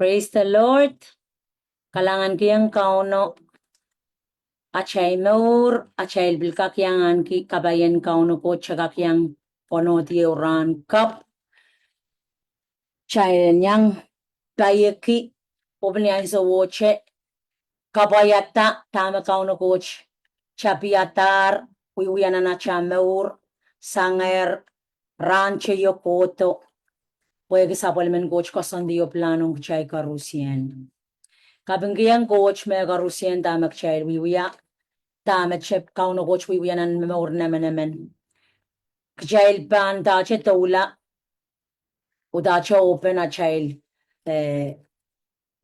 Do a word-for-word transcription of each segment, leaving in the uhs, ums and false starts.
Praise the Lord. Kalahngankihong Kauno atail mour, atail pil kak iang ahneki kapai en Kauno Koht, kak iang pwonodi ehu rahn kapw. Kitail en iang paieki, oh pil ni ansou wet kapwaiada dahme Kauno Koht tapiadahr wiewia nan atail mour, sangehr rahn teio kohdo, pwehki sapwellimen Koht koasoandi oh pilahn ong kitail koarusie. Kapingkihong Koht me koarusie dahme kitail wiewia, dahme Kauno Koht wiewia nan mour en emenemen. Kitail pahn dahte doula, oh dahte open atail, eh,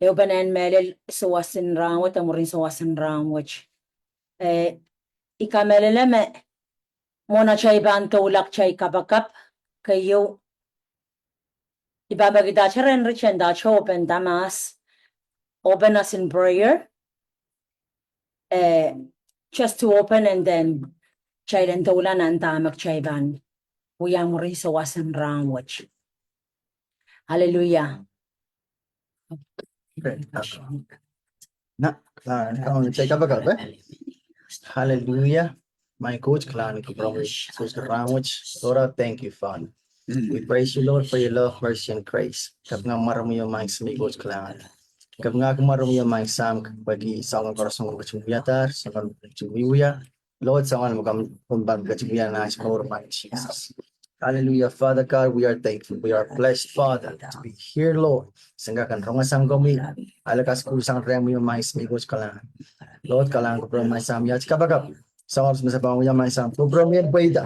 ehupene en mehlel sawas en rahn wet, mwurin sawas en rahn wet. Eh, I kamehlele me mwohn atail pahn doula kitail kapakap, keieu, I pahn peki dahte rehn ritien dahte open, dahme as, open as in prayer, eh, just to open and then kitail en doula nan dahme kitail pahn wia mwurin sawas en rahn wet. Hallelujah. Na, ah, Kauno, kitail kapakap, eh? Hallelujah. Maing Koht, kalahngan kupwuromwi, Koht, rahn wet. Lord, I thank you, Father. We praise you, Lord, for your love, mercy, and grace. Kapinga mwaromwi oh Maing Semei Koht, kalahngan. Kapinga mwaromwi oh Maing Sahm, pwehki soangen koaros me komw ketin wiadahr, soangen me komw ketin wiewia. Lord, soangen me komw pahn ketin wia nan atail mour, Maing Sises. Hallelujah, Father God, we are thankful. We are blessed, Father, to be here, Lord. Sen kak en rongasang komwi, ale kaskuhsang rehmwi oh Maing Semei Koht, kalahngan. Lord, kalahngan kupwuromwi Maing Sahm, iei atail kapakap. Soangen koaros me se pahn wia Maing Sahm, kupwuromwi en pweida.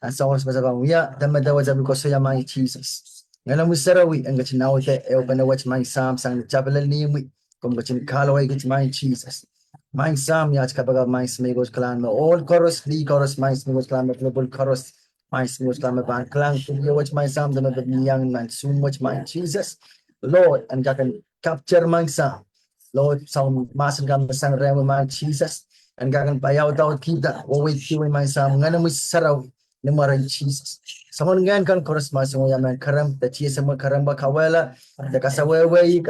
Nan soangen koaros me se pahn wia, dahme dahme se pahn koasoia Maing Sises. Ngenomwi Sarawi en ketin aude ehupene wet Maing Sahm sang ni tapel en ihmwi. Komw ketin kahluwa kitail Maing Sises. Maing Sahm, iei atail kapakap Maing Semei Koht, kalahngan, me ohl koaros, lih koaros Maing Semei Koht, kalahngan, me pwulopwul koaros Maing Semei Koht, kalahngan, me pahn kilang video wet Maing Sahm, dahme pahn iang nan Zoom wet Maing Sises. Lord, en kak en capture Maing Sahm. Lord, soangen mahsen kan me sang rehmwi Maing Sises. En kak en paiaudaukihda, oh wehwehki Maing Sahm, Ngenomwi Sarawi, ni mwaren Sises. Soangen ngehn kan koaros me se wiahiong kerempwa, de tiese me kerempwa kawehla, de kasawehwehki,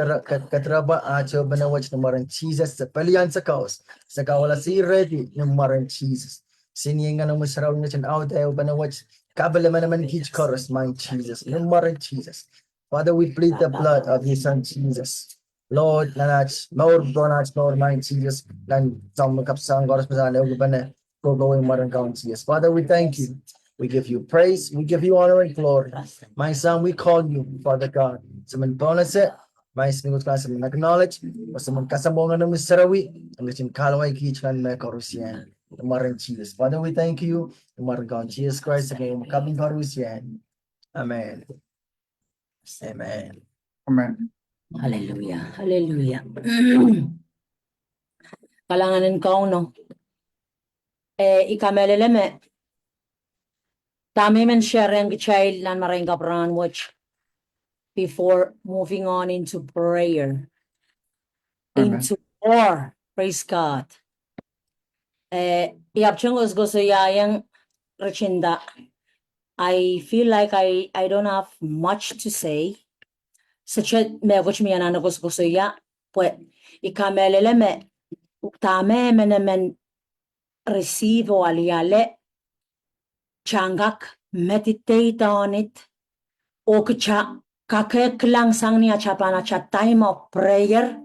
kediropwa atail ehupene wet ni mwaren Sises, de pelian sakaus, se kawehla, se ready ni mwaren Sises. Sen iei Ngenomwi Sarawi en ketin aude ehupene wet, kapelemenemen kiht koaros Maing Sises, ni mwaren Sises. Father, we plead the blood of your son Jesus. Lord, nan atail mour, nan atail mour Maing Sises, nan soangen kapsang koaros me sang ehupene, kohkohwei mwaren Kaun Sises. Father, we thank you. We give you praise. We give you honor and glory. Maing Sahm, we call you, Father God. Se men pohnese, Maing Semei Koht, kalahngan, se men acknowledge, oh se men kasamwo Ngenomwi Sarawi, en ketin kahluwa kiht nan mehkoaros ieu. Ni mwaren Sises. Father, we thank you. Ni mwaren Kaun Sises Krais, se men kaping koaros ieu. Amen. Amen. Amen. Hallelujah. Hallelujah. Kalahngan en Kauno. Eh, I kamehlele me dahme I men share-ehng kitail nan marain kapw rahn wet before moving on into prayer. Amen. Into war. Praise God. Eh, I ahpwtehn koasokoasoiaiong ritenda. I feel like I, I don't have much to say. Sehse mehkot me I anahne koasokoasoia, pwe I kamehlele me dahme emenemen receive oh aliale, kitail en kak meditate on it, oh kitail en kak kilang sang ni atail pahn atail time of prayer,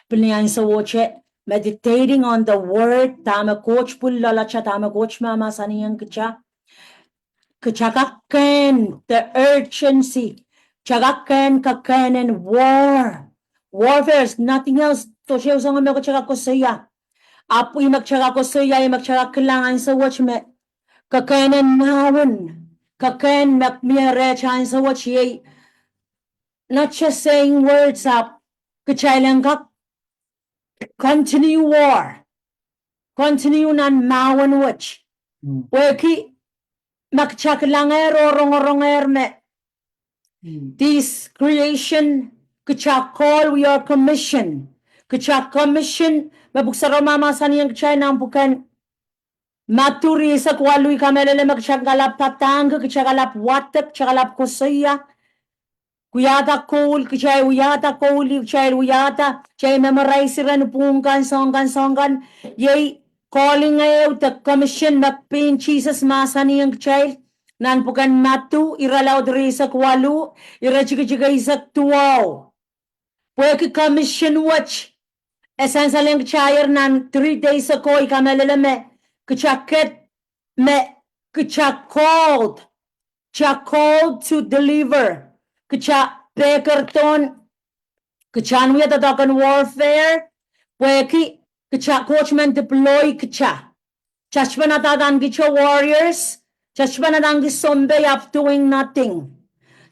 pil ni ansou wet, meditating on the word, dahme Koht pwil loalatail, dahme Koht mahmahsanihong kitail. Kitail kak kehn the urgency. Kitail kak kehn, kak kehn en war. Warfare is nothing else. Sohte ehu soangen me kitail kak koasoia. Ahpw ih me kitail kak koasoia, ih me kitail kak kilang ansou wet me kak kehn en mahwen, kak kehn me mie rehtail ansou wet iei. Not just saying words ahpw kitail en kak continue war. Continue nan mahwen wet. Mm. Pwehki ma kitail kilangehr oh rongorongehr me, mm, this creation, kitail call, we are commission. Kitail commission, me Pwuhk Sarawi mahmahsanihong kitail nan pwuken Madiu ire eisek waluh, I kamehlele me kitail kalap padahngki, kitail kalap wadek, kitail kalap koasoia. wiahda koul, kitail wiahda koul, kitail wiahda, kitail memorize ren pwung kan, soang kan, soang kan, iei calling ehu de commission me pein Sises mahsanihong kitail nan pwuken Madiu, irelaud rieisek waluh, iretikitik eisek duwau. Pwehki commission wet, e sansalehng kitail nan three days ago, I kamehlele me, kitail ket me, kitail called, kitail called to deliver, kitail pehker pohn, kitail en wia doadoahk en warfare, pwehki, kitail Koht men deploy kitail. Kitail sohte pahn adaneki kitail warriors, kitail sohte pahn adaneki sounpei ahpw doing nothing.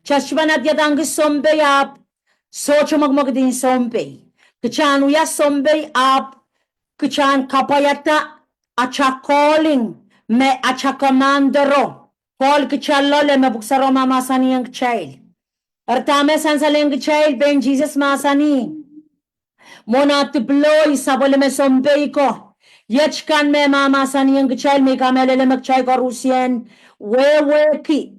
Kitail sohte pahn adaneki sounpei ahpw sohte mwekimwekid en sounpei. Kitail en wia sounpei ahpw kitail en kapwaiada atail calling me atail commander o call kitail loale me pwuhk sarawi mahsanihong kitail. Eri dahme sansalehng kitail pein Sises mahsanih, mwohn ah deploy sapwellime sounpei ko, iet kan me mahsanihong kitail me I kamehlele me kitail koarusie en wehwehki,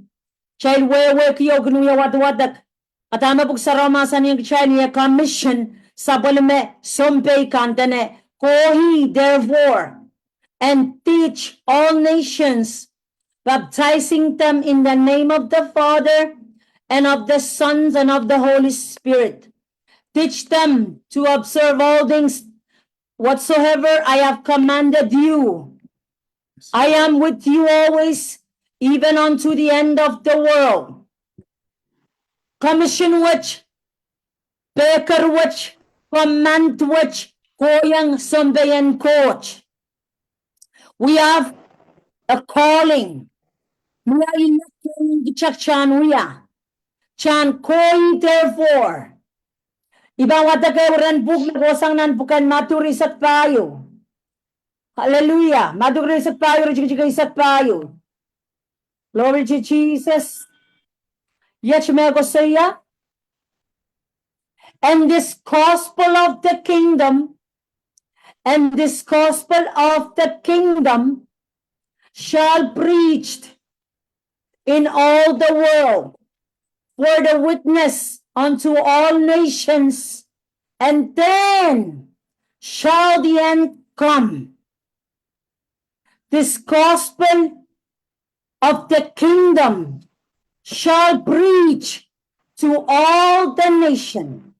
kitail wehwehki oh kin wie wadawadek. A dahme pwuhk sarawi mahsanihong kitail, e commission sapwellime sounpei kan dene, Go ye therefore and teach all nations, baptizing them in the name of the Father and of the Son and of the Holy Spirit. Teach them to observe all things whatsoever I have commanded you. I am with you always, even unto the end of the world. Commission wet, pehker wet, command wet, kohiong sounpei en Koht. We have a calling. Mie ilekein kitail en wia. Kitail go ye therefore. I pahn wadek ehu ren pwuhk me kohsang nan pwuken Madiu rieisek pahieu. Hallelujah. Madiu rieisek pahieu, iretikitik eisek pahieu. Glory to Jesus. Iet me koasoia, and this gospel of the kingdom, and this gospel of the kingdom shall preached in all the world for the witness unto all nations, and then shall the end come. This gospel of the kingdom shall preach to all the nation,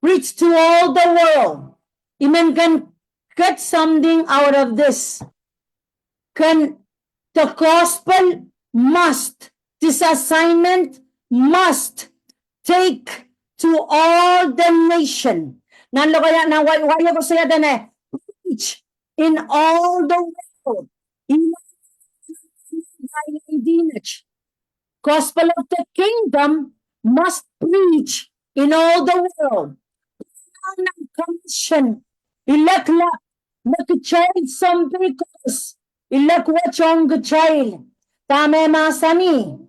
preach to all the world. I men kin get something out of this. Kin, the gospel must, this assignment must take to all the nation. Nan lokaia, nan wai, wai koasoia dene, preach in all the world. In gospel of the kingdom must preach in all the world. Nan commission, ilek lap, me kitail sounpei koaros, ilek wet ong kitail. Dahme mahsanih?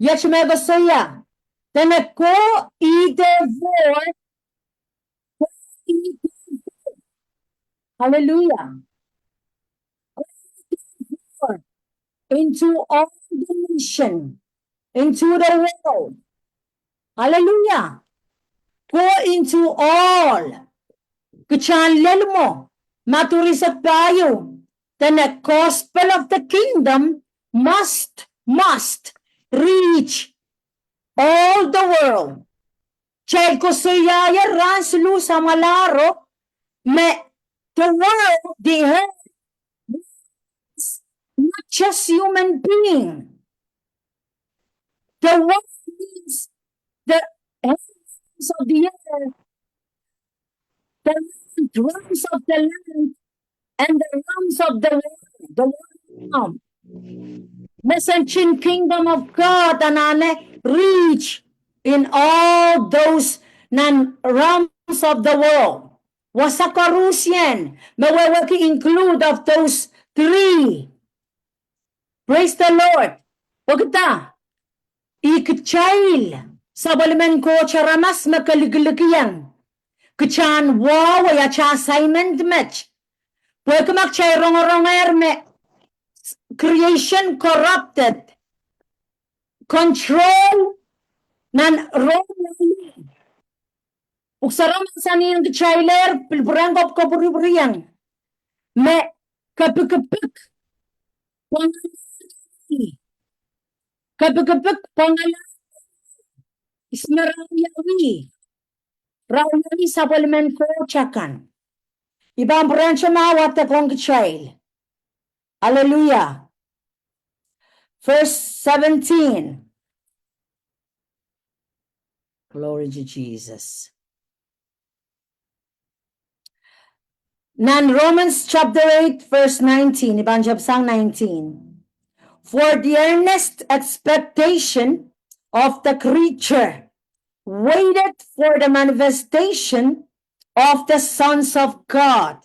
Iet me koasoia, dene go ye therefore, go ye therefore. Hallelujah. Go ye therefore into all the nation, into the world. Hallelujah. Go into all. Kitail lel mwo, Madiu rieisek pahieu, dene gospel of the kingdom must, must reach all the world. Kitail koasoia ie rahn siluh samwalahro me the world, the earth, not just human being. The world means the heavens of the earth, the realms of the land, and the realms of the world, the world realm. Message in kingdom of God anahne reach in all those nan realms of the world. Wasa koarusie me wehwehki include of those three. Praise the Lord. Pwehki dah? Ih kitail sapwellimen Koht aramas me kilikilikihong. Kitail en wahwei atail assignment met. Pwehki ma kitail rongorongehr me creation corrupted, control Nan Rom, pwuhk sarawi mahsanihong kitailehr, pil pwurehng kopwkopwurupwuriong me kepikipik pwangala, kepikipik pwangala, ihs me rawiawi, rawiawi sapwellimen Koht akan. I pahn pwurehngte mwahu wadek ong kitail. Hallelujah. Verse seventeen. Glory to Jesus. Nan Romans chapter eight, verse nineteen, I pahn tepsang nineteen. For the earnest expectation of the creature waited for the manifestation of the sons of God.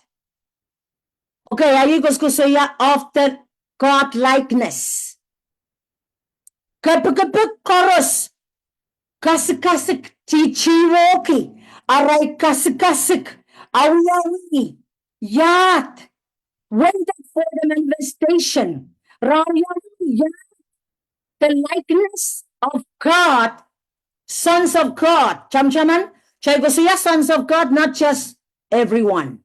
Okay, ahi koasokoasoia of the God likeness. Kepikipik koaros kasikasik titirohki, arail kasikasik, awiawi, iahd, waited for the manifestation. Rawiawi, iahd, the likeness of God, sons of God. Tamataman, kitail koasoia sons of God, not just everyone.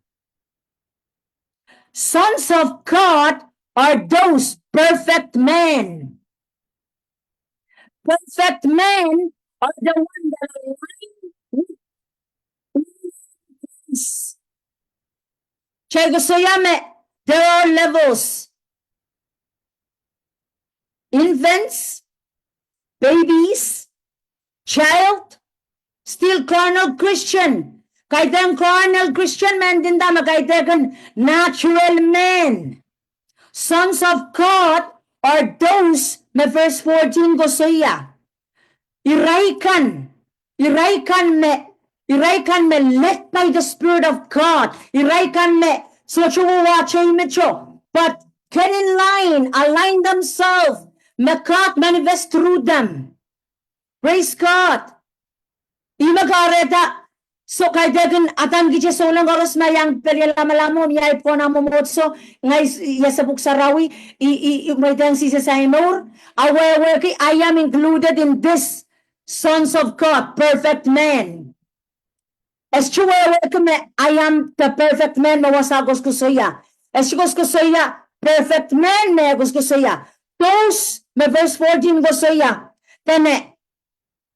Sons of God are those perfect men. Perfect men are the one that are aligned with Christ. Kitail koasoia me, there are levels. Infants, babies, child, still carnal Christian. Kaidehn carnal Christian men ndinda me kaidehkin natural men. Sons of God are those me verse fourteen koasoia. Irail kan, irail kan me, irail kan me led by the Spirit of God. Irail kan me sohte wawahte imwet o, but get in line, align themselves, me God manifest through them. Praise God. Ihme kahrehda, so kaidehkin adanekihte souleng koaros me iang pelian lamalam oh mie ahi pwon ah mwomwohdiso, ngehi s-, I ese pwuhk sarawi, I, I, I mweidehng Sises ahi mour, a wehwehki, I am included in this sons of God, perfect men. E sohte wehwehki me I am the perfect man me wasa koasokoasoia. E sohte koasokoasoia perfect man me koasokoasoia. Those me verse fourteen koasoia, dene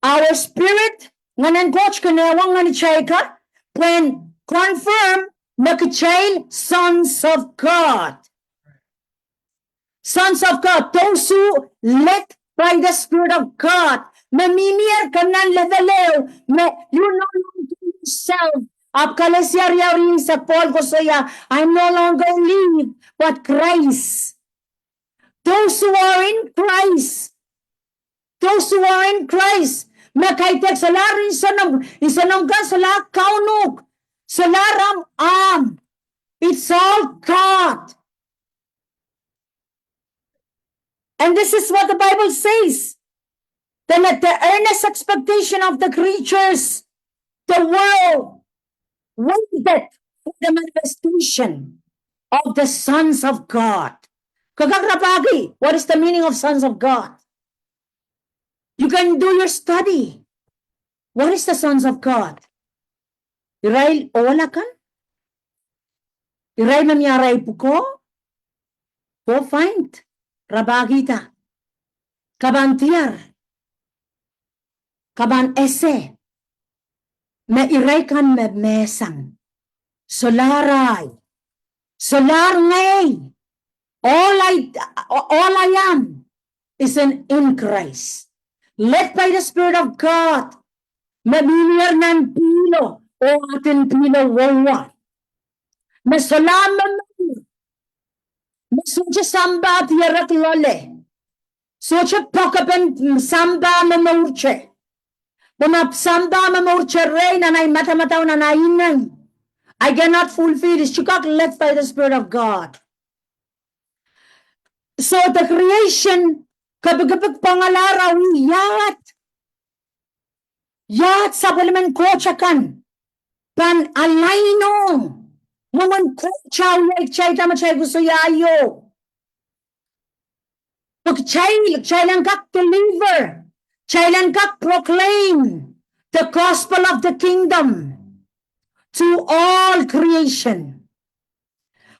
our spirit, Ngehn en Koht kin ehuong ngehn kitail kan, pwehn confirm me kitail sons of God. Sons of God, those who led by the Spirit of God. Me mihmier ke nan level ehu, me you no longer yourself. Ahpw Kalesia riau rieisek Pohl koasoia, I no longer live, but Christ. Those who are in Christ. Those who are in Christ. Me kaidehk solahr insenomw, insenomw kan solahr kaunuk, solahr ahmw, ahmw. It's all God. And this is what the Bible says. Then at the earnest expectation of the creatures, the world waited for the manifestation of the sons of God. Ke kak rapahki, what is the meaning of sons of God? You can do your study. What is the sons of God? Irail ohl akan? Irail me mie arail pwukoa? Go find. Rapahkihda. Ke pahn diar. Ke pahn ese me irail kan me mehsang. Solahr ahi. Solahr ngehi. All I, all I am is in, in Christ. Led by the Spirit of God. Me mihmier nan pihlo, oh aden pihlo wouwa. Me solahr momour. Me sohte sampah dierek loale. Sohte poakepen sampah momourte. Pwe ma sampah momourte rehi nan ahi madamadau, nan ahi ineng, I cannot fulfill. I sohte kak led by the Spirit of God. So the creation, kepikipik pwangala rawi, iahd, iahd sapwellimen Koht akan pahn align-ong mwomwen Koht ah wia kitail, dahme kitail koasoia aio. Pwe kitail, kitail en kak deliver. Kitail en kak proclaim the gospel of the kingdom to all creation.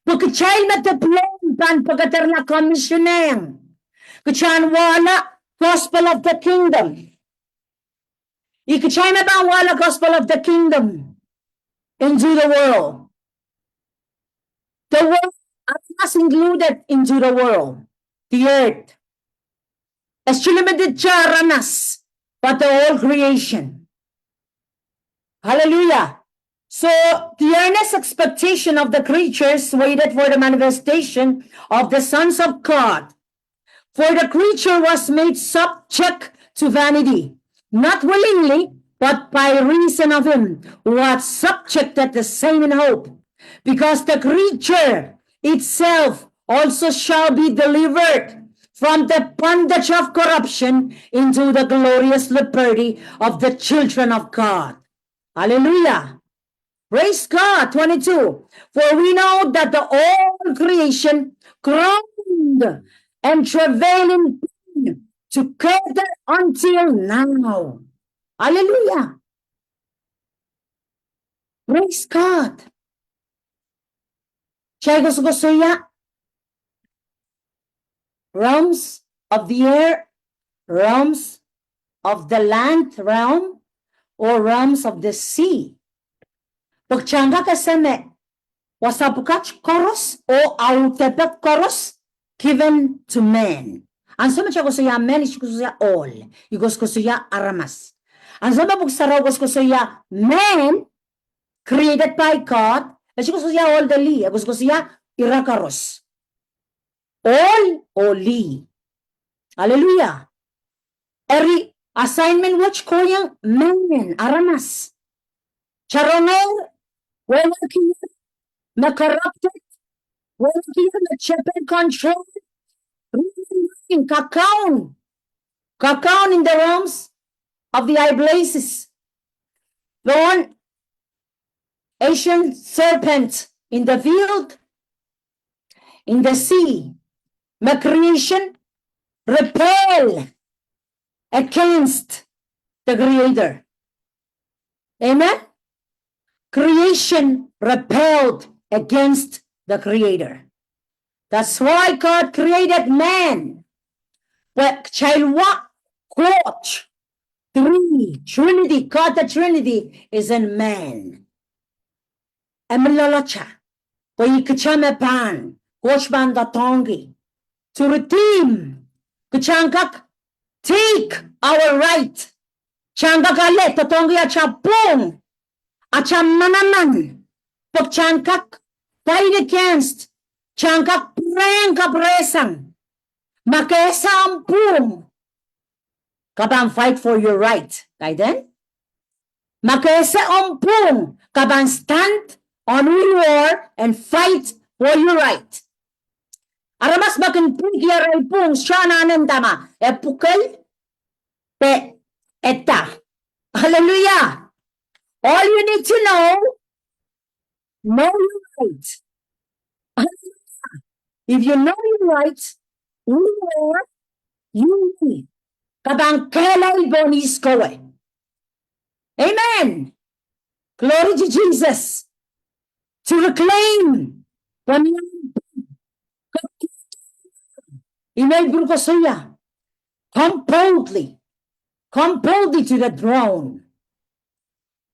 Pwe kitail me deploy pahn pekederla commission ong. Kitail en wahla gospel of the kingdom. Ih kitail me pahn wahla gospel of the kingdom into the world. The world, aramas included into the world, the earth. E sohte limited to aramas, but the whole creation. Hallelujah. So the earnest expectation of the creatures waited for the manifestation of the sons of God. For the creature was made subject to vanity, not willingly, but by reason of him who had subjected the same, in hope, because the creature itself also shall be delivered from the bondage of corruption into the glorious liberty of the children of God. Hallelujah. Praise God. Twenty-two. For we know that the whole creation groaned and travailed in pain together until now. Hallelujah. Praise God. Kitail koasokoasoia realms of the air, realms of the land realm, or realms of the sea. Pwe kitail kak ese me wasa pwukat koaros oh audepe koaros given to man. Ansou me kitail koasoia man, I koasokoasoia ohl, I koasokoasoia aramas. Ansou me Pwuhk Sarawi koasokoasoia man, created by God, e koasokoasoia ohl de lih, e koasokoasoia ira koaros. Ohl oh lih. Hallelujah. Eri assignment wet kohieng man, aramas. Taronger, wehwehki me corrupted, wehwehki me tepel control, kakaun, kakaun in the realms of the high places. Pohn ancient serpent in the field, in the sea, me creation rebel against the Creator. Amen? Creation rebelled against the Creator. That's why God created man. Pwe kitail wa Koht, three, Trinity, God the Trinity is in man. E mi loalata, pwe ih kitail me pahn, Koht pahn doadoahngki to redeem. Kitail kak take our right. Kitail kak ale doadoahngki atail pwung, atail manaman. Pwe kitail kak fight against, kitail kak pwurehng kapwurehsang. Ma ke ese omw pwung, ke pahn fight for your right. Kaidehn? Ma ke ese omw pwung, ke pahn stand on who you are and fight for your right. Aramas me kin pwungki arail pwung, sohte anahne nda ma e pwukel, pwe e da. Hallelujah. All you need to know, know your right. Hallelujah. If you know your right, who you are, you win. Ke pahn kehlail pohn ihs kowe. Amen. Glory to Jesus. To reclaim. Pwe mie, ih me I pil koasoia. Come boldly. Come boldly to the throne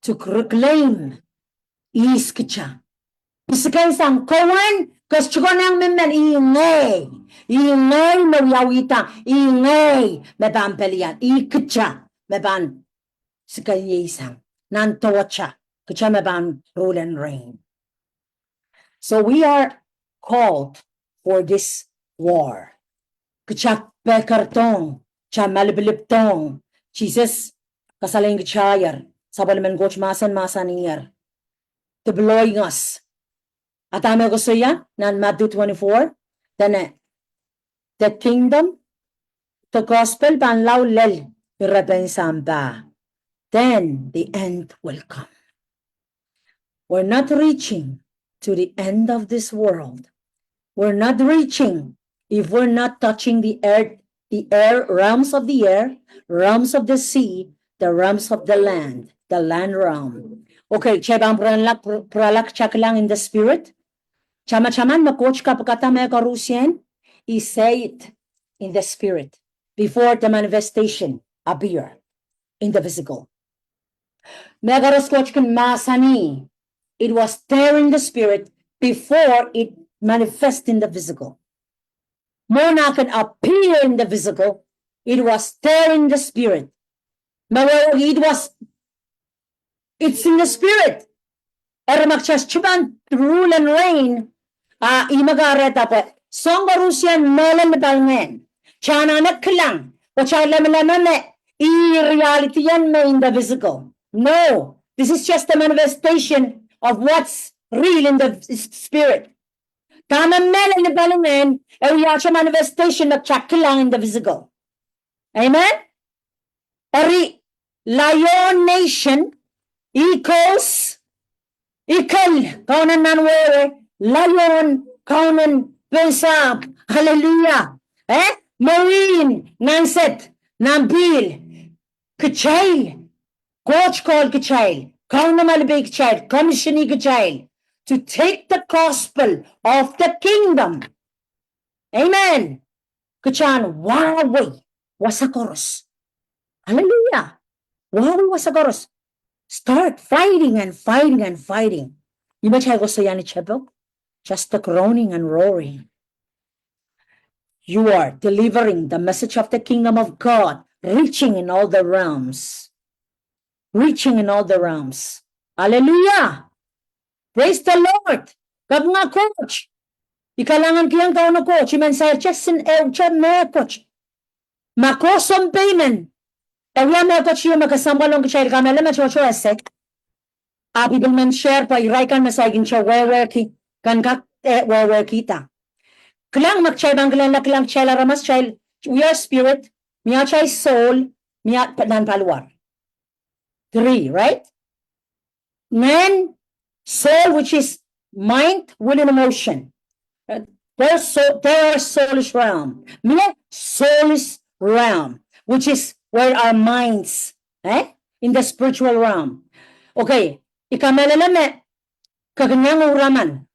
to reclaim ihs kitail. Pisikei sang, kowe en, ke sohte konehng men men, ih ngehi. Ih ngehi me wiawihda, ih ngehi me pahn pelian, ih kitail me pahn sikeiei sang. Nan dewatail, kitail me pahn rule and reign. So we are called for this war. Kitail pekeridohng, kitail malipilipdohng. Sises kasalehiong kitailer, sapwellimen Koht mahsen mahsanier, deploying us. A dahme e koasoia nan Matthew twenty-four, dene, the kingdom, the gospel pahn lao lel irepen sampah. Then the end will come. We're not reaching to the end of this world. We're not reaching if we're not touching the earth the air, realms of the air, realms of the sea, the realms of the land, the land realm. Okay, kitail pahn pwurala, pwur-, pwurala kitail kilang in the spirit. Tamataman me Koht kapikada mehkoaros, he said it in the spirit before the manifestation appear in the physical. Mehkoaros Koht kin mahsanih, it was there in the spirit before it manifest in the physical. Mwohn ah kin appear in the physical, it was there in the spirit. Me wehwehki, it was, it's in the spirit. Eri ma kitail sohte pahn rule and reign, a ih me kahrehda pwe soahng koaros en mehlel ni palingehn. Kitail anahne kilang, pwe kitail leme, leme me ih reality en me in the physical. No, this is just the manifestation of what's real in the s-, spirit. Dahme mehlel ni palingehn, e wiahte manifestation me kitail kilang in the physical. Amen? Eri, lion nation, eagles, eagle, kaunen nan wehwe, lion, kaunen pohn sahpw, hallelujah. Eh? Marine, nan sed, nan pihl, kitail, Koht call kitail, kaunomalipei kitail, commission-ih kitail, to take the gospel of the kingdom. Amen. Kitail wahwei wasa koaros. Hallelujah. Wahwei wasa koaros. Start fighting and fighting and fighting. Ih me kitail koasoia ni tepok. Just the groaning and roaring. You are delivering the message of the kingdom of God, reaching in all the realms. Reaching in all the realms. Hallelujah. Praise the Lord. Kapinga Koht. I kalahngankihong Kauno Koht, I men sair kitail en ehu te mehkot. Ma kosomw pei men, e wia mehkot ieu me kesempwal ong kitail, kamehlele me tohto ese. Ahpw I pil men share pwe irail kan me saikinte wehwehki, ken kak, eh, wehwehkihda. Kilang, ma kitail pahn kilangla, kilang kitail aramas, kitail, we are spirit, mie atail soul, mie nan paliwar. Three, right? Then soul, which is mind, will, and emotion. Uh, there's so-, there are soulish realm. Mie soulish realm, which is where our minds, eh, in the spiritual realm. Okay, I kamehlele me ke kin iang ouraman.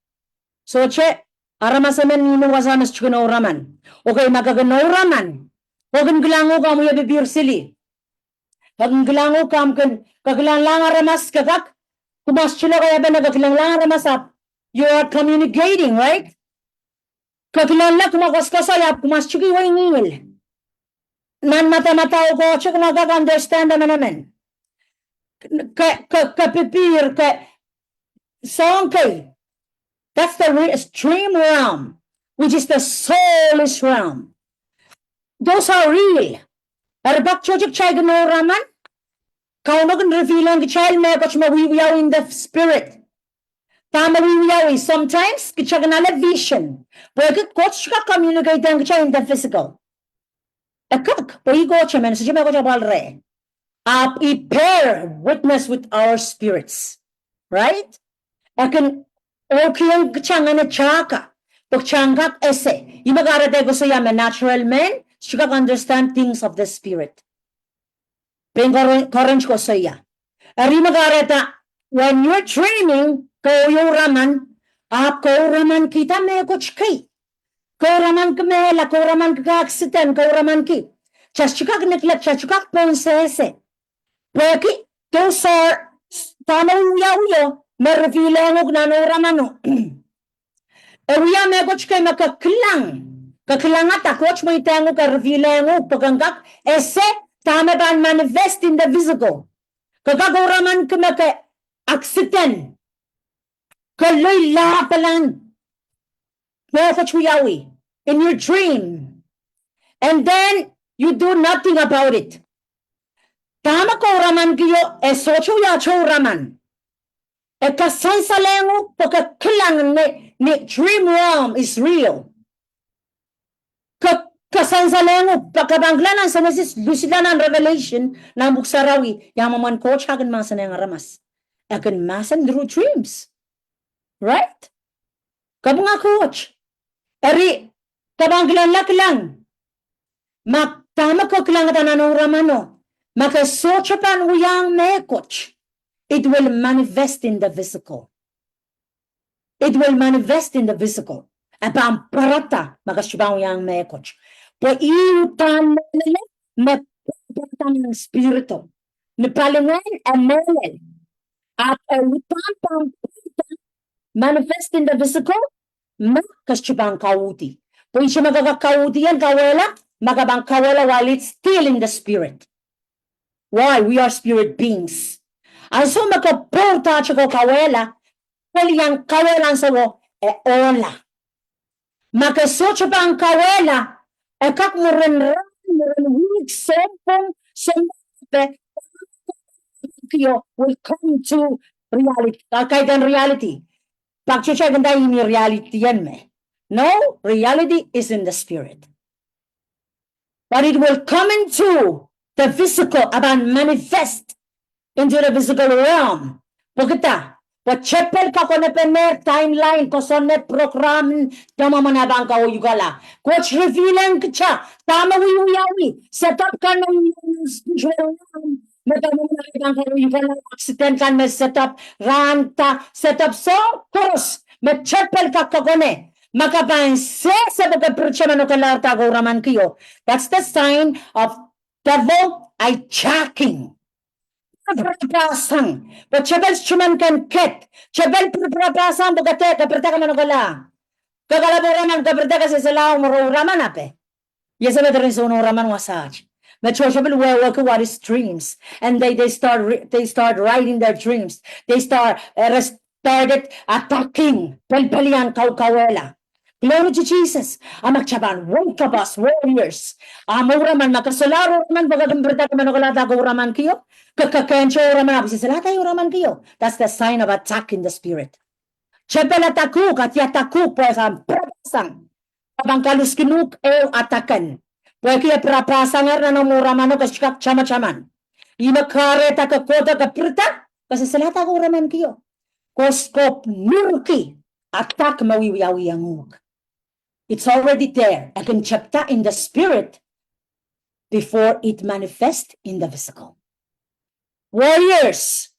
Sohte aramas emen ni imwin wasa me sohte kin ouraman. Okay, ma ke kin ouraman, ke kin kilang uhk ahmw wie pipihr sili. Ke kin kilang uhk ahmw kin, ke kilanglahng aramas ke kak, kumwa sohte lokaia pene ke kilanglahng aramas ahpw you are communicating, right? Ke kilangla kumwa koasokoasoi ahpw kumwa sohte kihwei ngihl. Nan madamadau koasokoasoi kumwa kak understand emenemen. Ke, ke, ke pipihr, ke soang kei. That's the re-, dream realm, which is the soulish realm. Those are real. Eri pak tohto kitail kin ouraman, Kauno kin reveal-ehng kitail mehkot me wiewiawi in the spirit. Dahme wiewiawi, sometimes kitail kin ale vision. Pwehki Koht sohte kak communicate-ehng kitail in the physical. E kak, pwe ih Koht emen, sohte mehkot apwal reh. Ahpw I bear witness with our spirits. Right? E kin, okay, ong kitail ngehn e taka, pwe kitail kak ese. Ih me kahrehda I koasoia me natural men sohte kak understand things of the spirit. Pein Korin-, Korint koasoia. Eri me kahrehda, when you're dreaming, ke ouraman, ahpw ke ouramankihda mehkot kei. Ke ouramanki mehla, ke ouramanki accident, ke ouramanki. Kitail sohte kak neglect, kitail sohte kak pohnsehse. Pwehki, those are, dahme wiawi o, me reveal-ehng uhk nan ouramano. E wia mehkot kei me ke kilang, ke kilangada, Koht mweidehng uhk, e reveal-ehng uhk, pwe ke kak ese dahme pahn manifest in the physical. Ke kak ouramanki me ke accident, ke loi lahpelan, mehkot wiawi, in your dream. And then you do nothing about it. Dahme ke ouramanki o, e sohte wia ouraman. E kasansalehng uhk pwe ke kilang ni, ni dream realm is real. Ke, kasansalehng uhk, pwe ke pahn kilang nan Genesis, luhsila nan Revelation, nan Pwuhk Sarawi, ia mwomwen Koht kin mahsanihong aramas. E kin mahsen through dreams. Right? Kapinga Koht. Eri, ke pahn kilangla kilang. Ma dahme ke kilangada nan oramano, ma ke sohte pahn wiahiong mehkot, it will manifest in the physical. It will manifest in the physical. E pahn pwarada ma ke sohte pahn wiahiong mehkot. Pwe ih uhdahn mehlel me pwarada nan spirito. Ni palingehn e mehlel. Ahpw e uhdahn pahn pwarada, manifest in the physical, ma ke sohte pahn kauhdi. Pwe ihte me ke kak kauhdi en kawehla, ma ke pahn kawehla while it's still in the spirit. Why? We are spirit beings. Ansou me ke pwourdahte ke kawehla, pelian kawehla ansowo e ohla. Ma ke sohte pahn kawehla, e kak mwurin rahn, mwurin wihk, sounpwong, sounpwong, will come to reality. Kaidehn reality. Pak chochai kanda imi reality en me. No, reality is in the spirit. But it will come into the physical, e pahn manifest into the physical realm. Pwekida, pwe tepel kakonepene, timeline, kosonned, program, dahme mwomwen e pahn kauhukala. Koht reveal-ehng kita dahme wiewiawi, set up kan me wiewiawi spiritual realm. Me dahme mwomwen e pahn kauhukala, accident kan me set up, rahnda, set up soang koaros me tepel kak kakone. Ma ke pahn sehse pwe ke pirte mehn okala, dake ouraman kio. That's the sign of devil hijacking. Pirpirapahsang. Pwe tepel instrument kan ket. Tepel pirpirapahsang pwe ke dehr, ke pirte mehn okala. Ke kalap ouraman, ke pirte, ke sehsehla mwurin ouraman ape. Yes, me derin soun ouraman wasaht. Me tohto pil wehwehki what is dreams. And they, they start re-, they start writing their dreams. They start, uh, started attacking. Pelpelian kaukawehla. Glory to Jesus. A ma kita pahn wake up as warriors. A ma ouraman, ma ke solahr ouraman, pwe ke kin pirte mehn okala, dake ouraman kio. Ke, ke, ke kehn ouraman, ahpw sehselahte ouraman kio. That's the sign of attack in the spirit. Tepel attack uhk, a di attack uhk, pwe e pahn pirpirapahsang. Pahn kaluskihnuhk ehu attack en. Pwehki e pirapirapahsangehr nan omw ouramano, ke sohte kak tamataman. Ih me kahrehda ke kohdo, ke pirte, ke sehselahda ke ouraman kio. Koskop nirki attack me wiewiawiong uhk. It's already there. E kin tepda in the spirit before it manifest in the physical. Warriors,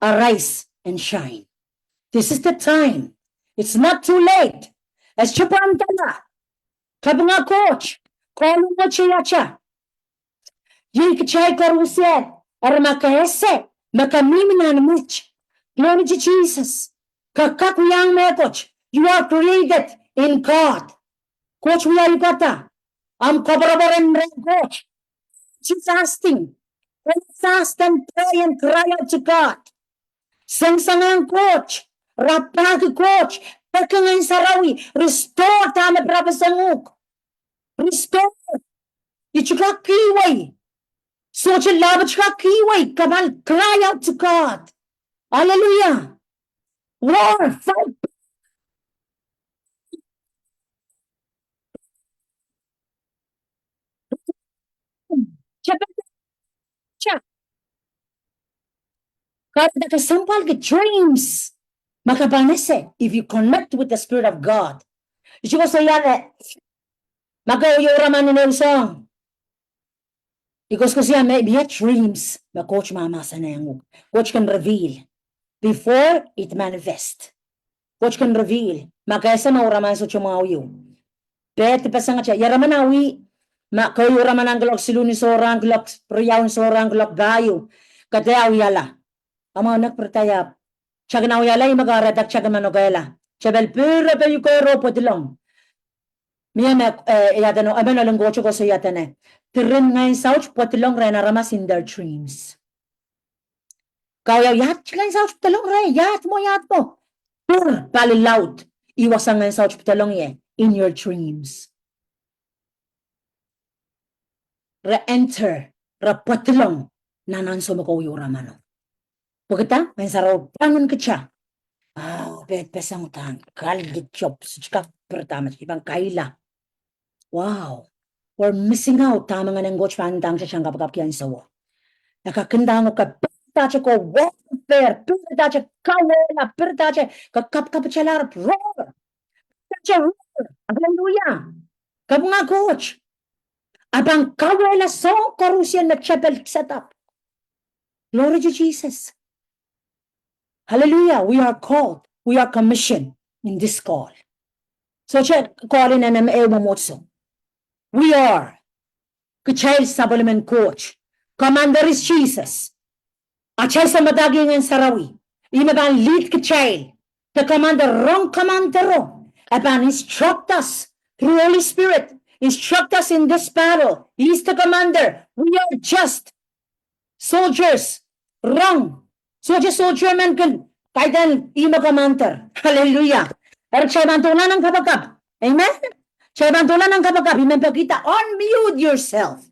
arise and shine. This is the time. It's not too late. E sohte pahn dala. Kapinga Koht, kahlap wet iei ata. Iei kitail koaros, eri ma ke ese me ke mihmi nan met. Glory to Jesus. Ke kak wiahiong mehkot. You are created in God. Koht wiahiukada. Ahmw koapworopwor en rehn Koht. Keep fasting. Pray, fast and pray and cry out to God. Sengisengehng Koht. Rapahki Koht. Peki Ngehn Sarawi. Restore dahme pirapeseng uhk. Restore. I sohte kak kihwei. Sohte lap, I sohte kak kihwei. Ke pahn cry out to God. Hallelujah. War, fight. Kahrehda ke sampwalki dreams. Ma ke pahn ese, if you connect with the Spirit of God. I sohte koasoia me, ma ke wie ouraman en ehu soahng, I koasoakoasoia me, mie dreams me Koht mahmahsanihong uhk. Koht kin reveal before it manifest. Koht kin reveal. Ma ke ese me ouraman sohte mwahu ieu. Peh dipeseng ata. Ieremen awi, ma ke wie ouraman nan kuloak siluh ni sohrang, kuloak riau ni sohrang, kuloak pahieu. Ke dehr awiala. Amwail nek pirda, ia, kita kin awiala, ih me kahrehda kita kin mehn okehla. Tepel pil repe ukehro pwedilong. Mie me, eh, ia dene, emen olin Koht koasoia dene, diren ngehn saut pwedilong rehn aramas in their dreams. Kau ia, ia ngehn saut pwedilong reh, ia mwo, ia mwo. Pil pali laud, ih wasa ngehn saut pwedilong ie, in your dreams. Re enter, re pwedilong nan ansou me ke wie ouramano. Pwekida, Ngehn Sarawi pangin kita. Ah, peh dipeseng uhdahn, kalidi job, sohte kak pirda me, I pahn kaila. Wow. We're missing out dahme Ngehn en Koht pahn ndahng kita en kapakapki ansouo. E kak ndahng uhk ke pirdahte ke warfare, pirdahte kawehla, pirdahte ke kapakapitalahr, roar. Pirdahte roar. Hallelujah. Kapinga Koht. E pahn kauwehla soahng koarusie me tepel set up. Glory to Jesus. Hallelujah. We are called. We are commissioned in this call. Sohte call en emen ehu mwomwohdiso. We are. Kitail sapwellimen Koht. Commander is Jesus. Atail Sahm Wadawk Ngehn Sarawi. Ih me pahn lead kitail. The commander, rong commander o. E pahn instruct us through Holy Spirit. Instruct us in this battle. He is the commander. We are just soldiers. Rong. Sohte soldier men kin kaidehn ih me commander. Hallelujah. Eri kitail pahn doula nan kapakap. Amen. Kitail pahn doula nan kapakap. Ih me pekihda unmute yourself.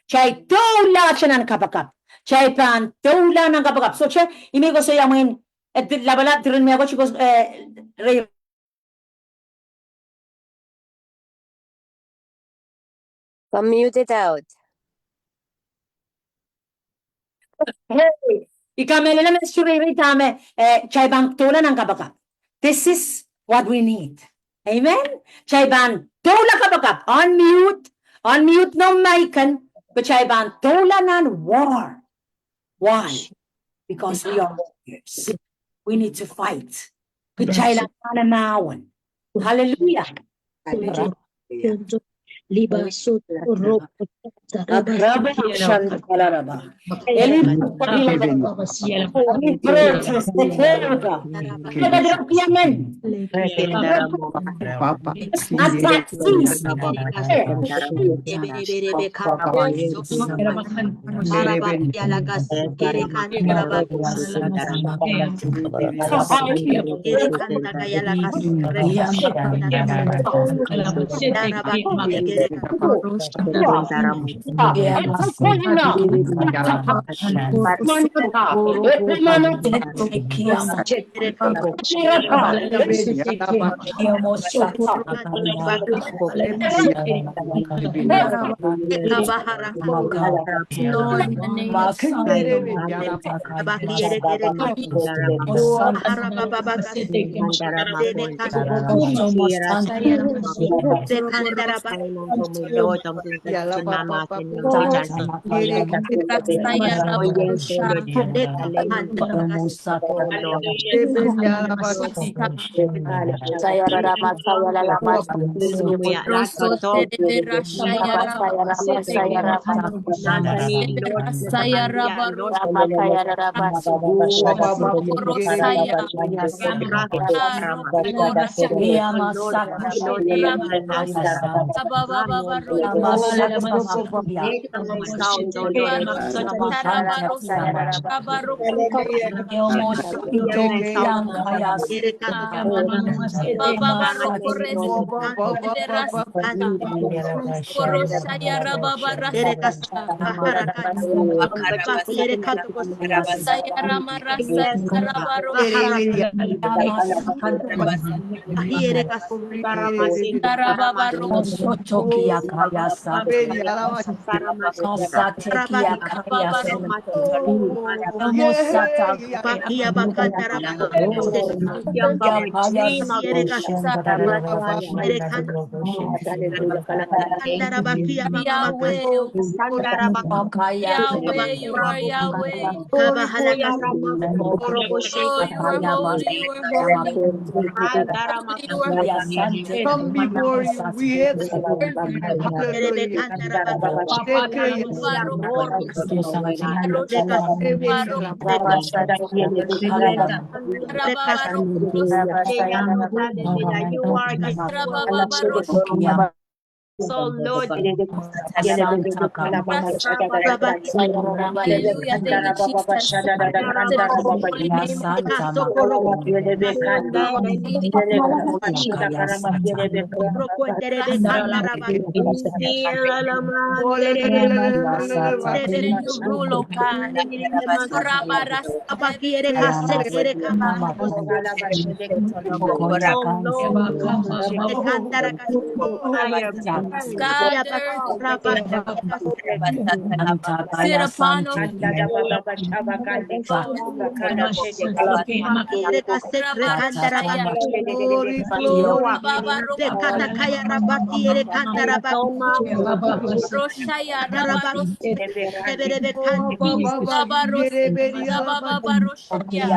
Kitail doula nan kapakap. Kitail pahn doula nan kapakap. Sohte, ih me koasoia mwein, eh, di-, lapalap diren mehkot, eh, re- Unmute it out. Hey, I kamehlele me survey dahme, eh, kitail pahn doula nan kapakap. This is what we need. Amen. Kitail pahn doula kapakap. Unmute, unmute noumw mic en, pwe kitail pahn doula nan war. Why? Because we are warriors. We need to fight. Kitail anahne mahwen. Hallelujah. Lord, in the name of Yahweh, you are Yahweh. Oh, you are holy, you are holy. Come before you. We exalt you. Hallelujah. You are so, Lord. Hallelujah. Thank you, Jesus. You rule, oh God. Scatter. Sit upon, oh, Glory, glory. Roshaya, Rabaro, Rabaro, Rabaro, Roshaya.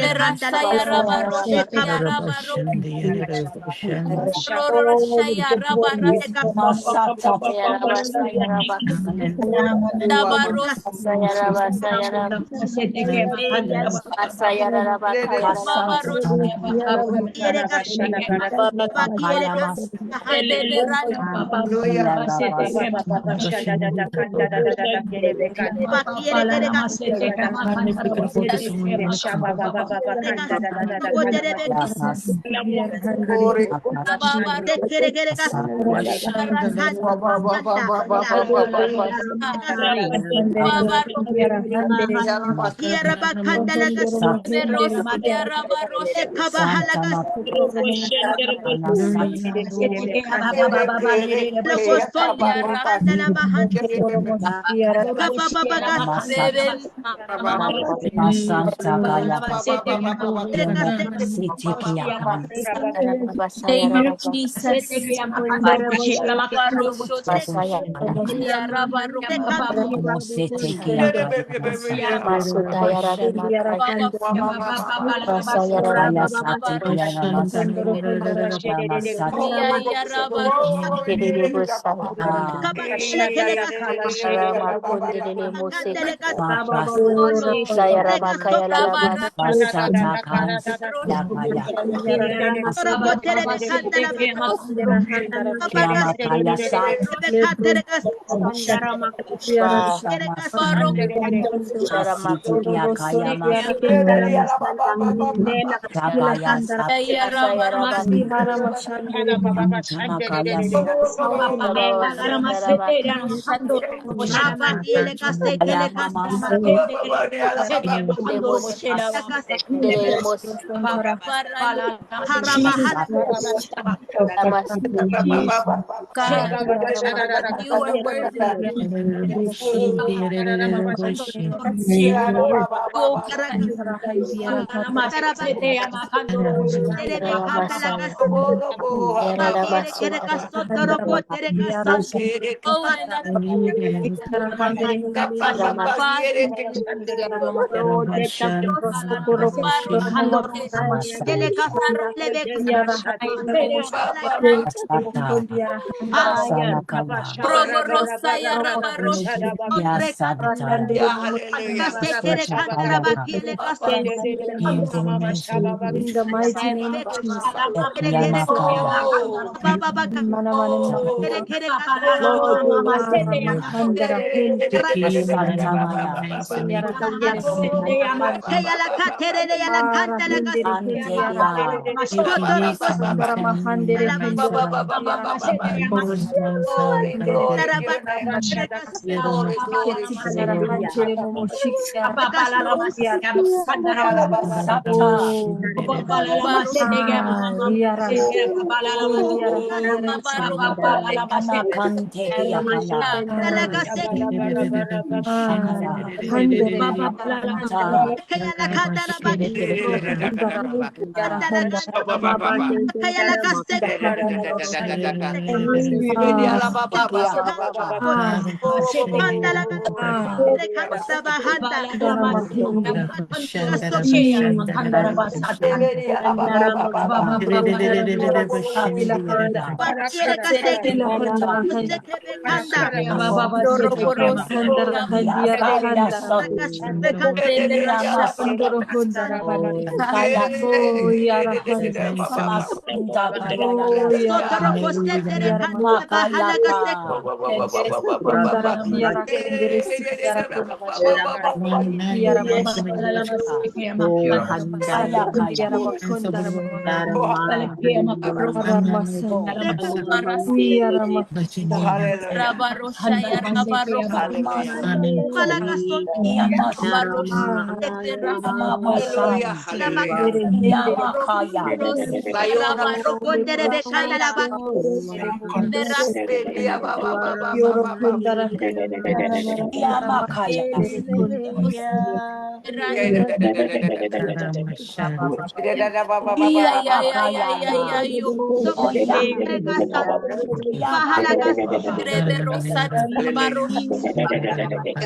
Erasaya, Rabaro, Shaya, Rabaro. Rororoshaya, Rabaro. Masata. Rabaro. Rabaro. Name of Jesus. God, you are worthy. In the mighty name of Jesus.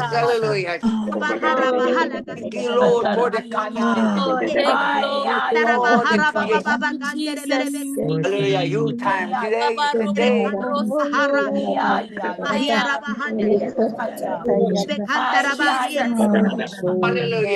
Hallelujah. Thank you, Lord, for the coming. Hallelujah. Your time today, today. Hallelujah. Name of Jesus. Hallelujah. Oh,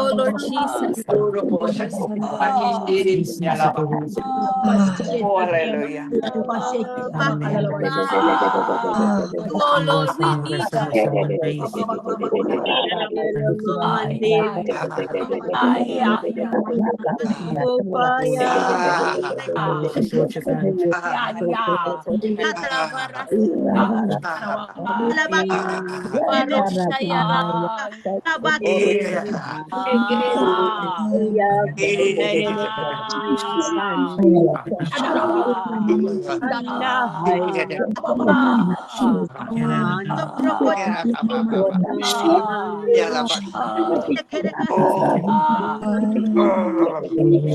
Lord Jesus. Oh, hallelujah. Oh, Lord, we need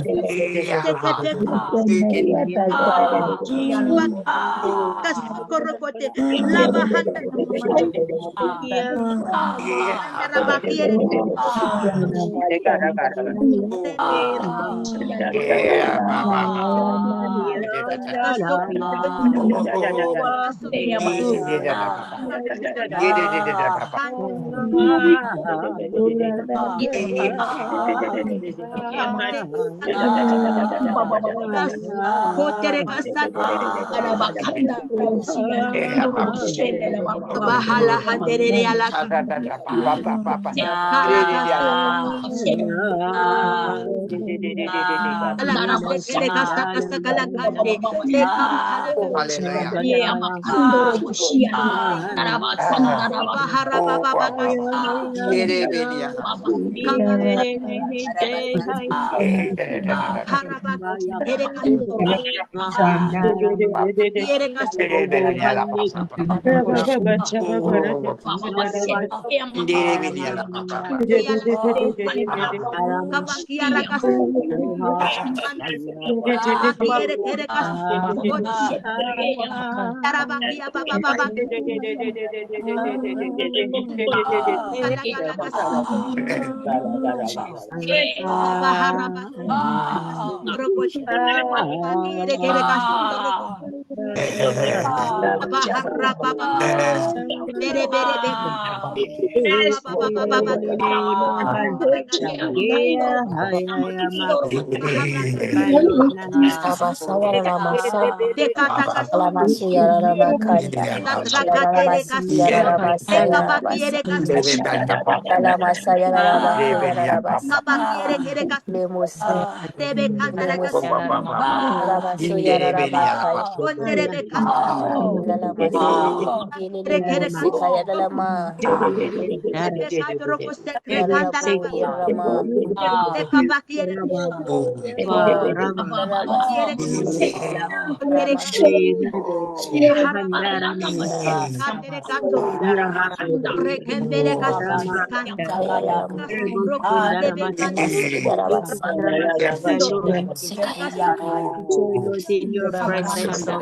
you.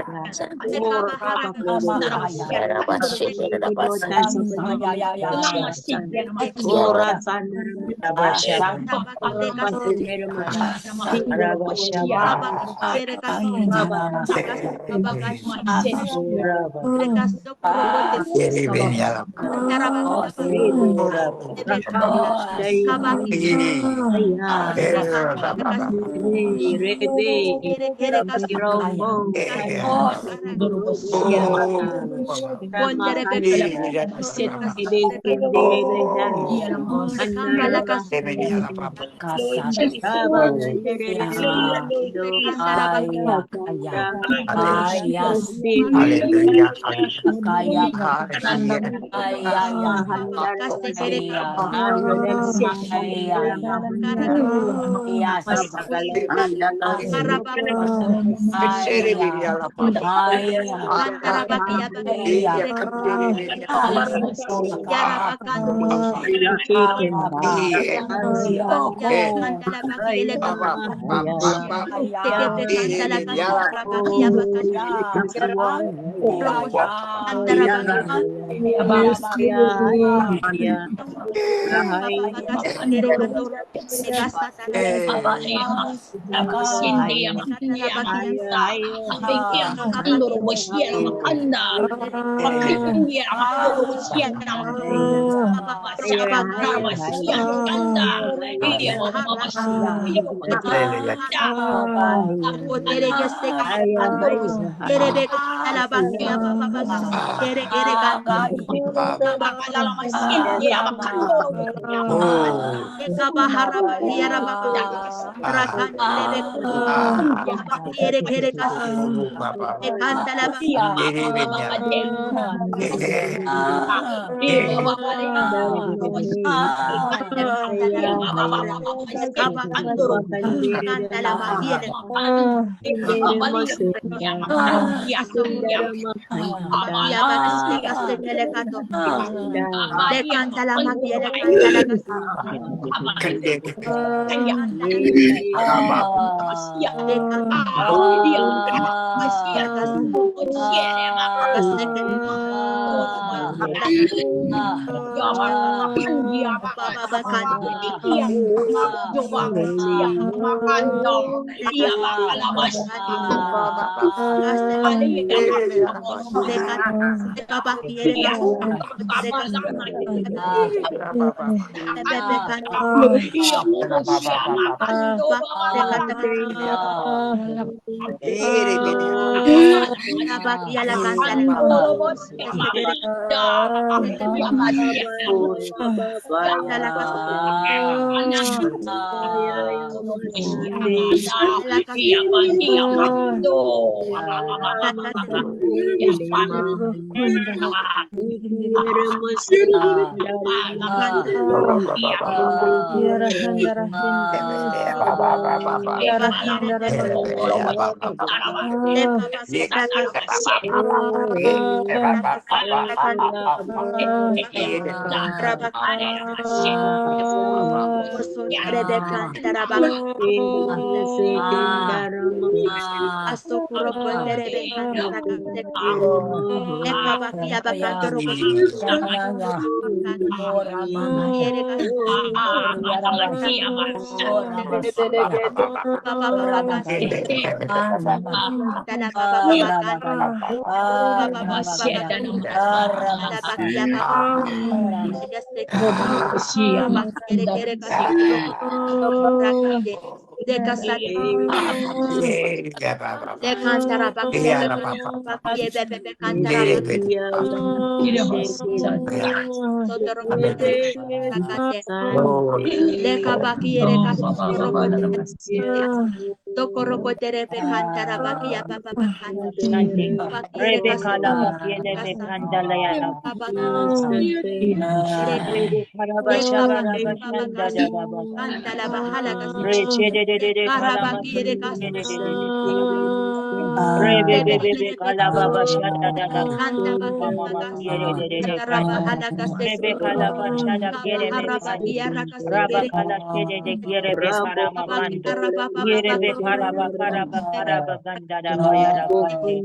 Hallelujah. Hallelujah. Rebe bebe be kalababa shada dada. Mama mama kiere de de de kanda. Rebe kalaba shada kiere be kanda. Raba kala shede de kiere be karama kanda. Kiere be karaba karaba karaba kanda da ba yara kande.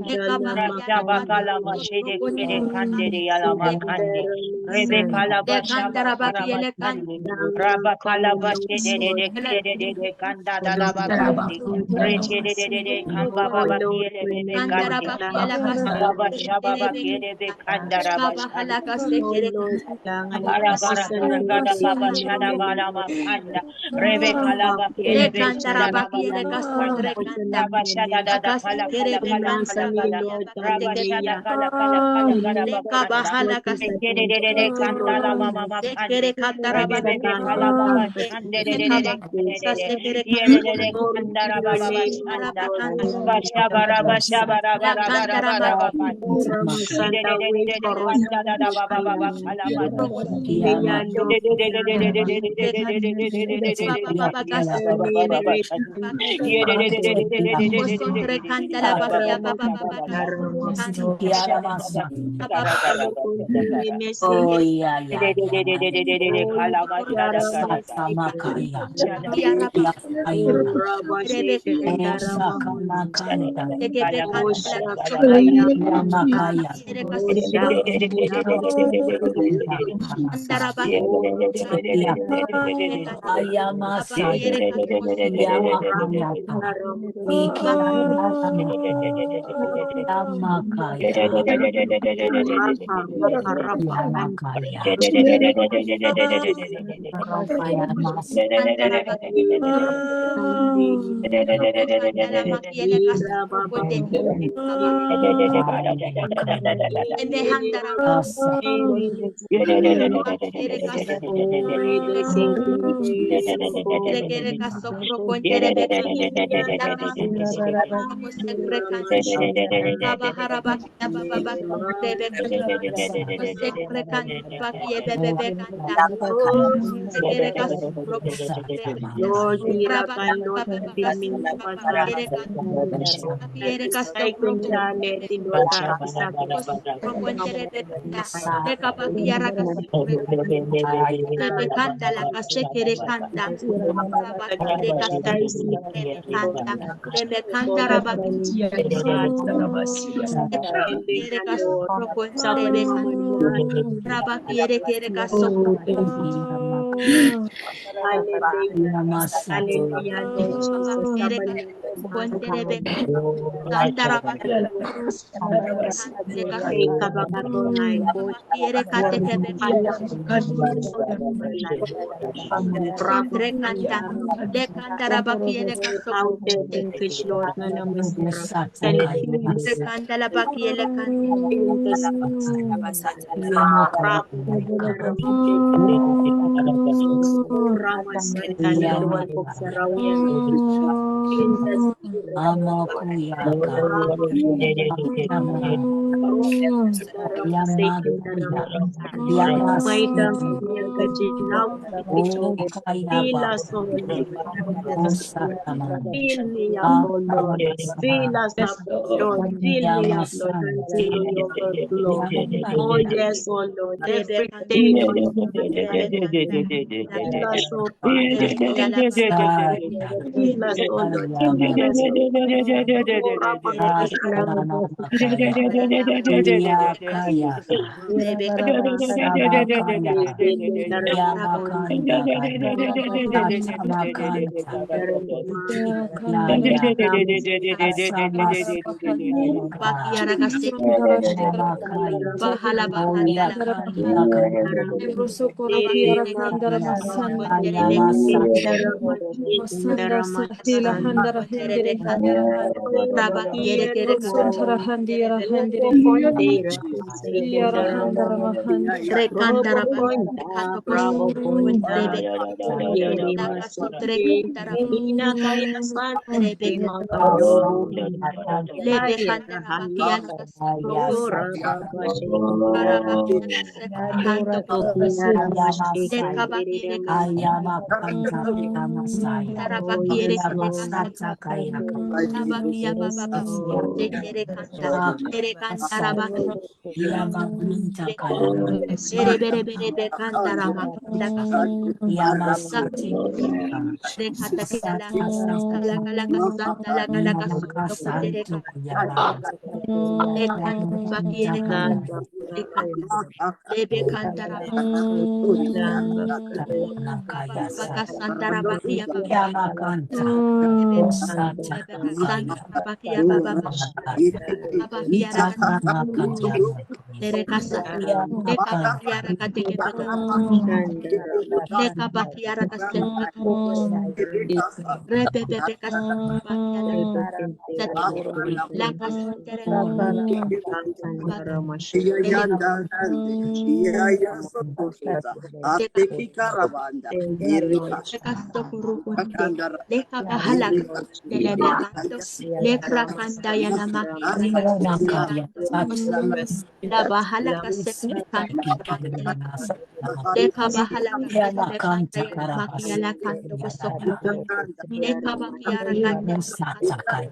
Rashaba kalama shede kiere kande de yalama kande. Rebe kalaba shaba karaba kande. Raba kalaba shede de de kiere de de kanda da laba kande. Rete de de de de kamba baba kiere bebe kande. Baba shaba ba kiere be kanda raba shaba. Bara bara bara bara baba shada bara ma kanda. Rebe kalaba kiere be shada raba ma kanda. Raba shada da da kala kala kala kala kala. Raba shada kala kala kala kala baba kanda. Kiere de de de kanda la mama ma kanda. Rebe bebe kala baba shande de de de de. Kiere de de de kanda la baba shanda. Raba shaba raba shaba raba raba raba raba. Kiere de de de de kanda la baba baba kala ma. Oh, ya, ya, ya, ya. Oh, ya, ya, ya. Sakamakaya. Ya, ya. Oh, sakamakanda. Ya, makaya. Ayamasaya. Yamakanaka. Ikianaka. Yamakaya. Yamakaya. Yamasaya. Lord, hear our cry, Lord, fulfill me, Lord God. Like in Daniel, Lord God, Hallelujah. Hallelujah, Lord Jesus. Amakuya ka. Yamakuya. Yamakuya. Fill us, oh Lord. Fill me up, oh Lord. Fill us up, Lord. Fill me up, Lord, until you overflow. Oh yes, oh Lord. Every day, Lord. Fill us, oh Father. Fill us, oh Lord. Fill us, oh Lord. Sata kaya. Kabakia baba baba. Tere kanta. Tere kanta raba. Ia ma kanta kaya. Tere bere bere be kanta rama. Ia ma sati. Tere kanta kala. Kala kala kasanta la kala kasanta. Tere kanta. Tere kanta baki tere kanta. Tere kanta. Tere be kanta rama. Baka santa raba kia baba. Santa raba kia baba. Baba kia raka. Tere kasa. Eka baki ara kateke baka. Leka baki ara kase. Repe pepe kasa. Baki ara kase. Laka santa raba. Leka bahala. Leka bahala. Leka bahala kase. Leka bahala kase. Leka bahala kase. Leka bahala kase. Leka bahala kase.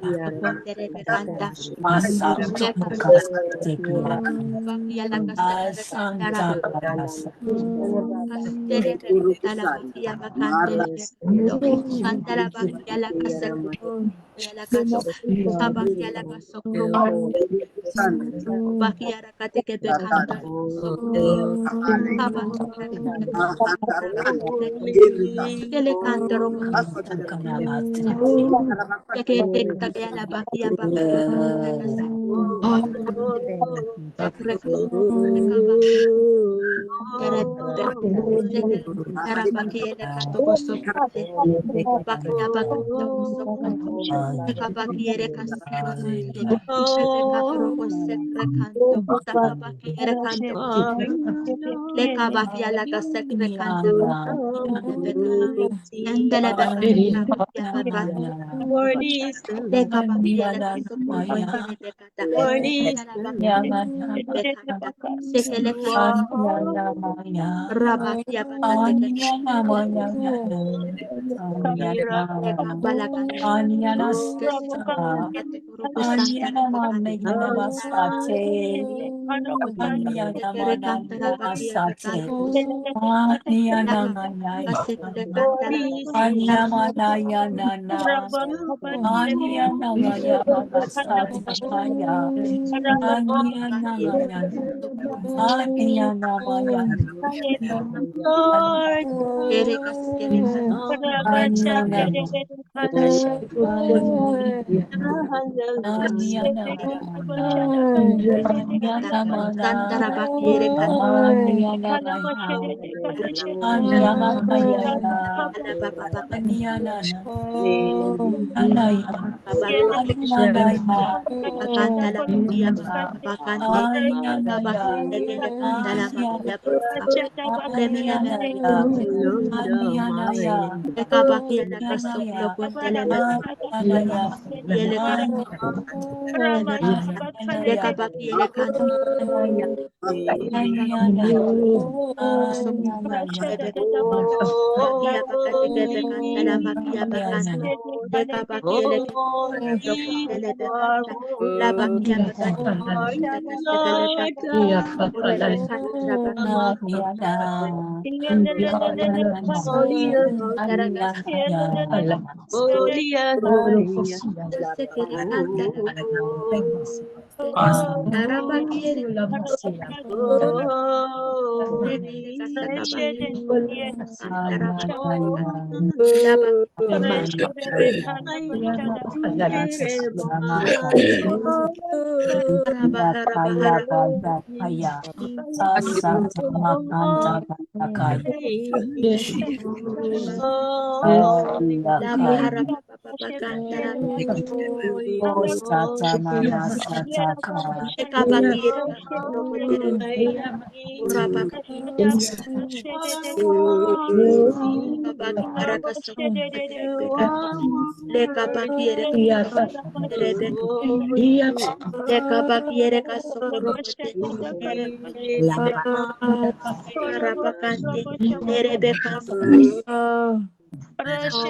Yes,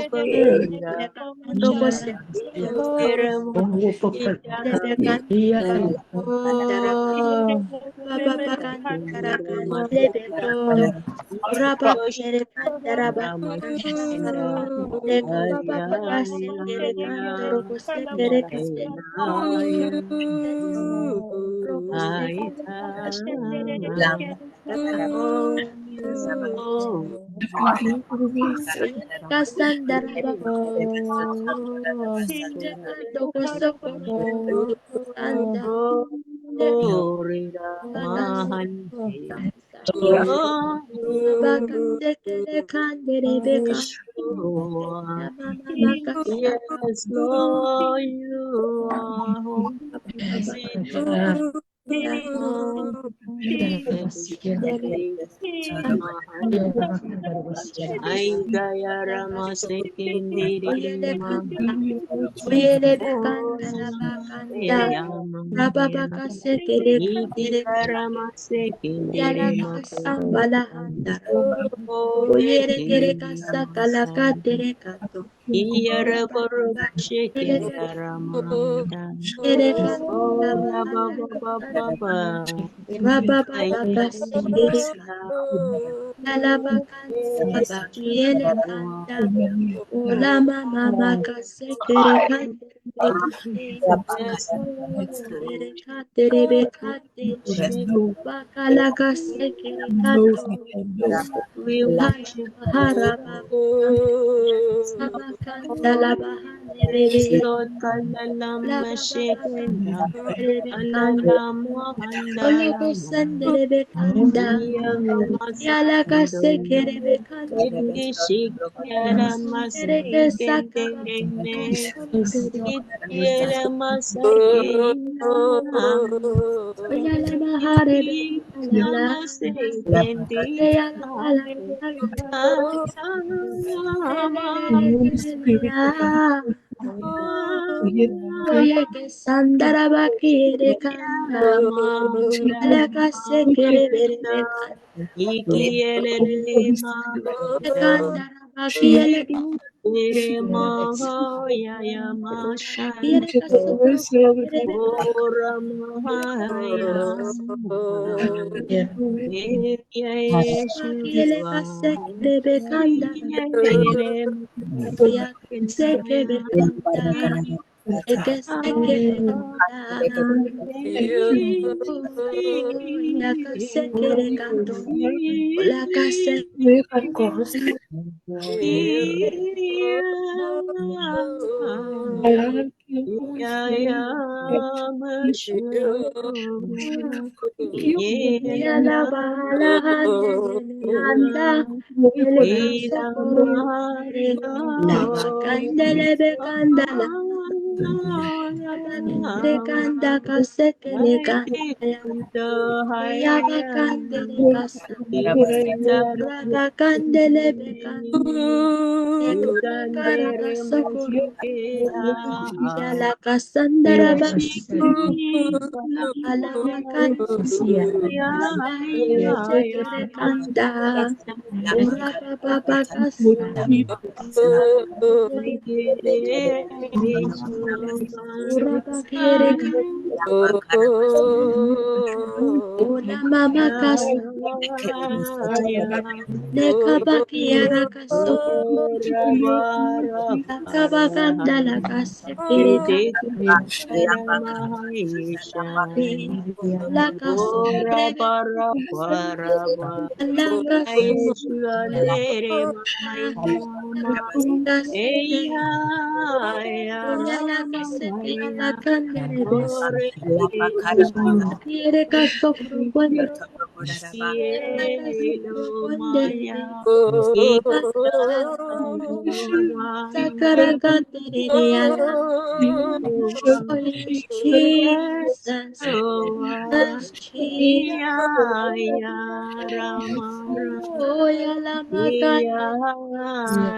Lord, you are holy.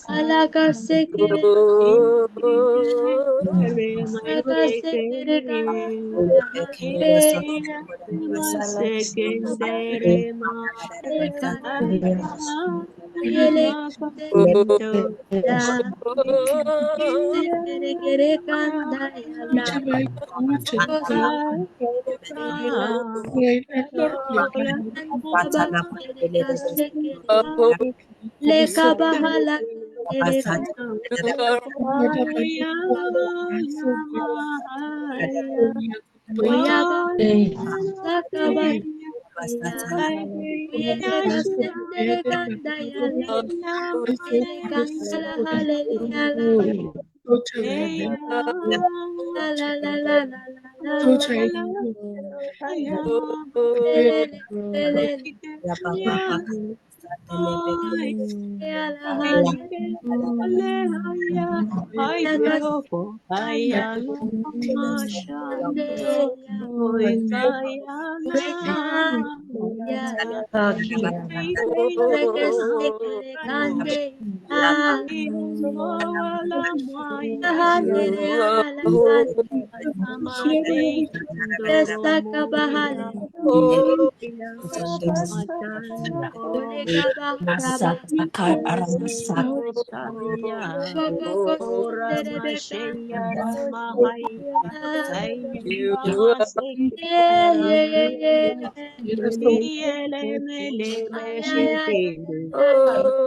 Alakasekere. Alakasekere.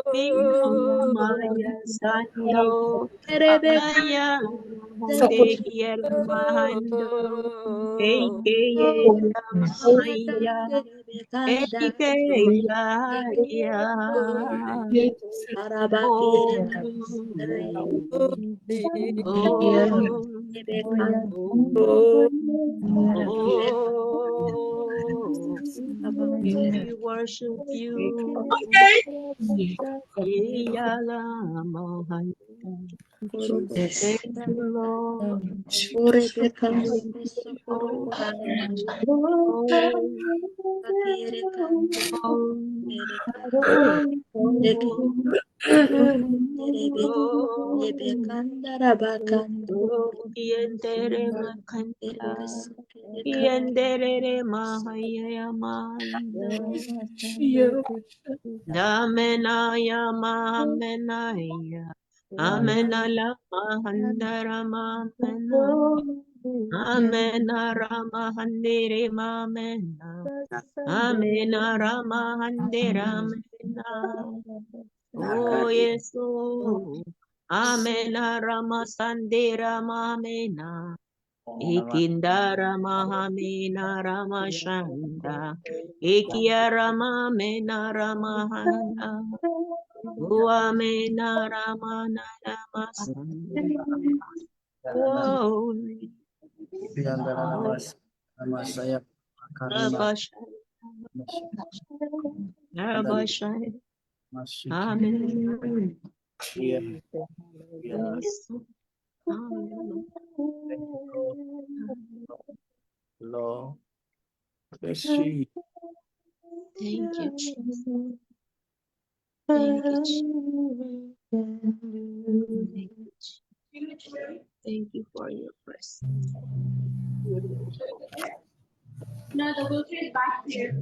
We worship you. Thank you, Lord. Amenaya, amenaya. Amena la mahandara mamena. Amena rama handere mamena. Amena rama handere amena. Oh, yes, oh. Amena rama sandera mamena. Ikindara mahamina rama shanda. Ikiara mamina rama handa. Uamina rama nana masanda. Glory. Rabashai. Rabashai. Amen. Yes. Lord, bless you. Thank you, Jesus. Thank you, Jesus. Thank you, Jesus. Thank you for your presence. Now the wheelchair is back here.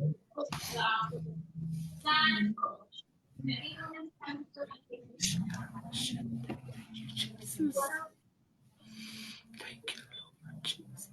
Jesus. Thank you, Lord Jesus.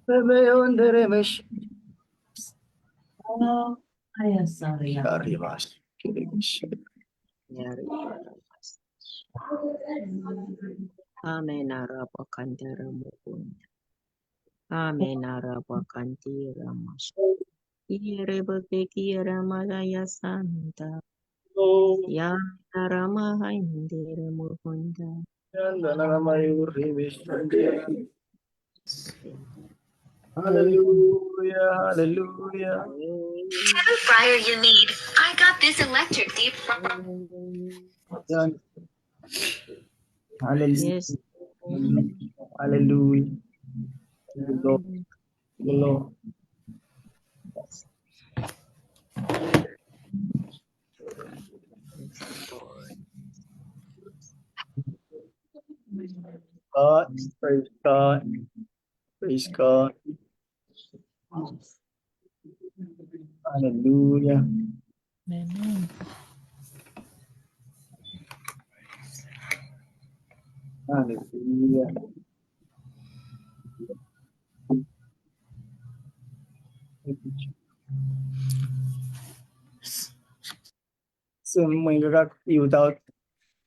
Pepeionderemesh. Karimas. Kirimis. Amen. Arapwa kandere mukunda. Amen. Arapwa kandere mas. Iere beke kiera mala ya santa. Ya arama haindere mukunda. Hallelujah, hallelujah. Every fire you need. I got this electric deep. Hallelujah. Yes. Hallelujah. Lord. Lord. God, praise God, praise God. Hallelujah. Amen. Hallelujah. So, mwein kak mute out.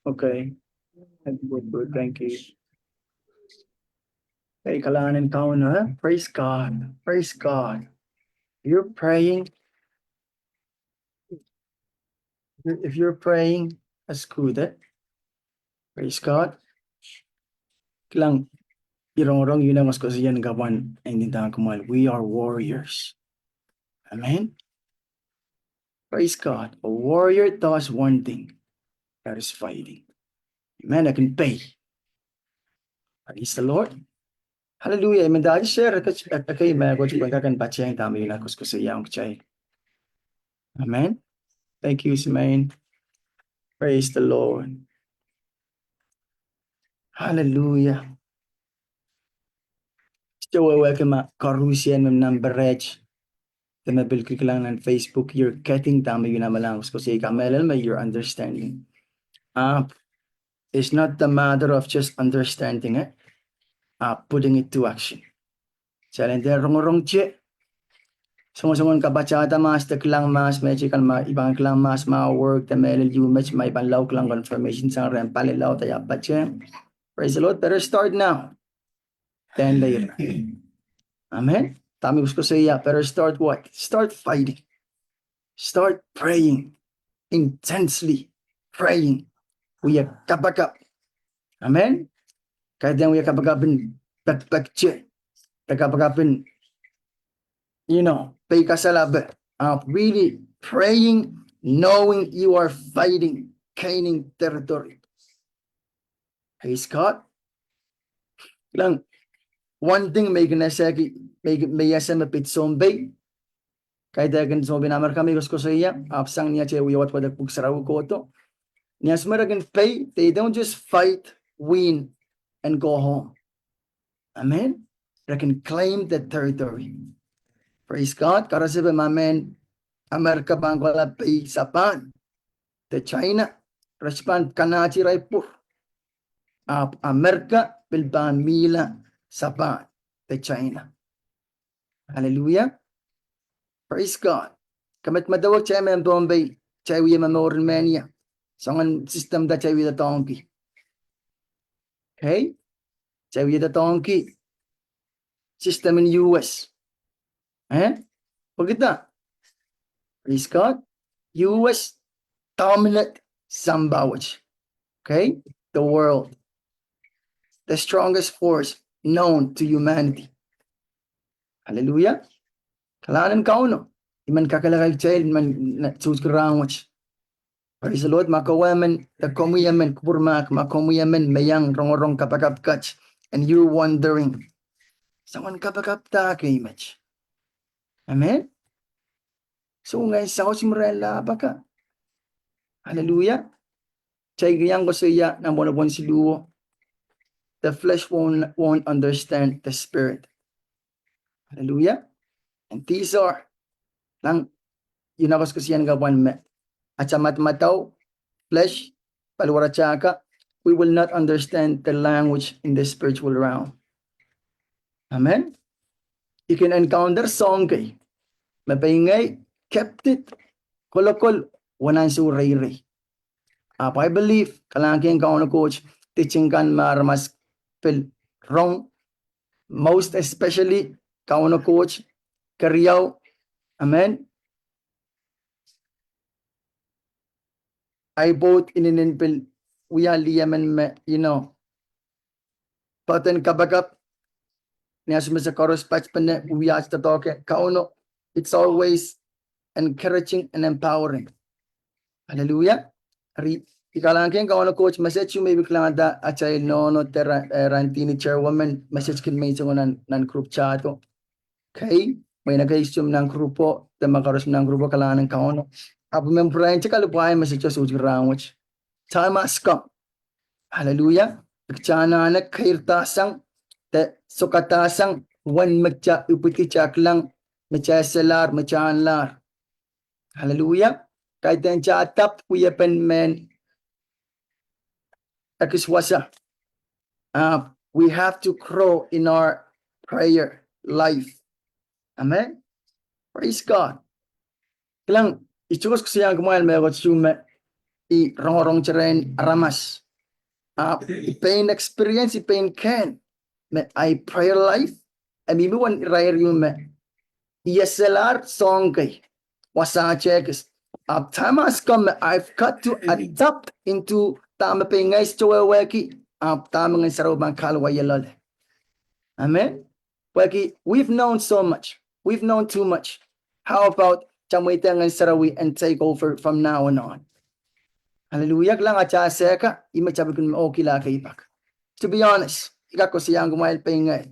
Okay. Good, good. Thank you. Hey, kalahngan en Kauno, huh? Praise God. Praise God. You're praying. If you're praying, that's good, eh? Praise God. Kilang, irong rong yu nan koaskoasoia en kapwan, en inda kumwail. We are warriors. Amen. Praise God. A warrior does one thing. That is fighting. Amen. I can pay. Praise the Lord. Hallelujah. Amen. Dadi share, okay, okay, me koaros pwehn kak en patehng dahme ih nan koaskoasoia ong kitail. Amen. Thank you, Simeon. Praise the Lord. Hallelujah. Still wehwehki ma koaruhsie me nan pere wet, de me pil kilang nan Facebook, you're getting dahme ih nan malahn koaskoasoia, I kamehlele me you're understanding. Ah, it's not the matter of just understanding, eh? Ah, putting it to action. Kitail en dehr rongorong ie. Songosongen kapatahda mahs de kilang mahs, me ie kan ma, I pahn kilang mahs ma work, de mehlel ieu met ma I pahn lao kilang confirmation sang rehn pali lao de ia patehng. Praise the Lord. Better start now than later. Amen. Dahme koaskoasoia, better start what? Start fighting. Start praying. Intensely praying. Wia kapakap. Amen. Kaidehn wia kapakap en pekpekte. De kapakap en, you know, pei kasal ape. Uh, really praying, knowing you are fighting, gaining territory. Praise God. Kilang, one thing me I kin esehki, me I kin, me I ese me pid sounpei. Kaidehkin sounpei en Amerika me I koaskoasoia, ahpw sang ni atail wia wadek pwuhk sarawi kohdo. Ni ansou me re kin pei, they don't just fight, win, and go home. Amen. Re kin claim the territory. Praise God. Karasepe ma mehn Amerika pahn kohla pei Sapan de China, re sohte pahn kanahti irail pwur. Ahpw Amerika pil pahn mihla Sapan de China. Hallelujah. Praise God. Kamedemedewe kitail mehn Pohnpei, kitail wia momour en mehnia. Soangen system da kitail wia doadoahngki. Okay? Kitail wia doadoahngki system en U S. Eh? Pwekida? Praise God. U S dominate sampah wet. Okay? The world. The strongest force known to humanity. Hallelujah. Kalahngan en Kauno. I men kakehlaka kitail, I men na, sohte rahnwet. Praise the Lord. Ma komwi emen, de komwi emen, kupwurmahk, ma komwi emen me iang rongorong kapakap kat, and you're wondering, soangen kapakap da kei met? Amen. So, ngehi saut mirailla paka. Hallelujah. Kitail iang koasoia nan pwonopwon siluh. The flesh won't, won't understand the spirit. Hallelujah. And these are, lang, ih nan koaskoasoia en kapwan me, atail madamadau, flesh, paliwaratail ka, we will not understand the language in the spiritual realm. Amen. I kin encounter soahng kei me pein ngehi kept it kolokol, wanansou reirei. Ahpw I believe, kalahngan kei Kauno Koht, teaching kan me aramas pil rong, most especially Kauno Koht keriau. Amen. Ahi pwoud inenen pil wia lih emen me, you know, pahten kapakap, ni ansou me se koaros patpene wiahda doadoahk en Kauno, it's always encouraging and empowering. Hallelujah. Eri, I kalahngan kei Kauno Koht message me I pil kilangalahda atail nohno de ra-, eh, rahn dihni chairwoman message kin menseng nan, nan group chat o. Okay, mwein ekei sohte nan group o, de ma koaros nan group o kalahngan en Kauno. Ahpw I men pray en te kalipw ahi message o sohte rahnwet. Time has come. Hallelujah. Kita anahne keirdahsang, de sokadahsang, wen me kita ipwidi, kita kilang, me kita eselahr, me kita anlahr. Hallelujah. Kaidehn kita adapt wiepen mehn ekis wasa. Uh, we have to grow in our prayer life. Amen. Praise God. Kilang, I koasoiong kumwail mehkot ehu me I rongorong rehn aramas. Uh, I pein experience, I pein kehn me ahi prayer life e mihmi wen irair ehu me I eselahr soahng kei, wasa ekis. Ahpw time has come me I've got to adapt into dahme pein ngehi sohte wehwehki, ahpw dahme Ngehn Sarawi pahn kahluwa ie loale. Amen. Pwehki we've known so much. We've known too much. How about kita mweidehng Ngehn Sarawi and take over from now and on? Hallelujah. Kilang, atail sehka, ih me kita pil kin ohkihla kei pak. To be honest, I kak koasoiong kumwail pein ngehi.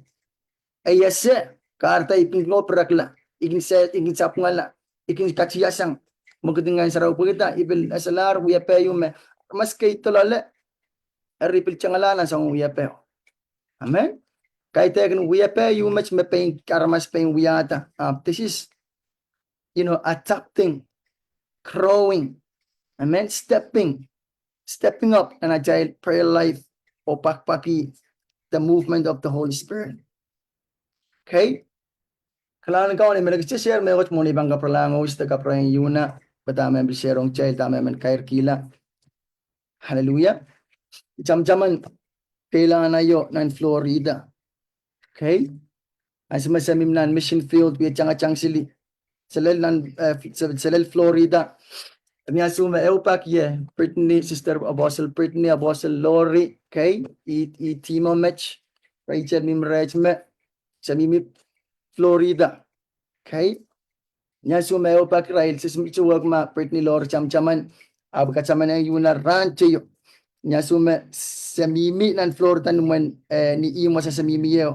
E ese, kahrehda I kin lohpirekla, I kin se, I kin sapwungala, I kin katiasang mwekidin Ngehn Sarawi pwehki I pil eselahr wiepe ehu me aramas kei doaloale, eri I pil tengala nan soangen wiepe o. Amen. Kaidehkin wiepe ehu met me pein aramas pein wiahda. Uh, this is, you know, adapting, growing. Amen. Stepping, stepping up nan atail prayer life oh pwakpwaki the movement of the Holy Spirit. Okay. Kalahngan en Kauno, I men kak share mehkot mwohn ei pahn kapwuralahng Ois de kapwuralahng Iuna, pwe dahme I men pil share ong kitail, dahme I men kairkihla. Hallelujah. I tamataman keilahn aio nan Florida. Okay. Ansou me se mihmi nan mission field, wie tangatang sili. Se lel nan, eh, se, se lel Florida. Ni ansou me ehu pak ie, Brittany, Sister Apostle Brittany, Apostle Lori, okay. I, I timo met, Rachel mihmi rehtail me, se mihmi Florida. Okay. Ni ansou me ehu pak irail, se mihmi sohte wehwehki ma Brittany, Lori tamataman, ahpw katamanehng Iuna rahn teio. Ni ansou me se mihmi nan Florida, ni mwen, eh, ni ihmw wasa se mihmi ie.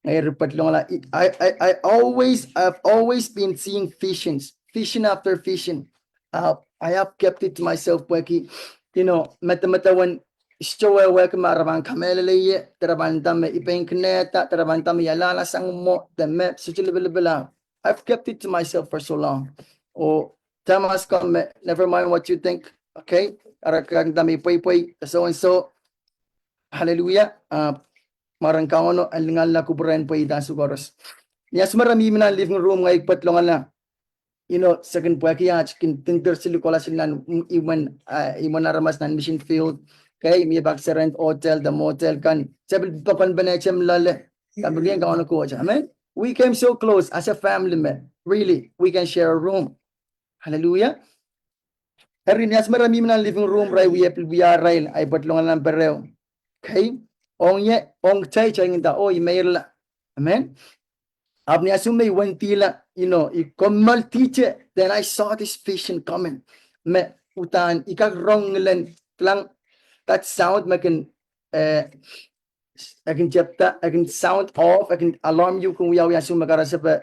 Ngehi eri pedolongala, I, I, I, I always, I've always been seeing visions, vision after vision. Uh, I have kept it to myself, pwehki, you know, medemedewe sohte wehwehki ma re pahn kamehlele ie, de re pahn nda me I pein kinehda, de re pahn nda me I alahlasang mwo, de me sohte lipilipil. I've kept it to myself for so long. Oh, time has come, never mind what you think. Okay? Re kak nda me I pweipwei, so and so. Hallelujah. Uh, mwaren Kauno en linganla kupwure en pweida ansou koaros. Ni ansou me re mihmi nan living room, ngehi pedolongala. You know, se kin pwehki aht kin dingdir sili kohla sili nan, mm, imwen, uh, imwen aramas nan mission field. Okay, mie pak se rent hotel de motel kan. Se pil pokon pene se mih loale. Kak pil kihong Kauno kuohte. Amen. We came so close as a family, me. Really, we can share a room. Hallelujah. Eri ni ansou me re mihmi nan living room, re wie pil wia irail, ahi pedolong nan pereo. Okay. Ong ie, ong kitail, kitail nda, oh, I meirla. Amen. Ahpw ni ansou me I wendihla, you know, I kommoaldihte, then I saw this vision coming. Me uhdahn I kak rong ngilen, kilang, that sound me kin, eh, e kin tepda, e kin sound off, e kin alarm ieu kin wiawi ansou me karasepe,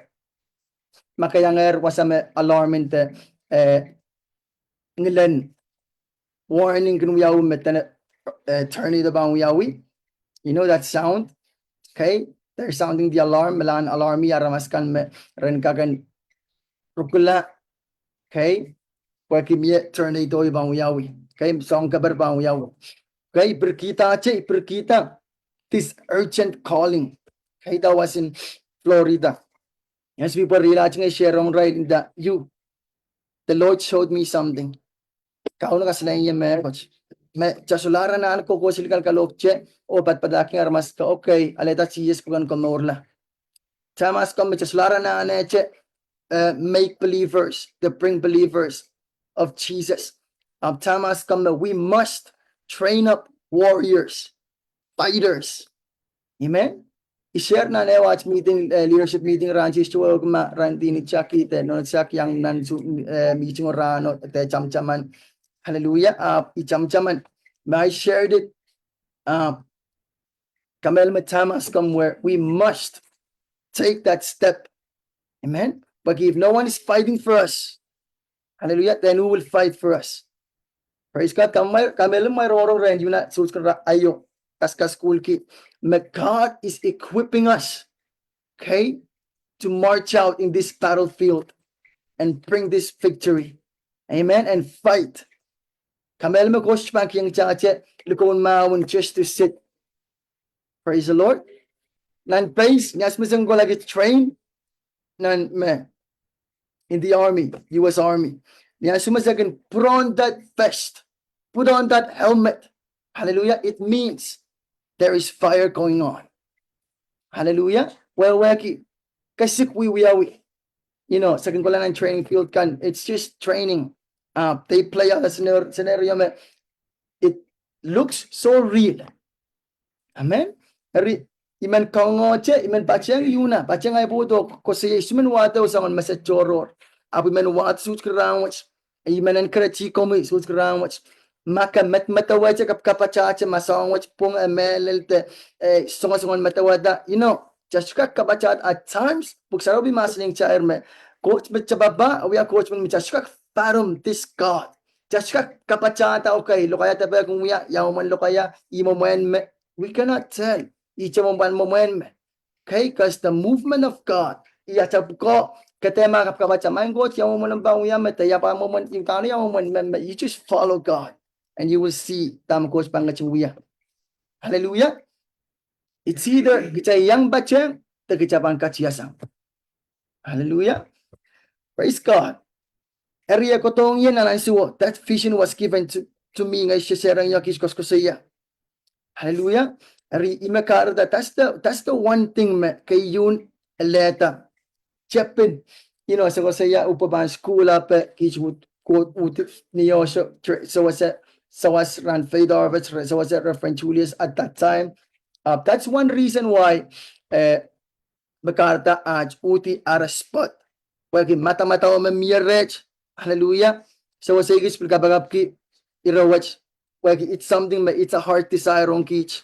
ma keiangehr wasa me alarm en de, eh, ngilen warning kin wiawi me dene, eh, tornado pahn wiawi. You know that sound? Okay? They're sounding the alarm, me lahn alarm-i aramas kan me ren kak en rukula. Okay? Pwehki mie tornado-i pahn wiawi. Okay? Soahng keper pahn wiawi. Okay? I pirkihda, I pirkihda this urgent calling. Okay? That was in Florida. Yes, people realize ngehi share ong irail nda, you, the Lord showed me something. Kauno kasalehiong ie mehkot. Me kitail solahr anahne kohkohseli kalkalohkte oh padapadahkiong aramas kan, okay, alehda Sises pwuken komourla. Kitail mas komw me kitail solahr anahnehte, uh, make believers, the bring believers of Jesus. Ahpw kitail mas komw me we must train up warriors, fighters. Amen. I share nan ehu aht meeting, eh, leadership meeting rahn Tuesday, wehwehki ma rahn dini chakite, no chak iang nan su, eh, meeting o rahno, de tamataman. Hallelujah. Ah, I tamataman. Me I shared it. Ah, kamehlele me kitail mas komw where we must take that step. Amen. But if no one is fighting for us, hallelujah, then who will fight for us? Praise God. Kamehlele me I rongorong rehn Una, sohte kan ra aio, kaskasukuhlki. Me God is equipping us, okay, to march out in this battlefield and bring this victory. Amen. And fight. Kamehlele me Koht pahn kihong kitail ahte likou en mahwen just to sit. Praise the Lord. Nan base, ni ansou me se kin kohla ki train, nan me, in the army, U S Army. Ni ansou me se kin put on that vest, put on that helmet. Hallelujah. It means there is fire going on. Hallelujah. Wehwehki, kesik wiwiawi. You know, se kin kohla nan training field kan, it's just training. Uh, they play out a scenario, scenario me it looks so real. Amen. Eri, I men kangoangehte, I men patehng Una, patehng ahi pwuhdo, koasoia I sohte men wahdo soangen message tohrohr. Ahpw I men wahdo sohte kan rahnwet. I men encourage komwi sohte kan rahnwet. Ma ke medamedewehte, ke kapatahte, ma soahng wet pwung, eh, mehlel de, eh, songosongen medewehda, you know, kitail sohte kak kapatahte at times, Pwuhk Sarawi mahsanih kitail me Koht me tapapa, wia Koht me kitail sohte kak fathom this God. Kitail sohte kak kapatahte, okay, lokaia depe kin wia, ia mwomwen lokaia, ih mwomwen me. We cannot tell. Ihte mwomwen, mwomwen me. Okay, because the movement of God, ia tapwko, ke dehr ma kapakapatahte, Maing Koht, ia mwomwen pahn wia me, de ia pahn mwomwen, ia pahn ia mwomwen me, me, you just follow God and you will see dahme Koht pahn ketin wia. Hallelujah. It's either kitail iang patehng, de kitail pahn katiasang. Hallelujah. Praise God. Eri e kohdohng ie nan ansowo, that vision was given to, to me, ngehi sehse rong ia kis koasokoasoia. Hallelujah. Eri I me kahrehda, that's the, that's the one thing me keieun alehda. Tepin, you know, se koasoia uhpepin school ape, kis uhd, uhd ni osho, tre-, sewese, sawas rahn Faith Harvest, re-, sewese Reverend Julius at that time. Uh, that's one reason why, eh, me kahrehda aht uhdi ara spot. Pwehki madamadau me mie reht. Hallelujah. Sewese kis pil kapakapki ire wet. Pwehki it's something me, it's a heart desire ong kis.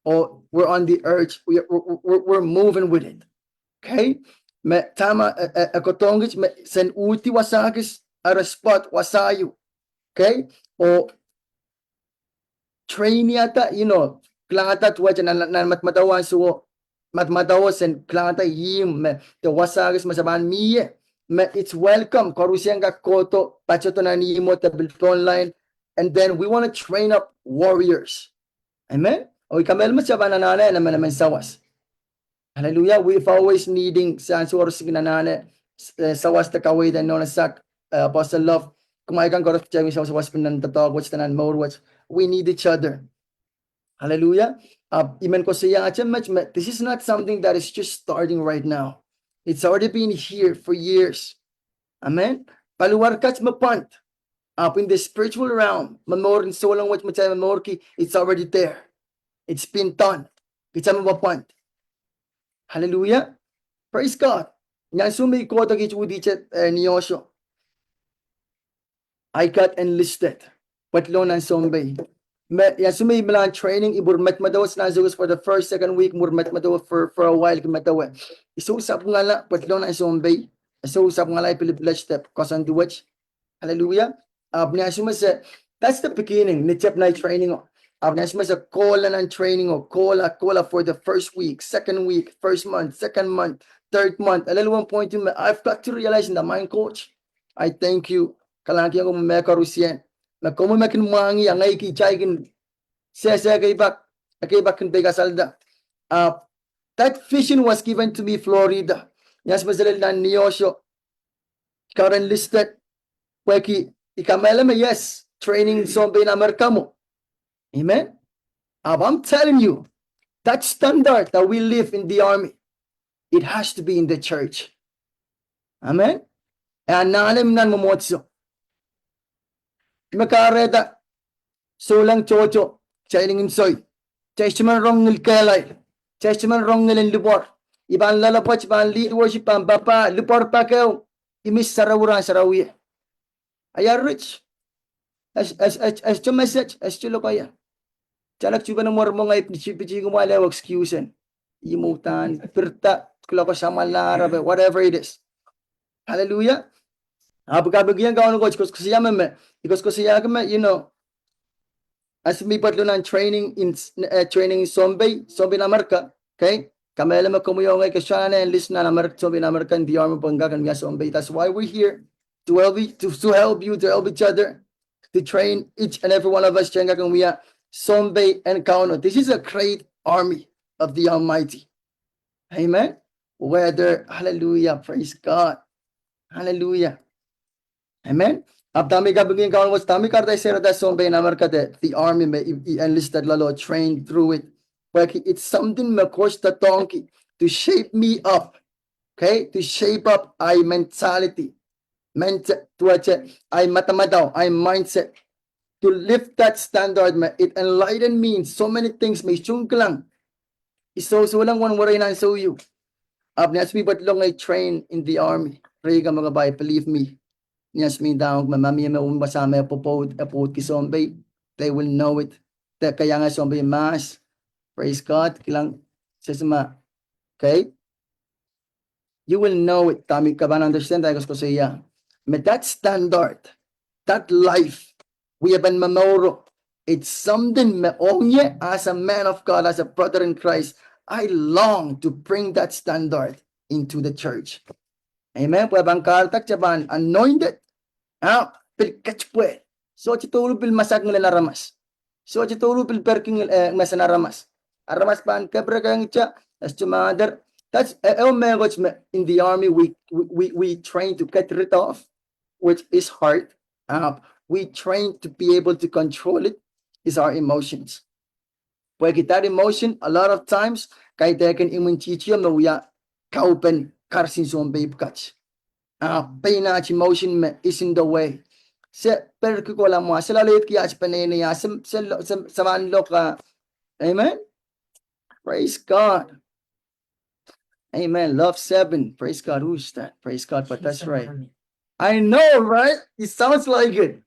Or we're on the urge. We, we, we, we're moving with it. Okay? Me dahme, eh, eh, eh, kohdohng kis, me sen uhdi wasa kis, ara spot wasa ieu. Okay? Oh train-iada, you know, kilangada duwehte nan, nan madamadau ansowo, madamadau sen kilangada ihmw me, de wasa kis me se pahn mie, me it's welcome, koarusie kak kohdo, patohdo nan ihmwo de pil online, and then we want to train up warriors. Amen? Oh I kamehlele me se pahn anahne emenemen sawas. Hallelujah. We've always needing, se ansou koaros kin anahne, eh, sawas de kaweid en nohn esak, eh, Apostle Love. Kumwail kan koaros pwtehng sawas, sawas pil nan doadoahk wet de nan mour wet. We need each other. Hallelujah. Uh, I men koasoiahte met, met, this is not something that is just starting right now. It's already been here for years. Amen. Paliwar kat me pwand. Ahpw in the spiritual realm, momour en souleng wet me kitail momourki, it's already there. It's been done. Kitail me pwand. Hallelujah. Praise God. Ni ansou me I kohdo kis uhdi te, eh, ni osho, I got enlisted. Pwedilong nan sounpei. Me, ni ansou me I mihla nan training, I mwur medemedewe nan sewese for the first, second week, mwur medemedewe for, for a while, I medewe. I sou sapwungala, pwedilong nan sounpei. I sou sapwungala, I pil pledge step, koasoandi wet. Hallelujah. Ahpw ni ansou me se, that's the beginning, ni tep nan training o. Ahpw ni ansou me se kohla nan training o, kohla, kohla for the first week, second week, first month, second month, third month. At one point, me, I've got to realize in the mind, Coach, I thank you. Kalahngan ong komwi mehkoaros ien. Me komwi me kin mwahngih, a ngehi kitail kin sehse ekei pak, ekei pak kin pei kasalda. Uh, that vision was given to me, Florida. Ni ansou me selel nan news o, current listed. Pwehki I kamehlele me yes, training sounpei en Amerika mwo. Amen. Ahpw I'm telling you, that standard that we live in the army, it has to be in the church. Amen. E anahne nan mwomwohdiso. Me kahrehda souleng tohto, training en soi. Testimony rong ngil kehlail. Testimony rong ngil en lipwoar. I pahn loalopwoat, I pahn lead worship, pahn papah, lipwoar pak ehu. I miss sarawi rahn sarawi. Aia rich. As, as, as, as to message, as to lokaia. Talek tupen mwer mwo ngehi piti, piti kumwail ehu excuse en. I mwo uhdahn, pirda, kloko samwalahro, whatever it is. Hallelujah. Ahpw kapingkihong Kauno Koht koskoasoia me me. I koskoasoiahki me, you know, as me pahn lel nan training in, eh, training in sounpei, sounpei en Amerika. Okay? Kamehlele me komwi oh ngehi ke sohte anahne en list nan Amerika, sounpei en Amerika, in the army, pwehn kak en wia sounpei. That's why we're here. To help you, to, to help you, to help each other, to train each and every one of us, train kak en wia sounpei en Kauno. This is a great army of the Almighty. Amen. Whether, hallelujah, praise God. Hallelujah. Amen. Ahpw dahme I kapingkihong Kauno, dahme I kahrehda I serehda sounpei en Amerika de, the army me I, I enlisted loale, trained through it. Pwehki it's something me Koht doadoahngki to shape me up. Okay? To shape up ahi mentality. Ment-, duwehte ahi madamadau, ahi mindset. To lift that standard me, it enlightened me in so many things me I sohte kilang. I sohte souleng wen werei nan ansou ieu. Ahpw ni ansou me I pahn lel ngehi train in the army. Riei kempoakepahi, believe me. Ni ansou me I ndahng me ma mie me wasa me pwopwoud, e pwoudki sounpei, they will know it. De ke iang sounpei mahs. Praise God. Kilang sesema. Okay? You will know it. Dahme ke pahn understand, I koskoasoia me that standard, that life, wiepen momouro, it's something me ong ie as a man of God, as a brother in Christ, I long to bring that standard into the church. Amen. Pwe pahn kahrehda ke pahn anointed. Ah, pil ketpwe. Sohte douluhl pil masak ngilen aramas. Sohte douluhl pil perki ngil, eh, mesen aramas. Aramas pahn kepirekengte, as to mother. That's, eh, eh, me Koht me, in the army, we, we, we, we train to get rid of, which is hard. Uh, we train to be able to control it, is our emotions. Pwehki that emotion, a lot of times, kaidehkin imwintihti me wia kaupen kahrehda sounpei pwukat. Ah, pein aht emotion me is in the way. Se perki kohla mwo, se loalehdi aht peneinei, ah, se, se, se, se pahn loka. Amen. Praise God. Amen. Love seven. Praise God. Who's that? Praise God. But that's right. I know, right? It sounds like it.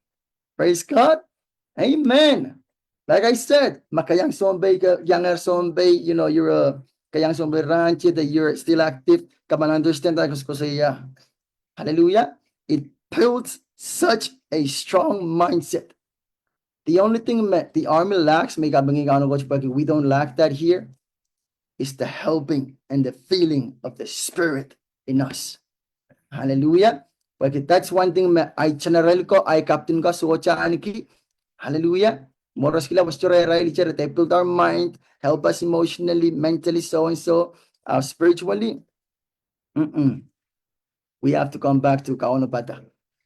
Praise God. Amen. Like I said, ma ke iang sounpei, ke iang sounpei, you know, you're a, ke iang sounpei rahnwet, that you're still active. Come on, understand that, koskoasoia. Hallelujah. It builds such a strong mindset. The only thing me, the army lacks, me I kapingkihong Kauno Koht pwehki we don't lack that here, is the helping and the feeling of the Spirit in us. Hallelujah. Pwehki that's one thing me ahi general ko, ahi captain ko sohte ahneki. Hallelujah. Mworoskihla western area, they build our mind, help us emotionally, mentally, so and so, uh, spiritually. Mm-mm. We have to come back to Kauno pahda.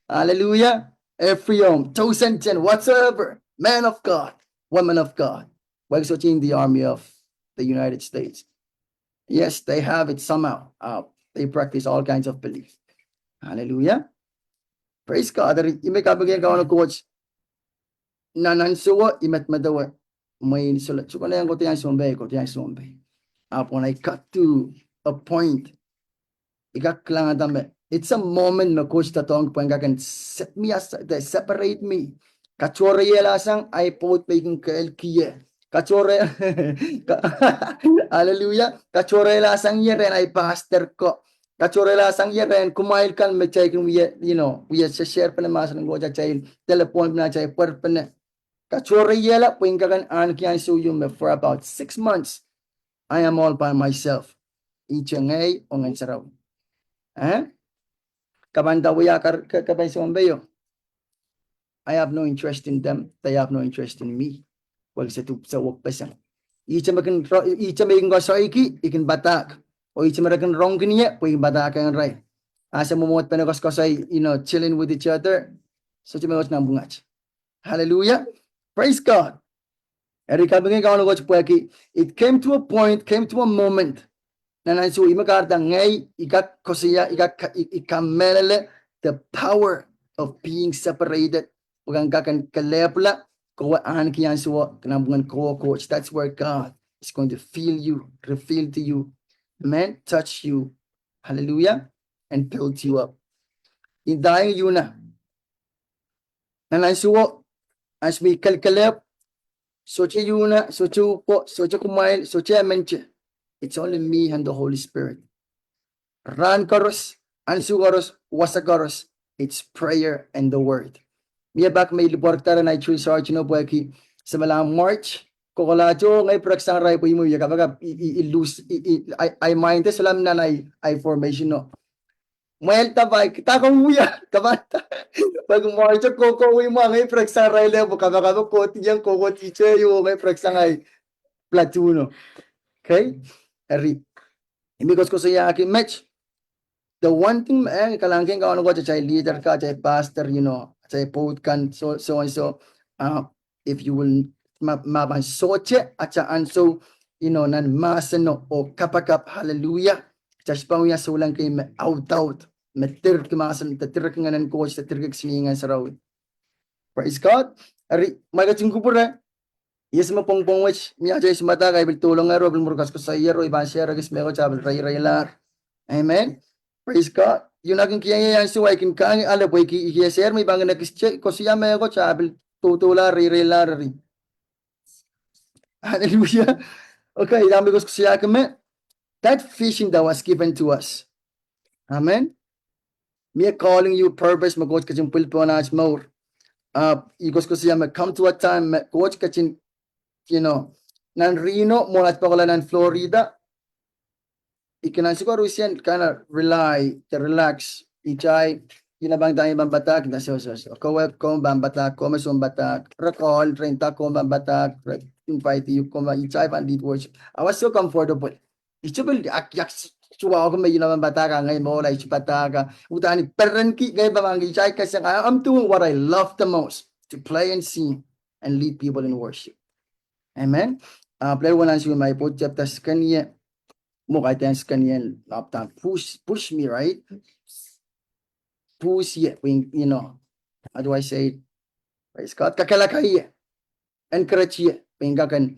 Hallelujah. Every home, thousand ten, whatsoever, man of God, woman of God, works in the army of the United States. Yes, they have it somehow. Uh, they practice all kinds of beliefs. Hallelujah. Praise God. Eri, I men kapingkihong Kauno Koht. Nan ansouo, I medemedewe mwein solahr tuhkehn kohdahn sounpei, kohdahn sounpei. Ahpw when I got to a point, I kak kilangada me, it's a moment me Koht doadoahngki pwehn kak en set me aside, de separate me. Katohreiehla sang ahi pwoud me I kin kehlki ie. Katohre-, ka-, hallelujah. Katohreiehla sang ie rehn ahi pastor ko. Katohreiehla sang ie rehn kumwail kan me kitail kin wie, you know, wie share pene mahsen en Koht atail telephone pene, atail pwehr pene. Katohreiehla pwe I kak en ahneki ansou ieu me for about six months, I am all by myself. Ihte ngehi oh Ngehn Sarawi. Eh? Ke pahn ndawia kar-, ke, ke pahn sounpeio. I have no interest in them. They have no interest in me. Well, se tu, se wok pesen. Ihte me I kin ro-, ihte me I kin koasoiki, I kin padahk. Oh ihte me re kin rongkin ie, pwe I kin padahkihong irail. A se mwomwohd pene koasoakoasoi, you know, chilling with each other. Sohte me wet nan pwungat. Hallelujah. Praise God. Eri kaping en Kauno Koht pwehki, it came to a point, came to a moment. Nan ansou I me kahrehda ngehi, I kak koasoia, I kak, I, I kamehlele the power of being separated. Pwe ke kak en kelehpwla, kowe ahneki ansou, ke nanpwungen kowe Koht. That's where God is going to fill you, reveal to you. Amen. Touch you. Hallelujah. And build you up. Indahiong Yona. Nan ansou, ansou me I kelkelehpw, sohte Yona, sohte uhpwo, sohte kumwail, sohte emente. It's only me and the Holy Spirit. Rahn koaros, ansou koaros, wasa koaros, it's prayer and the word. Mie pak me I lipwoarkdahng ahi drill sergeant o pwehki, semwalahn March, kohkohlahte ngehi pireksang irail pwe I mwo ie kapakap, I, I, I lose, I, I, I, I mind e sohla nan ahi, ahi formation o. Mwehl dapai, dake wia, kapahda. Pwehki March e kohkohwei mwo ngehi pireksang irail pwe kapakap e kohdiong kohkohdihtei o ngehi pireksang ahi platoon o. Okay? Eri, I mi koasoakoasoiahki met. The one thing, eh, kalahngan en Kauno Koht, atail leader kan, atail pastor, you know, atail pwoud kan, so, so and so. Uh, if you will, ma, ma pahn sohte atail ansou, you know, nan mahsen o kapakap, hallelujah. Atail sohte pahn wia souleng kei me audaud, me direkki mahsen, de direkki Ngehnen Koht, de direkki kisin Ngehn Sarawi. Praise God. Eri, mwein ketin kupwure, Iei se me pwongpwong wet, ni atail sounpadahk, I pil doulongehr oh pil mwur koasoakoasoier oh I pahn share kis mehkot, I pil reireilahr. Amen. Praise God. Yona kin kihong ie ansou, I kin kang ale pwe I ki, I ki share me I pahn kin ekiste, koasoia mehkot, I pil doudoulahr, reireilahr eri. Hallelujah. Okay, I dahme koasoakoasoiahki me, that vision that was given to us. Amen. Mie calling, you purpose me Koht ketin pwil pohn aht mour. Uh, I koasoakoasoia me come to a time me Koht ketin, you know, nan Reno, mwohn aht pahn kohla nan Florida. I kin ansou koaruhsie kind of rely, de relax. Itai, I na pahn dahme I pahn padahk, I na so, so, so. Kowe, kowe pahn padahk, kowe me sounpadahk. Re call, re nda kowe pahn padahk, re invite you, kowe pahn, itai pahn lead worship. I was so comfortable. I sohte pil ak, yak, suwak me I na pahn padahk, ngehi mola, I sohte padahk. Uhdahn I perenki, ngehi pahn, itai keseng, I, I'm doing what I love the most, to play and sing and lead people in worship. Amen. Uh, pil uwen ansou me I pwoud chapter second year. Mwo kaidehn second year, laptop push, push me, right? Push ie, pwe, you know, how do I say it? Praise God. Kakehlaka ie. Encourage ie. Pwe I kak en,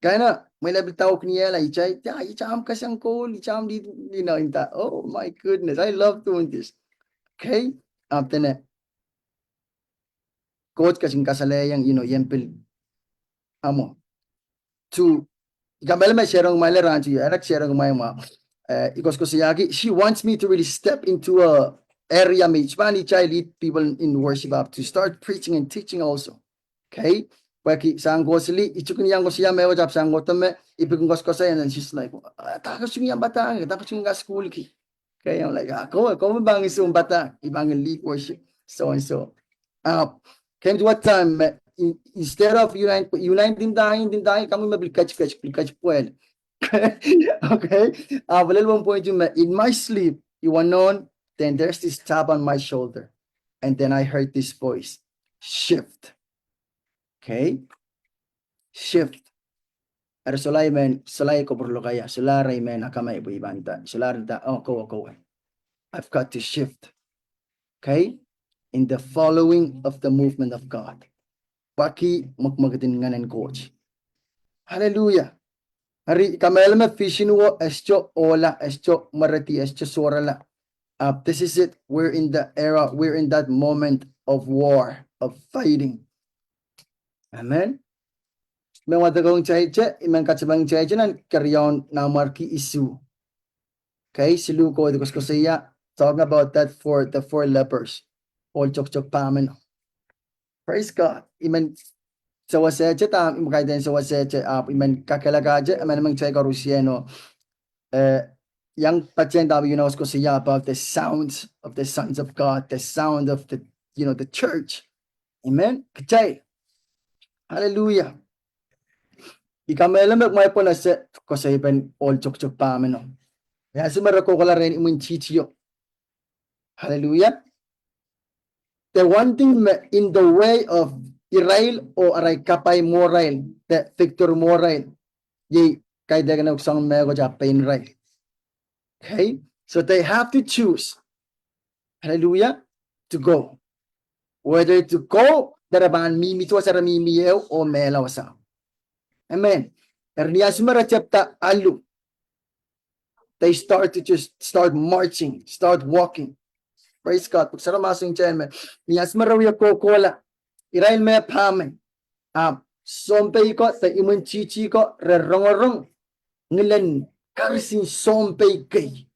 kaina, mwein I pil dauk ni ela, itai, ya, itai ahmw keseng koul, itai ahmw di, you know, inda, oh my goodness, I love doing this. Okay? Ahpw dene, Koht ketin kasalehiong, you know, I en pil, amwo. To, I kamehlele me I shareong kumwail rahn to you, I like shareong kumwail mwo. Uh, I koasoakoasoiahki, she wants me to really step into a area me, I sohte pahn itai lead people in worship ahpw to start preaching and teaching also. Okay? Pwehki sang kohseli, I tuhkihong koasoia mehkot ahpw sang kohdo me, I pil kin koasoakoasoi, and then she's like, "Ah, dahkot sohte I en padahk, dahkot sohte I en kasukuhlki." Okay, I'm like, "Ah, kowe, kowe pahn sounpadahk, I pahn lead worship, so and so." Uh, came to a time, uh, in, instead of unite, unite in dying, in dying, kami me pil kach, kach, pil kach pwel. Okay, uh, but at one point, you met, in my sleep, you were known, then there's this tap on my shoulder. And then I heard this voice, "Shift." Okay? Shift. Eri solahr I men, solahr I kupwur lokaia, solahr I men akamai pwe I pahn nda, solahr nda, oh, kowe, kowe. I've got to shift. Okay? In the following of the movement of God. Pwehki mwekmwekid en Ngehn en Koht. Hallelujah. Eri I kamehlele me vision wo e sohte ohla, e sohte mweredi, e sohte sohrala. Uh, this is it. We're in the era, we're in that moment of war, of fighting. Amen. Me wadekong kitail, I men katepen kitail nan keriaun Nanmwarki isuh. Okay, siluh kohdi koasoakoasoia, talking about that for the four lepers. Ohl tokutok pahmen. Praise God. I men sewesehte dahme, I men kaidehn sewesehte, ahpw I men kakehlakahte, I men men kitail koaruhsie no. Uh, iang patehng dahme I men koasoakoasoia about the sounds of the sons of God, the sound of the, you know, the church. Amen. Kitail. Hallelujah. I kamehlele me kumwail pwehn ese koasoipen ohl tokutok pahmeno. Ni ansou me re kohkohla rehn imwintihtio. Hallelujah. The one thing me in the way of irail oh arail kapai mwohrail, the victory mwohrail, iei kaidehk en soangen mehkot ah pein irail. Okay? So they have to choose. Hallelujah. To go. Whether to go, de re pahn mihmi tohto wasa re mihmi ehu oh mehla wasa. Amen. Eri ni ansou me re tepda alu, they start to just start marching, start walking. Praise God. Pwuhk Sarawi mahsanih kitail me ni ansou me re wia kohkohla, irail me pahmen, ahpw sounpei ko de imwintihti ko re rongorong ngilen karis en sounpei kei.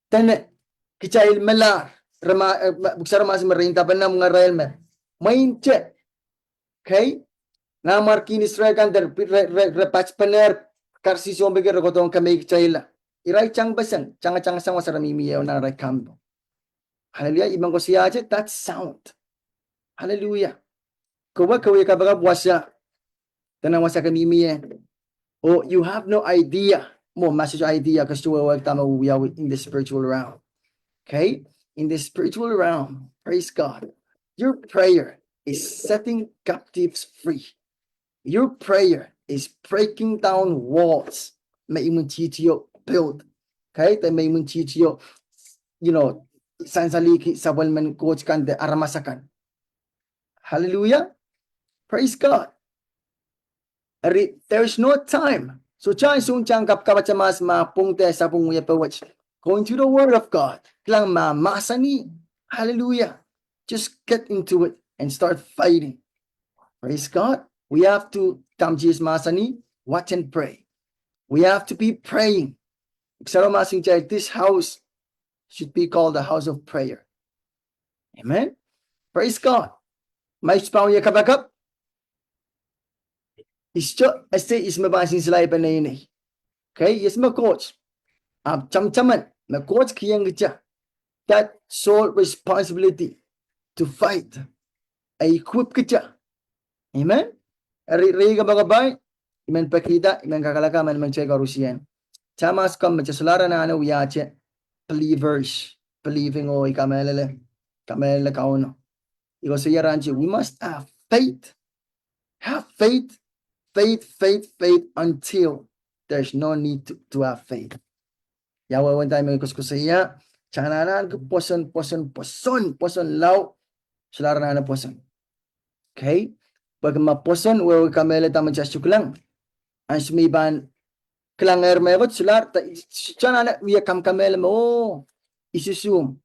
Dene kitail melahr, re ma, eh, ma, Pwuhk Sarawi mahsanih me re indapene mengarail me mweinte. Okay? Nanmwarkien Israel kan de re, re, re, re patpene karis en sounpei kei, re kohdohng kamehkitailla. Irail tang peseng, tang, tang sang wasa re mihmi ehu nan arail kampo. Hallelujah. I men koasoiahte that sound. Hallelujah. Kowe, kowe kapakap wasa, dene wasa ke mihmi ie. Oh, you have no idea. Mwo, ma sohte idea, ke sohte wehwehki dahme wiawi in the spiritual realm. Okay? In the spiritual realm, praise God. Your prayer is setting captives free. Your prayer is breaking down walls me imwintihtio build. Okay? De me imwintihtio, you know, sansalihki sapwellimen Koht kan de aramas akan. Hallelujah. Praise God. Eri, there is no time. So, tang soun tang kapakap atail mahs ma pwung de sapwung wia powehte. Go into the word of God. Kilang ma mahsanih. Hallelujah. Just get into it and start fighting. Praise God. We have to, dahme Sises mahsanih, watch and pray. We have to be praying. Pwuhk Sarawi mahsanih kitail, this house should be called the house of prayer. Amen. Praise God. Ma I sohte pahn wia kapakap, I sohte ese ihs me pahn sinsila peneinei. Okay, ihs me Koht. Ahpw tamataman me Koht kihong kitail that sole responsibility to fight, e equip kitail. Amen. Eri, eri kapakapai, I men pekihda, I men kakalaka, I men, I men kitail koarusie. Kitail mahs komw me kitail solahr anahne wiahte believers, believing, oh, I kamehlele, kamehlele Kauno. I koasoia rahn te, we must have faith. Have faith, faith, faith, faith until there's no need to, to have faith. Ia wehwehn dahme I koasokoasoia, kitail anahne ahneki pwoson, pwoson, pwoson, pwoson lao, solahr anahne pwoson. Okay? Pwehki ma pwoson, wehwehki kamehlele dahme kitail sohte kilang. Ansou me I pahn kilangehr mehkot, solahr, kitail anahne wia kamkamehlele me, oh, I susuhmw.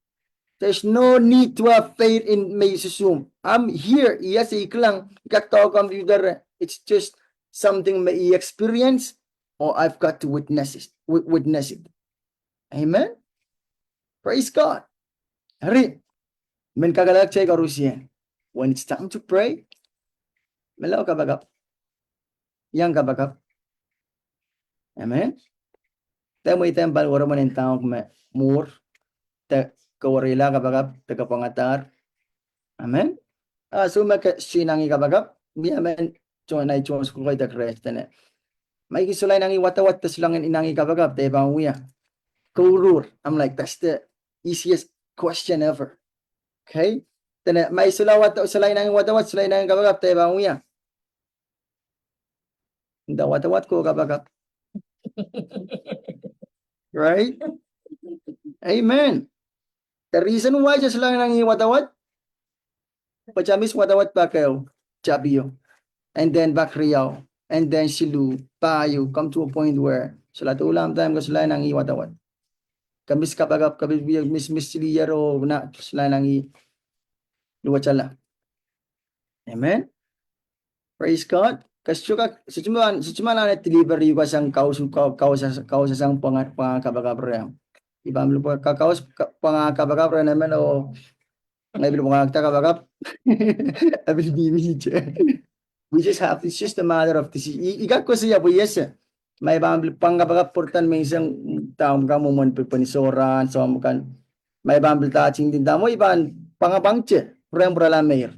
There's no need to have faith in me I susuhmw. I'm here, I ese, I kilang, I kak doh computer, it's just something me I experience, or I've got to witness it, wi-, witness it. Amen. Praise God. Eri, I men kakalahng kitail koarusie. When it's time to pray, melahr kapakap. Iang kapakap. Amen. Dahme I dehr pahn wehwehki me nin dahme I mwur, de ke werila kapakap, de ke pwangadahr. Amen. Ah, soh me ke sohte inangih kapakap, mie men tohn, nai tohn sukuhl ko I de kres dene, ma I kin solahr inangih wadawad de sohla inangih kapakap, de pahn wia. Kouruhr. I'm like, that's the easiest question ever. Okay? Dene, ma I solahr wada-, solahr inangih wadawad, solahr inangih kapakap, de pahn wia. Nda wadawad ko kapakap. Right? Amen. The reason why kitail solahr inangih wadawad, pwe kitail mihs wadawad pak ehu, tapio. And then pak riau. And then siluh, pahieu, come to a point where, solahr doula dahme ke solahr inangih wadawad. Ke mihs kapakap, ke mihs, mihs, mihs siluh iero, na, solahr inangih luwetala. Amen. Praise God. Ke sohte kak, sohte men, sohte men anahne deliver uhk sang kaus, kau-, kaus, kausasang pwanga-, pwangahn kapakap rehmw. I pahn pil pwa-, ka-, kaus, ka-, pwangahn kapakap rehmw, amen, oh, ngehi pil pwangahkihda kapakap. I pil mihmihte. We just have, it's just a matter of this. I, I kak koasoia pwe I ese. Ma I pahn pil pwangahn kapakap pwurehng menseng, dahme kamwomwen pil pwini sohrahn, soahng kan. Ma I pahn pil dating din dahme I pahn pwangapwangte, pwurehng pwurala meir.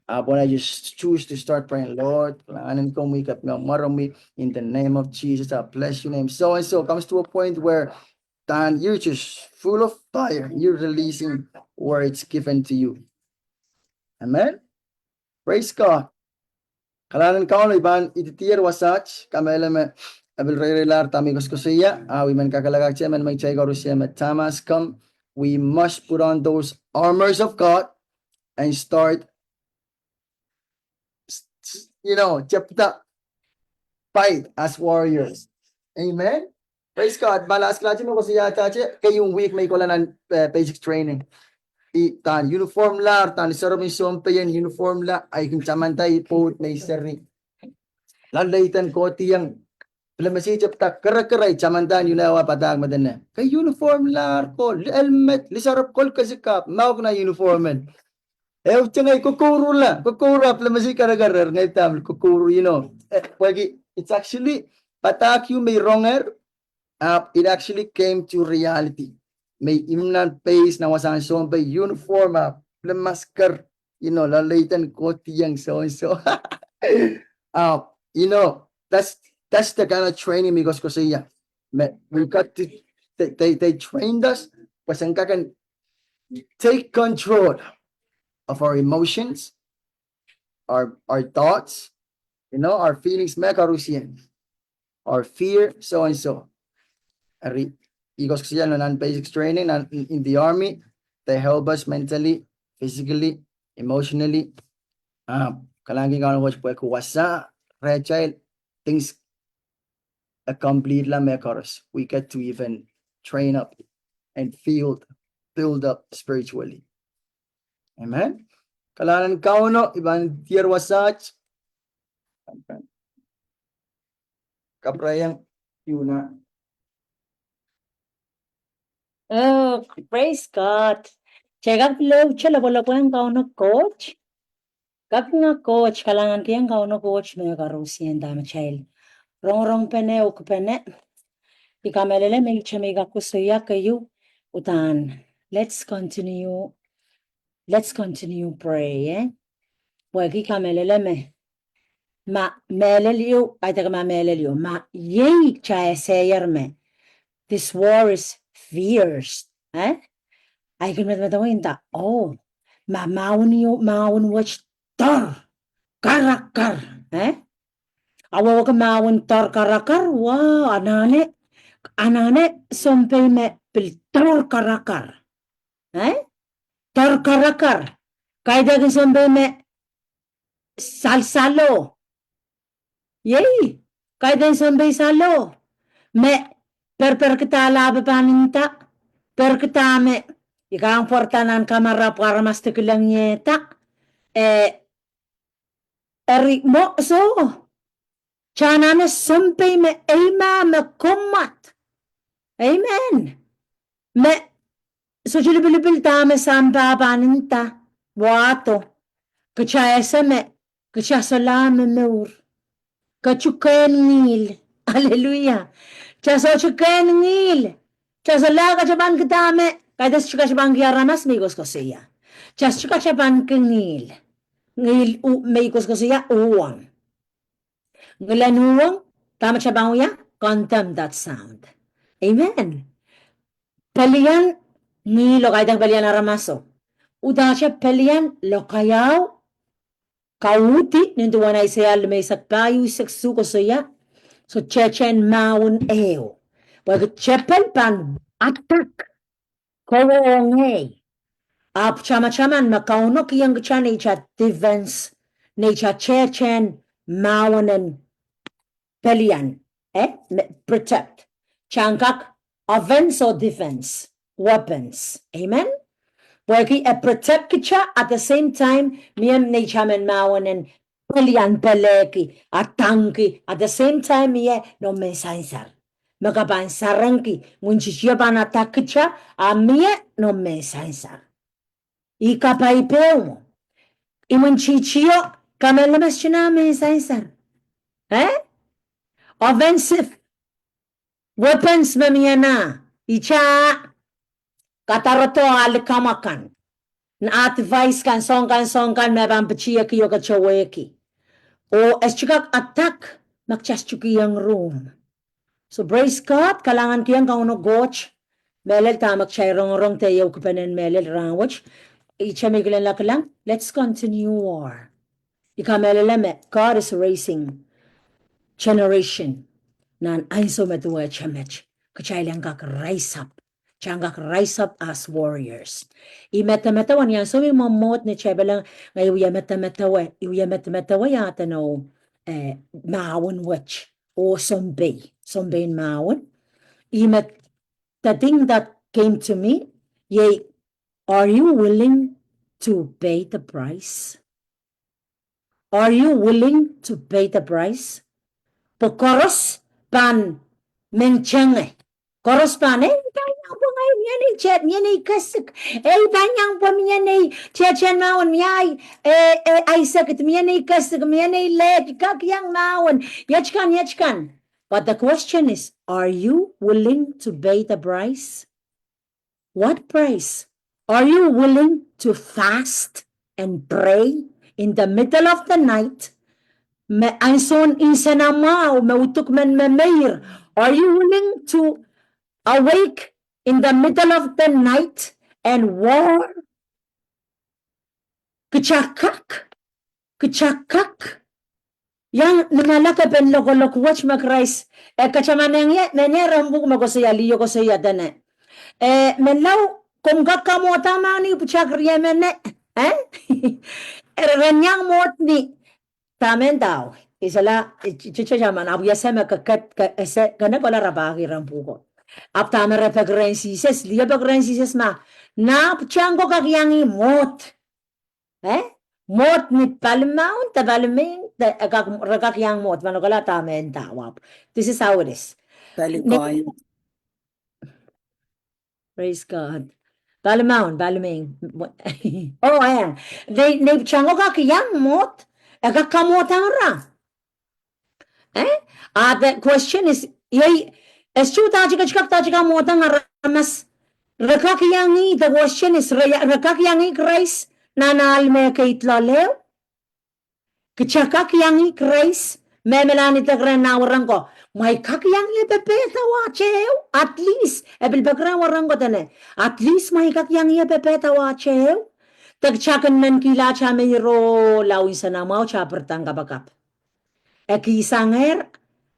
Ahpw when I just choose to start praying, Lord, anahne komwi, kapinga mwaromwi, in the name of Jesus, I bless your name. So and so comes to a point where Dan, you're just full of fire. You're releasing words given to you. Amen. Praise God. Kalahngan en Kauno. I pahn idihdier wasaht, kamehlele me e pil reireilahr dahme I koasokoasoia, ah, I men kakehlakahte emen me kitail koaros me Thomas, come, we must put on those armors of God and start, you know, chapter fight as warriors. Amen. Praise God. Malas klahte me koasoiahte, ke iang wihk me I kohla nan, eh, basic training. I dan uniform la, dan serepen sounpei en uniform la, I kin tamanda I pwoud me I seri. Loalleiden kohdiong. Pil mesi chapter kereker I tamanda I unewa padahk me dene. Ke uniform la ko, helmet, liserep kol kesikap, mwahu nan uniform en. Ehu tengei kokourla, kokourla, pil mesi kereker, ngehi dahme kokour, you know. Eh, pwehki, it's actually, padahk ehu me I ronger, ah, it actually came to reality. Me I imwiahn base nan wasahn sounpei uniform, ah, pil masker, you know, loalleiden kohdiong so and so. Ah, you know, that's, that's the kind of training me I koasokoasoia. Me, we got to, they, they, they trained us, pwe sen kak en take control of our emotions, our, our thoughts, you know, our feelings, me koarosie, our fear, so and so. Eri, I koasokoasoia nan basic training, nan, in, in the army, they help us mentally, physically, emotionally. Ah, kalahngan en Kauno pwehki wasa, rehtail, things a complete la me koaros. We get to even train up and field, build up spiritually. Amen. Kalahngan en Kauno, I pahn diar wasaht. Kaprahiong, Yuna. Oh, praise God. Kitail kak pil ehu te lopwolopwe ong Kauno Koht. Kapinga Koht, kalahngankihong Kauno Koht me koarosie dahme kitail rongorongpene, ukpene. I kamehlele me I te me I kak koasoia keieu, uhdahn, let's continue, let's continue pray, eh? Pwehki I kamehlele me, ma mehlel ehu, I deke ma mehlel ehu, ma iei kitail esehier me this war is fierce, eh? I kin medemedewe nda, oh, ma mahwen ehu, mahwen wet doar karakar, eh? Awo ke mahwen doar karakar, wow, anahne, anahne sounpei me pil doar karakar, eh? Doar karakar. Kaidehkin sounpei me salsalo. Iei, kaidehn sounpei salo. Me perperkidala pahn nda, perkida me, I kak pwarada nan kamara pwe aramas de kilengiehda. Eh, eri mwo soh. Kitail anahne sounpei me eimah me kommwad. Amen. Me sohte lipilipil dahme sampah pahn nda, wahdo. Kitail ese me, kitail solahr momour. Kitail kehn ngihl. Aleluia. Kitail sohte kehn ngihl. Kitail solahr katapanki dahme, kaidehn sohte katapanki aramas me I koasokoasoia. Kitail sohte katapanki ngihl. Ngihl u-, me I koasokoasoia uhwong. Ngilen uhwong, dahme kitail pahn wia, condemn that sound. Amen. Pelian ngihl oh kaidehk pelian aramaso. Uhdahte pelian lokaiahu, kauhdi, nin duwen Aiseia limeisek pahieu, eisek isuh koasoia, sohte tehn mahwen ehu. Pwehki tepel pahn attack kowe oh ngehi. Ahpw tamataman me Kauno kihong kitail neitail defense, neitail tehn mahwen en pelian, eh, me protect. Kitail kak offense oh defense, weapons. Amen? Pwehki e protect kitail, at the same time, mie neitail men mahwen en pelian, peleki, attackki, at the same time, mie noumw mehn sansar. Me ke pahn sarengki, imwintihti o pahn attack kitail, a mie noumw mehn sansar. I kapai pehmw. Imwintihtio, kamehlele me sohte noumw mehn sansar. Eh? Offensive weapons me mie nan, ihte kadarodo ah likamw akan. Nan device kan, soahng kan, soahng kan me pahn pitihki oh katowehki. Oh e sohte kak attack, ma kitail sohte kihong room. So praise God, kalahngankihong Kauno Koht. Mehlel dahme kitail rongorong de ehu kipenen mehlel rahnwet. Ihte me I kilangla kilang, let's continue war. I kamehlele me God is raising generation nan ansou me duwehte met. Kitail en kak rise up. Kitail en kak rise up as warriors. I medemedewe ni ansou me I mwomwohd ni tepel, ngehi wie medemedewe, I wie medemedewe ia edeno, eh, mahwen wet. Oh sounpei, sounpein mahwen. I met, the thing that came to me, iei, are you willing to pay the price? Are you willing to pay the price? Pwe koaros pahn men tenge. Koaros pahn, eh, I pahn iang pwe ngehi mie nei teht, mie nei kesik. Eh, I pahn iang pwe mie nei tehtehn mahwen, mie ei, eh, eh, ei sekit, mie nei kesik, mie nei lehdi, kak iang mahwen. Iet kan, iet kan. But the question is, are you willing to pay the price? What price? Are you willing to fast and pray in the middle of the night? Me ansoun nsenamwahu, me uduk men memeir. Are you willing to awake in the middle of the night and war? Kitail kak, kitail kak iang nimala kapen lokolok wet me Krais, eh, katamanehng ie, me ne rempwuk me koasoia, liho koasoia dene, eh, menlau, komw kak kamwohda mahn ni pwutak riemen, eh? Eh, ren iang mwohd ni dahme ndau. Isala, eh, tete taman, ahpw I ese me ke, ke, ke, ese, kene kohla rapahki rempwuko. Ahpw dahme re peki rehn Sises, liho peki rehn Sises ma, nah pwutak ko kak iang ih mwohd. Eh? Mwohd ni palimaun, de palimeing, de, eh, kak, re kak iang mwohd, manokola dahme ndau ahpw. This is how it is. Pali Ne- koi. Praise God. Palimaun, palimeing. Oh, eh. Nei, nei pwutak ko kak iang mwohd, e kak kamwohdahng ira. Eh? Ah, the question is, iei, e sohte udahn kitail kak, kitail kamwohdahng aramas. Re kak iang ih, the question is, re, re kak iang ih Krais nan ahl me keid loale? Kitail kak iang ih Krais, me, me lani dek rehn nah wahnpoaron ko. Mwein kak iang ih e pepehda wahte ehu, at least, e pil peki rehn wahnpoaron ko dene. At least mwein kak iang ih e pepehda wahte ehu. De kitail kin men kihla atail meir oh lao nsenamwahu, kitail pirdahng kapakap. E kihsangehr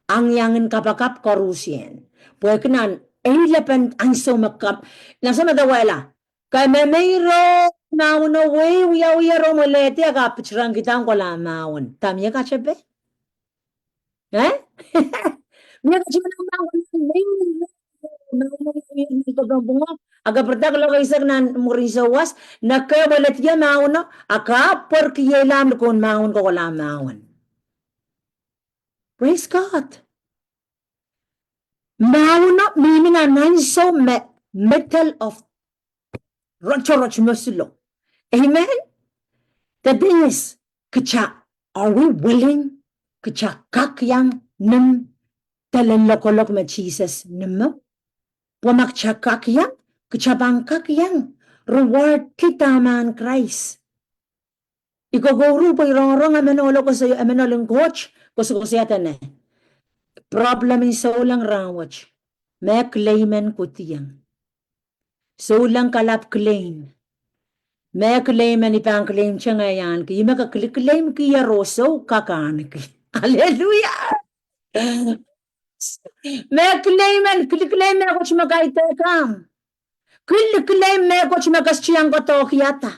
angiangin kapakap koaruhsie. Pwehki nan ei lepin ansou me kak, nan ansou me dawehla. Ke memeir oh mahweno wei wiawiher oh mwelehdi, e kak pitrangkihda en kohla mahwen. Dahme mie katepe? Eh? Mie katepe nan mahwen, a ke pirda kuloak eisek nan mwurin souwas, na ke mwelehdi mahweno, a ke pwarkihla me kon mahwen, kohla mahwen. Praise God. Mahweno mihmi nan ansou me middle of rotorot me silo. Amen. The thing is, kitail, are we willing? Kitail kak iang nim delen lokolok me Sises nime? Pwe ma kitail kak iang, kitail pahn kak iang reward kihda mahn Krais. I kokouru pwe I rongorong emen ohlo koasoia, emen ohl en Koht koasokoasoia dene, problem en souleng rahnwet, me claim en kohdihong. Souleng kalapw claim. Me claim en I pahn claim tengeian ki, ih me ke kil claim ki, aro sou kak ahneki. Hallelujah. Me claim en, kil claim mehkot me kaidehk ahmw. Kil claim mehkot me ke sohte iang kohdohkihda.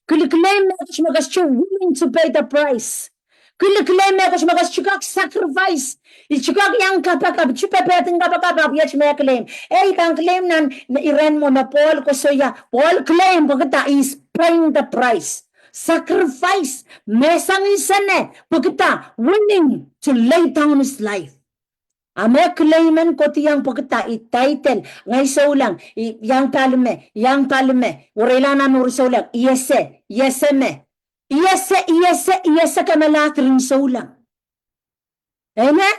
Kil claim mehkot me ke sohte willing to pay the price. Kil claim mehkot me ke sohte kak sacrifice. I sohte kak iang kapakap, I sohte pepehdi kapakap, ahpw iet me claim. Eh, I pahn claim nan, nan iren mwo me Pohl koasoia. Pohl claim pwehki dah? He is paying the price. Sacrifice, me sang nsene, pwehki dah? Willing to lay down his life. A me claim en kohdihong pwehki dah? I title, ngehi souleng, I iang palime, iang palime, wereila nan mwuri souleng, I ese, I ese me. I ese, I ese, I ese kamehlele rin souleng. Amen.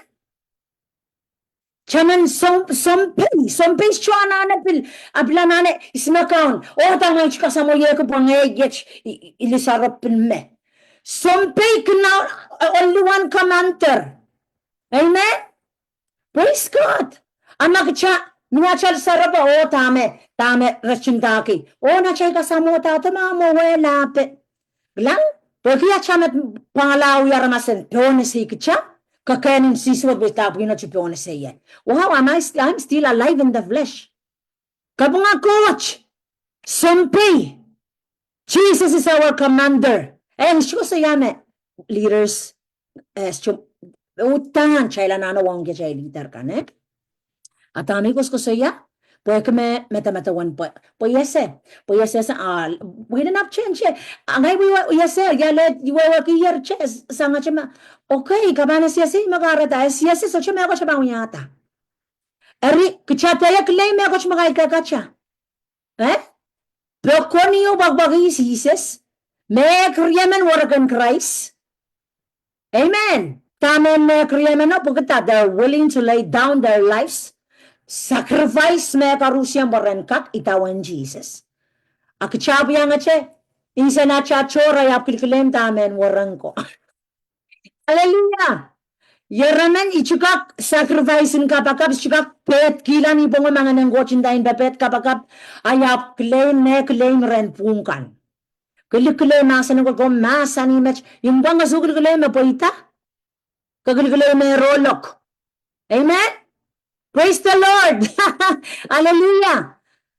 Taman som-, sounpei, sounpei sohte anahne pil, a pil anahne, I sime kaun, oh dah ngehi sohte kasamwoiehki pwe ngehi iet, I, I, I lisaro pil me. Sounpei kin, uh, only one commander. Amen. Praise God. A ma kitail Mie atail serepeho dahme, dahme re tindahki. Oh, na atail kasamwohda, dahme mwo wehla pe. Kilang, pwehki atail met pangala wia aramas en pohnese kitail, ke kehn en sihsihwet pwe dahpwino ti pohnese ie. Wow, am I st-, I'm still alive in the flesh. Kapinga Koht, sounpei, Jesus is our commander. Eh, ngehi koasoia me leaders, eh, sto-, uhdahn kitail anahne wahn kitail leader kan, eh? A dahme I koasokoasoia, pwehki me, medemedewe pwe, pwe I ese, pwe I ese, ah, we didn't have change, eh. Angai we, we, I ese, ia le, I wehwehki ier te, sangete me, okay, ke pahn ese, ese, me kahrehda, ese, ese, sohte mehkot pahn wiahda. Eri, kitail dehr claim mehkot me kailkehkatail. Eh? Pokon ieu pwakpwakih Sises, mehk riemen werek en Krais. Amen. Dahme mehk riemeno, pwehki they are willing to lay down their lives, sacrifice mehkoaros en pwe ren kak idawehn Sises. A kitail pwe iangete, insen atail tohr, I ahpw kilikileim dahme wereko. Hallelujah. Ieremen I tikak sacrifice en kapakap, I tikak pehd kihla ni pwongo ma Ngehn en Koht ndahng pwe pehd kapakap, I ahpw claim, mehk claim rehn pwung kan. Kilikileim mahsen en Koht, mahsanih met, I pwang ke sohte kilikileim me pweida. Ke kilikileim me rohlok. Amen. Praise the Lord. Hallelujah.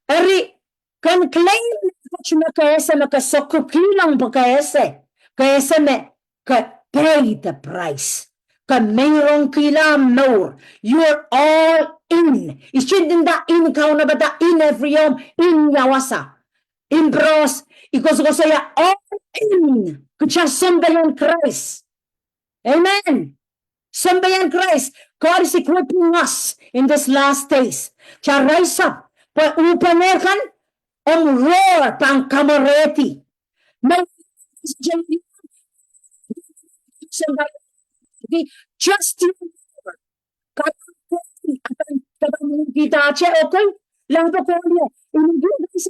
Eri, ken claim mehkot me ke ese, me ke sohte kilong pwe ke ese, ke ese me ke pay the price. Ke meirong kihla mour. You're all in. Ihs kin nda in kaunopada, in every home, in ia wasa. In pros, I koasokoasoia all in. Kitail sounpei en Krais. Amen. Sounpei en Krais, God is equipping us in this last days. Kitail rise up, pwe uhpene kan, omw roar pahn kamwerehdi. Me, just you roar. Kitail, kitail, kitail, kitail, okay? Lang pwe kolie, in praise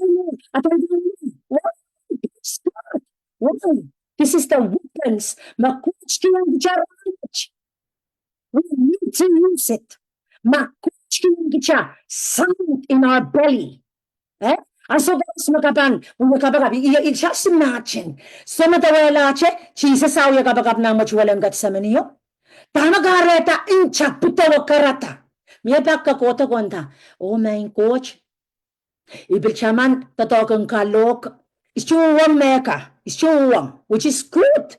God. Wow. This is the weapons. Ma Koht kin kitail rahnwet, we need to use it. Ma Koht kin kitail, sound in our belly. Eh? Ansou koaros me ke pahn wia kapakap, i, i, just imagine. Soh me dawehla te, Sises ah wia kapakap nan mwetuwel en Ketsemeni o. Dahme kahrehda nta pwudowe karada. Mie pak ke kohdo ke nda, oh, maing Koht, I pil taman doadoahk en kalohk, I sohte uhwong mehka, I sohte uhwong, which is good.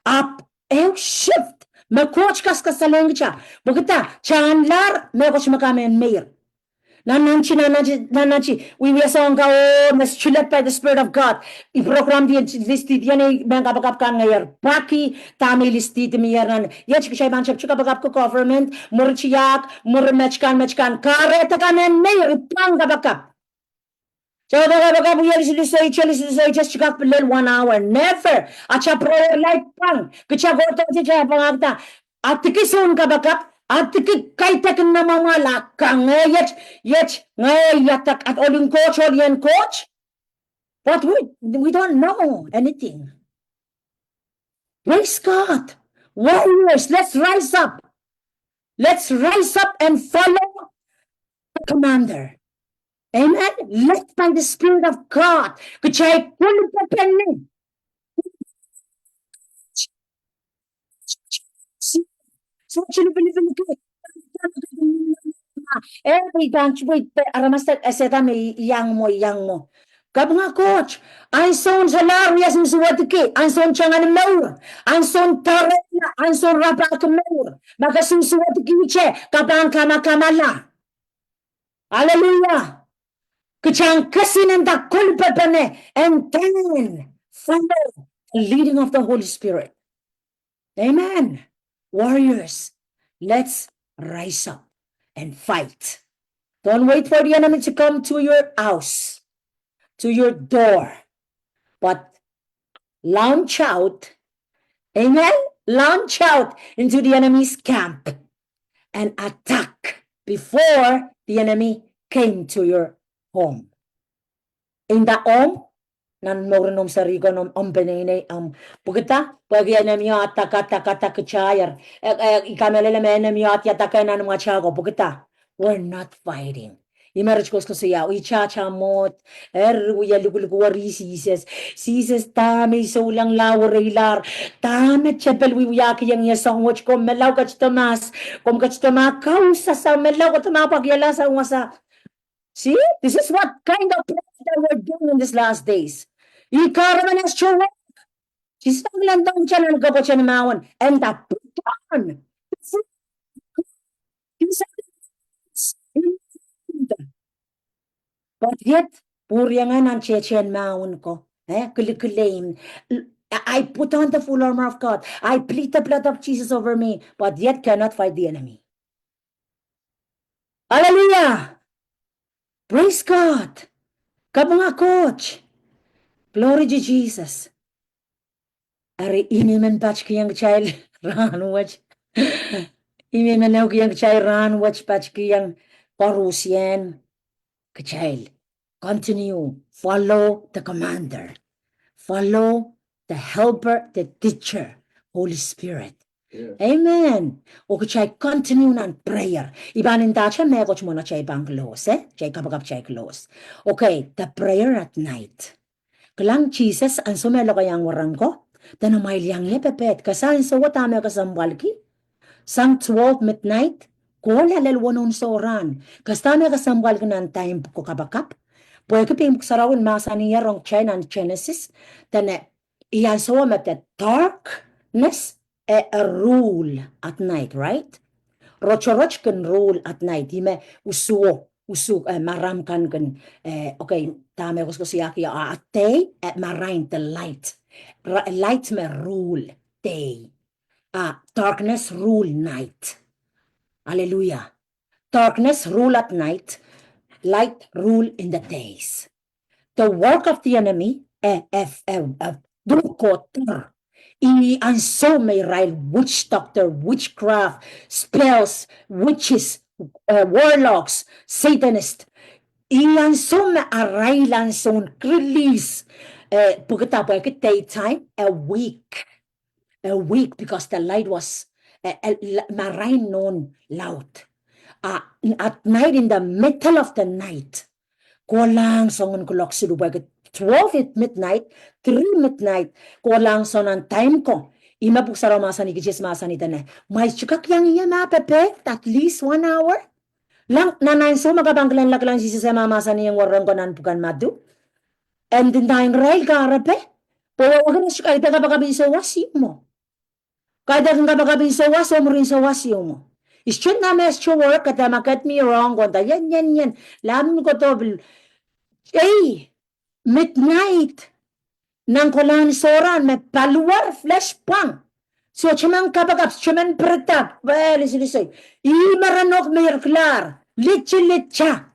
Ahpw ehu shift me Koht kaskasalehiong kitail. Pwehki dah, tanlahr mehkot me kamen meir. Nan, nan ti, nan, nan ti, nan, nan ti, we, we are song ka, oh, must led by the Spirit of God. I program di, list di, di, ni mehn kapakap kan ngehi er paki, dahme I list di, di mi er nan. Iet kitail pahn tepte kapakap ko government, mwuri tiahk, mwuri met kan, met kan. Kahrehda kamen meir, I pwang kapakap. Tepte kapakap, I list, list, I list, I list, kak pil lel one hour. Never. Atail prayer life pwang. Kitail kohdohte kitail pwangahkihda. Adiki soun kapakap, adiki kaidehkin mwomwahula kangoange iet, iet, ngehi iadek, at ohl en Koht, ohl en Koht. But we, we don't know anything. Praise God. Warriors, let's rise up. Let's rise up and follow the commander. Amen. Led by the Spirit of God. Kitail kolpepene. Sohte lipilipilki. Eh, pwe I pahn, pwe I pahn, aramas ese dahme I iang mwo, I iang mwo. Kapinga Koht, ansoun solahr wia susuwedki, ansoun tangan mour, ansoun tarehla, ansoun rapahki mour. Ma ke susuwedkihte, ke pahn kamakamala. Hallelujah. Kitail en kesin nda kolpepene, and then follow the leading of the Holy Spirit. Amen. Warriors, let's rise up and fight. Don't wait for the enemy to come to your house, to your door, but launch out, amen? Launch out into the enemy's camp and attack before the enemy came to your home. In the home, nan mouren omw serihko, omw, omw peneinei, omw. Pwehki dah, pwehki enemy attack, attack, attack kitail. Eh, eh, I kamehlele me enemy attack nan mwahtako. Pwehki dah, we're not fighting. Ih me ret koasoakoasoia, ih tata mwohd, eri wie lukulukwerih Sises. Sises, dahme I souleng lao wereilahr, dahme tepel wiewiahkiong ie soahng wet, komw menlau ketido mahs, komw ketido mahs, kau sasa, menlau ketido mahs, pwehki ih la sang wasa. See, this is what kind of prayer that we're doing in these last days. Ih kahrepen as to work. Sises pahn kilang dohng kitail nan kapwatehn mahwen, and that put on. But yet, pwuriengen nan tehtehn mahwen ko, eh, kilikileim. I put on the full armor of God. I plead the blood of Jesus over me, but yet cannot fight the enemy. Hallelujah. Praise God. Kapinga Koht. Glory to Jesus. Eri ih me men patohkihong kitail rahnwet. Ih me men ehukihong kitail rahnwet, patohkihong koaros en kitail. Continue. Follow the commander. Follow the helper, the teacher, Holy Spirit. Amen. Oh kitail continue nan prayer. I pahn ndahte mehkot mwohn atail pahn close, eh? Atail kapakap, atail close. Okay, the prayer at night. Kilang Sises ansou me lokaiahng wahnpoaron ko, dene mwail iang ie pepehd, kasa ansou wet dahme kesempwalki, sang twelve midnight, kohla lel weneu sohrahn, kasta me kesempwalki nan time ko kapakap. Pwehki pein Pwuhk Sarawi mahsanihong kitail nan Genesis, dene ih ansou me the darkness e, e rule at night, right? Rotorot kin rule at night. Ih me usuo, usu, eh, maram kan kin, eh, okay, dahme koasoakoasoiahki, a, a day, eh, marain the light. Light me rule day. A darkness rule night. Hallelujah. Darkness rule at night, light rule in the days. The work of the enemy, eh, eh, eh, eh, dukohder. Ih ansou me irail witch doctor, witchcraft, spells, witches, eh, warlocks, Satanist. Ih ansou me arail ansoun release, eh, pwehki dah, pwehki daytime, a weak. A weak because the light was, eh, eh, marain nohn laud. Ah, at night, in the middle of the night, kohlahng soangen kuloak siluh, pwehki twelve midnight, three midnight, kohlahng soangen time ko. Ih me Pwuhk Sarawi mahsanih, Sises mahsanih dene, mwail sohte kak iang ie ma pepehd at least one hour. Kilang, nan ansou me ke pahn kilang, kilang Sises e mahsanihong wahnpoaron ko nan pwuken Madiu, e ndinda irail kahrepe, pwe wehwehki re sohte kaidehn kapakap en sawas ieu mwo. Kaidehn kapakap en sawas oh mwurin sawas ieu mwo. Is not dahme e sohte work, ke dehme get me wrong, ke nda, ien, ien, ien, lamw ko dohpil. Ei, midnight, nan kohlahng sohrahn me paliwar, flesh pwang. Sohte men kapakap, sohte men pirida, well, is it so? Ih me ren ok me irair, litilita.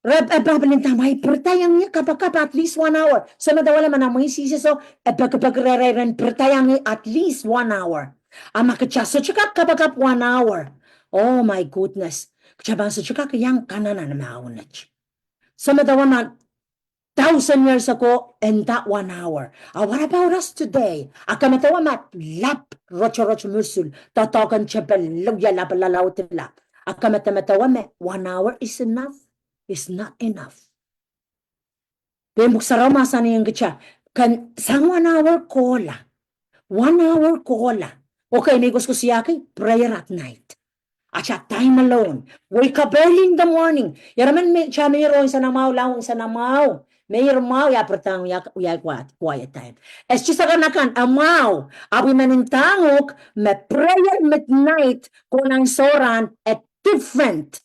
Re, eh, pahn pil nda mwail pirida iang ie kapakap at least one hour. Soh, medewe me nan mwehin Sises o, e pekipeki rehrail ren pirida iang ie at least one hour. A ma kitail sohte kak kapakap one hour, oh my goodness, kitail pahn sohte kak iang kanengen mahwen et. Soh, medewe me thousand years ago e nda one hour. A what about us today? A ke medewe me lap rotorot musul, doadoahk en tepel, lap, lap, lap, lap, lap. A ke medemedewe me one hour is enough? Is not enough. Pein Pwuhk Sarawi mahsanihong kitail, ke sang one hour kohla. One hour kohla. Okay, me I koasoakoasoiahki, prayer at night. At that time alone. Wake up early in the morning. Irail men me, kitail meir oh nsenamwahu, lao nsenamwahu. Meir mwahu, ia, pardon, ia, ia, quiet, quiet time. E sohte sakanakan, e mwahu. Ahpw I men ndahng uhk me prayer midnight, kohlahng sohrahn, e different.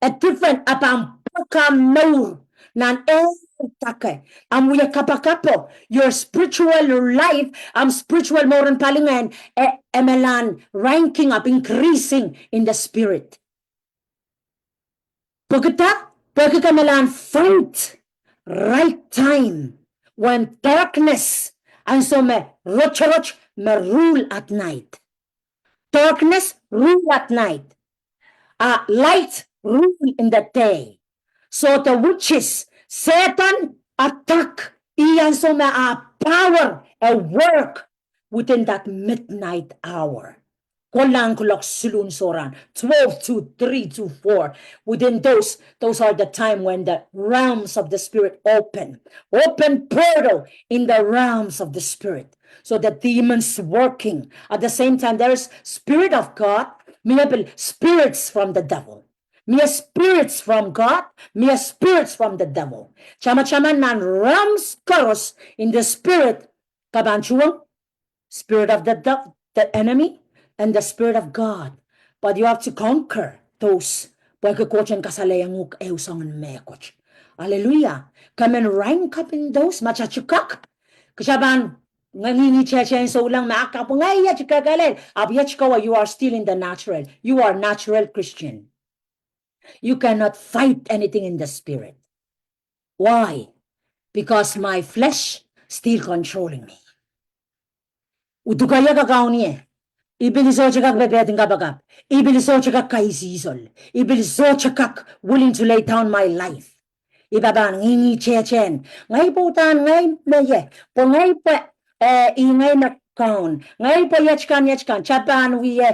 E different, e pahn pwukat mour nan ehu dake. Ahmw wia kapakapo, your spiritual life, ahmw spiritual mour en palingehn, e, e melahn ranking up, increasing in the spirit. Pwehki dah, pwehki ke melahn fight right time when darkness, ansou me rotorot me rule at night. Darkness rule at night. Uh, light rule in the day. So the witches, Sehdan attack, ih ansou me ah power e work within that midnight hour. Kohlahng kuloak siluh en sohrahn, twelve to three to four. Within those, those are the time when the realms of the spirit open. Open portal in the realms of the spirit. So the demons working. At the same time, there is spirit of God, mie pil spirits from the devil. Mie spirits from God, mie spirits from the devil. Tamataman nan realms koaros in the spirit, ke pahn tuhwong spirit of the dev-, the enemy, and the spirit of God. But you have to conquer those. Pwehki Koht en kasalehiong uhk ehu soangen mehkot. Hallelujah. Ke men rank up in those, ma ke tuhkak. Ke pahn ngehi ngihngih tehtehn souleng me akapw ngehi iet kekehlail. Ahpw iet kowe, you are still in the natural. You are natural Christian. You cannot fight anything in the spirit. Why? Because my flesh still controlling me. Udukoia kakaun ie. I pil sohte kak pepehdi kapakap. I pil sohte kak kaisihsol. I pil sohte kak willing to lay down my life. I pahn ngihngih tehtehn. Ngehi pwe uhdahn ngehi me ie. Pwe ngehi pwe, eh, ih ngehi me kaun. Ngehi pwe iet kan, iet kan. Ke pahn wie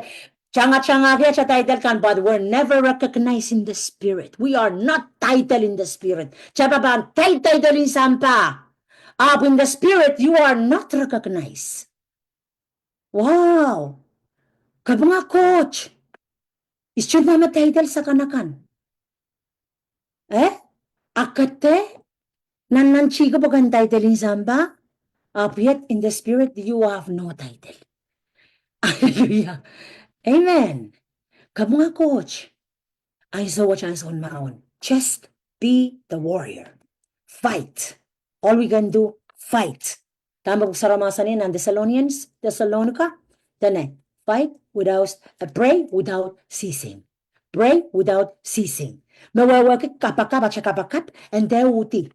tangatangahki atail title kan, but we're never recognized in the spirit. We are not title in the spirit. Ke pahn title in sampah. Ahpw in the spirit, you are not recognized. Wow. Kapinga Koht. Is tut na me title sakanakan. Eh? Ahpw ke dehr nannantihki pwe ke title in sampah, ahpw iet in the spirit you have no title. Hallelujah. Amen. Kapinga Koht. Ansou wet, ansoun mahwen. Just be the warrior. Fight. All we can do, fight. Dahme Pwuhk Sarawi mahsanih nan Thessalonians, Thessalonica, dene, fight without, uh, pray without ceasing. Pray without ceasing. Me wehwehki kapakap, atail kapakap, en dehr uhdi.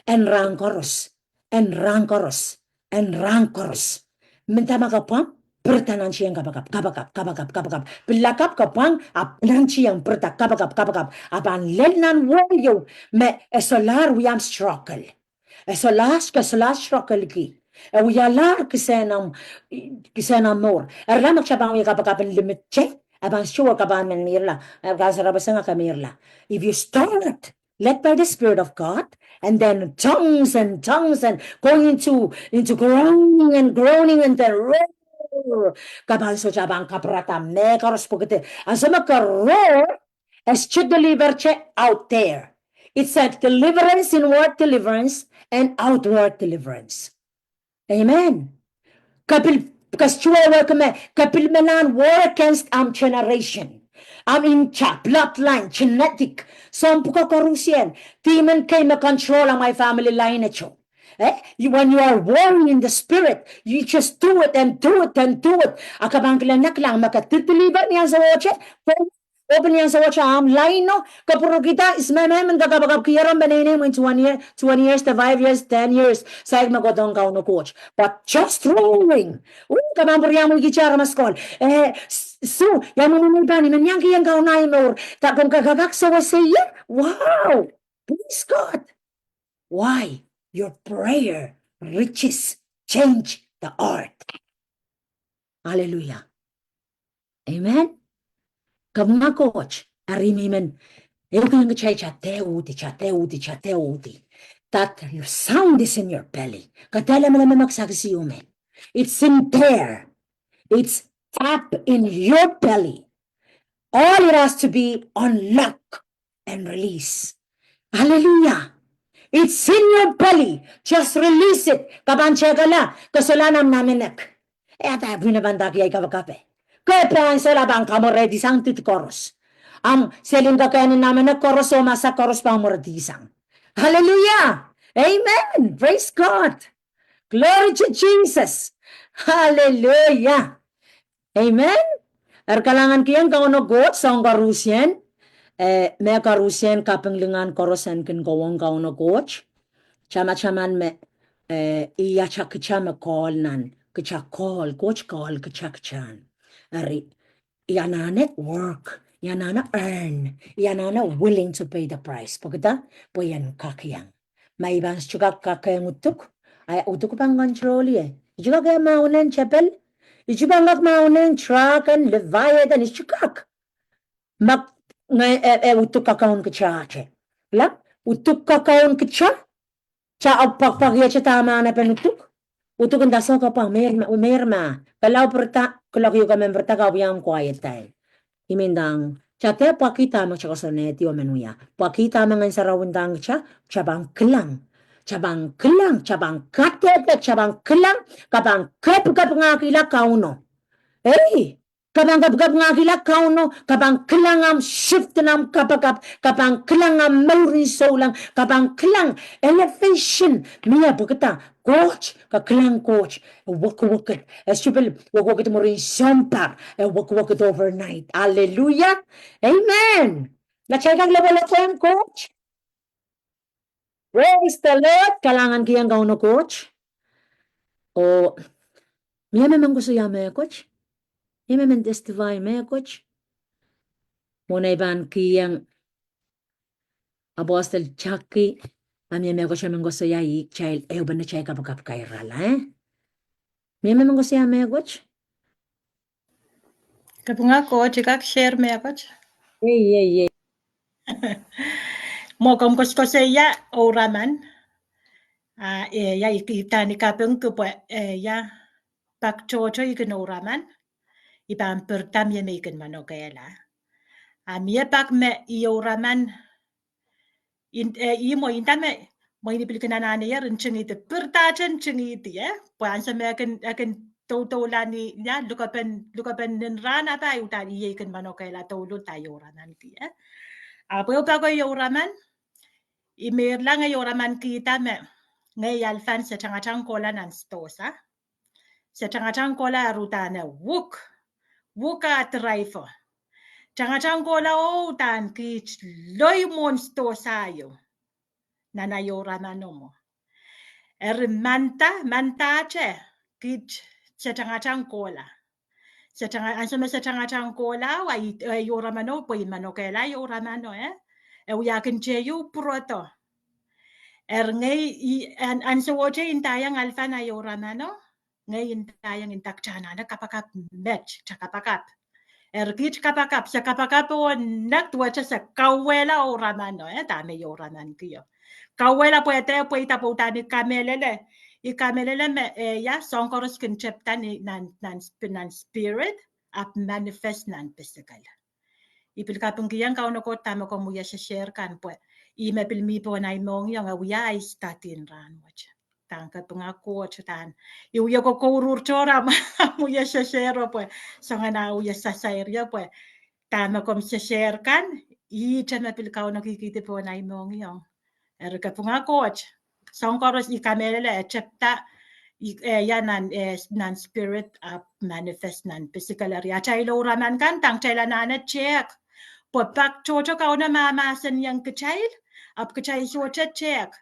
En rahn koaros. En rahn koaros. En rahn koaros. Mendahte ma ke pwang, pirida nantihong kapakap, kapakap, kapakap, kapakap. Pil lakapw ke pwang, ahpw nantihong pirida kapakap, kapakap. Ahpw pahn lel nan wehi ieu me e solahr wia ahmw struggle. E solahr, ke solahr struggle ki. E wialahr kisehn ahmw, kisehn ahmw mour. Eri ma ke pahn wia kapakap en limit te, e pahn sure ke pahn men mirla. E pahn sarawi pwe se nge ke mirla. If you start led by the Spirit of God, and then tongues and tongues and going into, into groaning and groaning and then roar. Ke pahn sohte pahn kapwurehda mehkoaros pwehki te. Ansou me ke roar, e sohte deliver te out there. It's a deliverance, inward deliverance and outward deliverance. Amen. Ke pil, ke sohte wehwehki me, ke pil mehlel war against ahmw generation. Ahmw inta, bloodline, genetic. Soahng pwuko koaruhsie, demon kei me control amwail family line eto. Eh? You, when you are warring in the spirit, you just do it and do it and do it. A ke pahn kilian kilang me ke deliver ni ansou wet, oh, pil ni ansou wet ahmw line o, ke pwurokihda, is me, me, men ke kapakapki ier en peneinei mwein twenty year, twenty years, the five years, ten years, saik me kohdohng Kauno Koht. But just roaring. Oh, ke pahn pwuriamweiki aramas koaros. Eh, s-, Sue, ia mwomwen pahn, I men iang kihong Kauno ahi mour. Dah komw kak, kak sewese ie? Wow. Praise God. Why? Your prayer reaches, change the heart. Hallelujah. Amen. Kapinga Koht, eri I men, ehu kihong kitail, kitail dehr uhdi, kitail dehr uhdi, kitail dehr uhdi. That sound is in your belly. Ke dehr leme, leme me kisakis ieu me. It's in there. It's up in your belly. All it has to be unlocked and release. Hallelujah. It's in your belly. Just release it. Ke pahn tehkela, ke solahr ahmw namenek. E ata pwihn e pahn dake ahi kapakap. Ke pahn solahr pahn kamwerehdi sang dihd koaros. Ahmw selin kak en namenek koaros oh masak koaros pahn mwerehdi sang. Hallelujah. Amen. Praise God. Glory to Jesus. Hallelujah. Amen. Eri kalahngan kihong Kauno Koht soahng koaruhsie, eh, mehkoaruhsie kaping lingan koaros en kin kohwong Kauno Koht. Tamataman me, eh, I atail kitail me call nan, kitail call, Koht call kitail kitail. Eri, I anahne work, I anahne earn, I anahne willing to pay the price. Pwehki dah, pwe I en kak iang. Ma I pahn sohte kak kak iang uduk, a uduk pahn control ie. I sohte kak iang mahwen en tepel, I sohte pahn kak mwahunen drug and Leviathan, I sohte kak. Ma, nge, e, e, uduk kakaun kitail te. La, uduk kakaun kitail. Kitail pwakpwakihte dahme anahnepen uduk. Uduk nda soh kapwa, meir ma, meir ma. Ke lao pirida, kuloak ehu ke men pirida, ke wia quiet time. I men ndahng, kitail dehr pwakih dahme kitail koasoanehdi oh men wia. Pwakih dahme Ngehn Sarawi ndahng kitail, kitail pahn kilang. Kitail pahn kilang, kitail pahn kadehde, kitail pahn kilang, ke pahn kepikepingahkihla Kauno. Ei, ke pahn kepikepingahkihla Kauno, ke pahn kilang ahmw shift en ahmw kapakap, ke pahn kilang ahmw mouren souleng, ke pahn kilang elevation, mie pwehki dah, Koht, ke kilang Koht, e wekidwekid, e sohte pil wekidwekid mwurin sounpar, e wekidwekid overnight. Hallelujah. Amen. Kitail kak lopwolopwohng Koht. Praise the Lord. Kalahngan kihong Kauno Koht. Oh, mie mehmen koasoia mehkot? Mie mehmen testify mehkot? Mwohn ei pahn kihong Apostle Jackie, a mie mehkot emen koasoia, ih kitail ehupene kitail kapakap kairala, eh? Mie mehmen koasoia mehkot? Kapinga Koht, I kak share mehkot? Ei, ei, ei. Mwo komw koasokoasoia Ouraman. Ah, eh, ia, I, I, dahn I kapingki pwe, eh, ia, pak tohto I kin Ouraman. I pahn pirida mie me I kin manokehla. Ah, mie pak me I Ouraman, in, eh, ih mwo inda me, mwein I pil kin anahne ier ntingihdi, piridahte ntingihdi, eh? Pwe ansou me e kin, e kin doudoula ni, ia, lukepen, lukepen nin rahn apai, uhdahn I kin manokehla douluhl da I Ouramanki, eh? Ahpw ehu pak I Ouraman, I meirla ngehi Ouramankihda me, ngehi Alvan se tangatang kohla nan sidohsa. Se tangatang kohla, e uhdahn wuk, wuk ah driver. Tangatang kohla oh uhdahn kiht loi mwohn sidohsa ieu. Nan ahi Ouramano mwo. Eri manda, mandahte kiht se tangatang kohla. Se tanga, ansou me se tangatang kohla, wa I, eh, Ouramano, pwe I manokehla Ouramano, eh? E wia kin teieu pwurodo. Eri ngehi, I, an, ansouohte I ndaiong Alvan ahi Ouramano, ngehi ndaiong inda kitail anahne kapakap met, kitail kapakap. Eri kiht kapakap, se kapakap oh nek duwehte se kauwehla Ouramano, eh, dahme I Ouramankio. Kauwehla pwe e dehr pweida pwe uhdahn I kamehlele, I kamehlele me, eh, ia, soahng koaros kin tepda ni nan, nan sp-, nan spirit, ahpw manifest nan physical. I pil kapingkihong Kauno Koht dahme komw wia sesehkan pwe ih me pil mi pohn ahi mohngiong e wia ahi study en rahnwet. Dahn kapinga Koht dahn I wie kokouruhr tohrohr ahmw wie sesehro pwe soangen ahi wie sasair ie pwe dahme komw sesehkan, ihte me pil kaunokihkihdi pohn ahi mohngiong. Eri kapinga Koht, soahng koaros I kamehlele e tepda, I, eh, ia nan, eh, nan spirit ahpw manifest nan physical. Eri atail Ouraman kan, dahn kitail anahne tehk pwe pak tohto Kauno mahmahsen ieng kitail, ahpw kitail sohte tehk.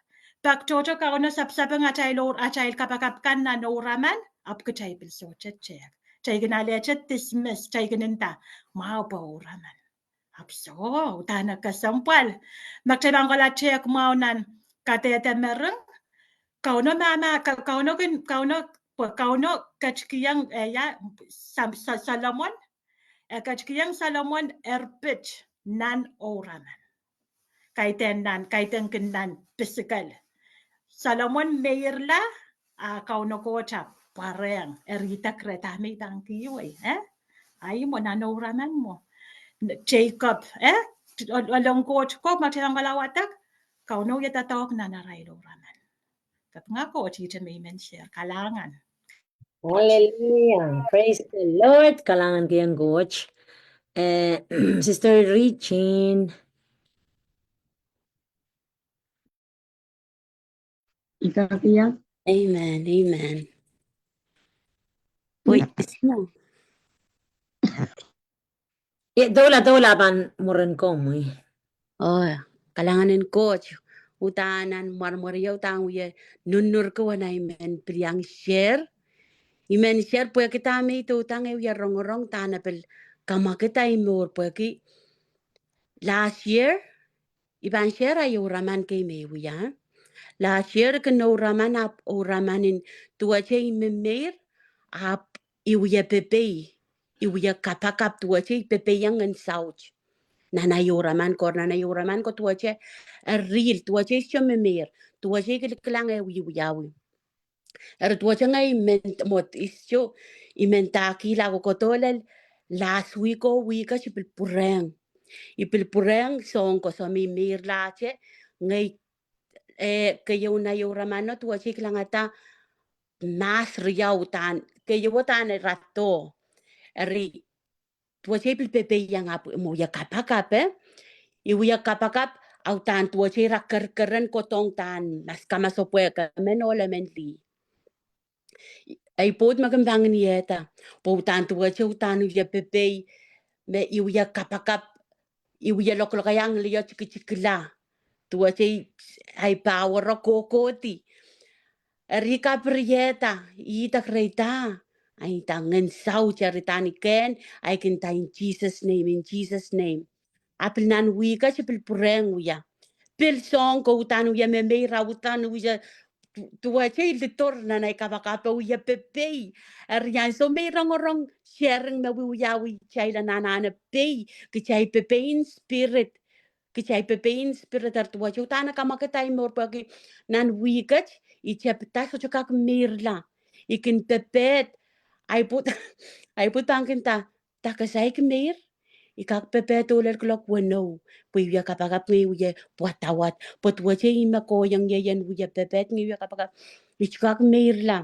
Pak tohto Kauno sapsapeng atail Our-, atail kapakap kan nan Ouraman, ahpw kitail pil sohte tehk. Kitail kin alehte dismiss, kitail kin nda, mwahu pwe Ouraman. Ahpw soh, uhdahn kesempwal. Ma kitail pahn kohla tehk mwahu nan kadehde mering, Kauno mahmah, Ka-, Kauno kin, Kauno, pwe Kauno ketikihong, eh, ia, Sam-, Sa-, Solomon, e ketikihong Solomon erpit nan Ouraman. Kaidehn nan, kaidehn kin nan physical. Solomon meirla, a Kauno Koht ahpw pwarehng, eri idek reh dahme I pahn kihwei, eh? Ahi mwo nan Ouraman mwo. Jacob, eh? Ol-, olong Koht ko, ma kitail pahn kohla wadek, Kauno wie doadoahk nan arail Ouraman. Kapinga Koht, ihte me I men share, kalahngan. Hallelujah. Praise the Lord. Kalahngan kihong Koht. Eh, Sister Regine. Amen, amen. Pwe, ia, doula, doula pahn mwurin komwi. Oh, kalahngan en Koht. Uhdahn nan mwarmwar ieu dahn wie nuhnurki wen ahi men pil iang share. I men share pwehki dahme I doudahng e wie rongorong dahn e pil kamwakid ahi mour pwehki last year, I pahn share ahi Ouraman kei me I wia. Last year kin Ouraman ahpw Ouraman en duwehte I memeir, ahpw I wie pepei, i wie kapakap, duwehte i pepeiong ngehn saut. Nan ei euraman ko, nan ei euraman ko duwehte, eh, rihl, duwehte i sohte memeir, duwehte i kilikilang eh wiewiawi. Eri duwehte ngehi men mwo, i sohte, i men dakihla ko, kodohlel last week oh wihk et i pil pwurehng. I pil pwurehng soahng ko, soh, me i meirlahte, ngehi, eh, keieu nan ei euraman o duwehte i kilangada mahs riau, dahn, keieu o dahn ira doh. Eri duwehte i pil pepeiong ahpw mwo i wie kapakap, eh. I wie kapakap, audahn duwehte ira kerkeren kodohng dahn maskamasepwehk, emen ohl emen lih. Ei pwoud me kin pangin iehda, pwe uhdahn duwehte uhdahn i wie pepei, me i wie kapakap, i wie lokolokaiahng lih o tikitikla. Duwehte i, ei power o kohkohdi. Eri kapiriehda, i idek rehi da, ei nda ngehn saut, eri dahn i kehn, ei kin nda in Jesus' name, in Jesus' name. A pil nan wihk et i pil pwurehng wia. Pil soahng ko uhdahn wia memeir, uhdahn wia, duwehte i lidohr nan ei kapakap oh wia pepei. Eri ansou me i rongorong sharing me wiewiawi, kitail anahne pei, kitail pepei in spirit. Kitail pepei in spirit, eri duwehte uhdahn kamwakid ei mour pwehki nan wihk et i tepda sohte kak meirla. I kin pepehd. Ei pwoud, ei pwoud pahn kin nda, dake saik meir, i kak pepehd oh lel kuloak weneu, pwe i wie kapakap ngehi wie wadawad, pwe duwehte i me kohiong ie ien wie pepehd ngehi wie kapakap, i sohte kak meirla.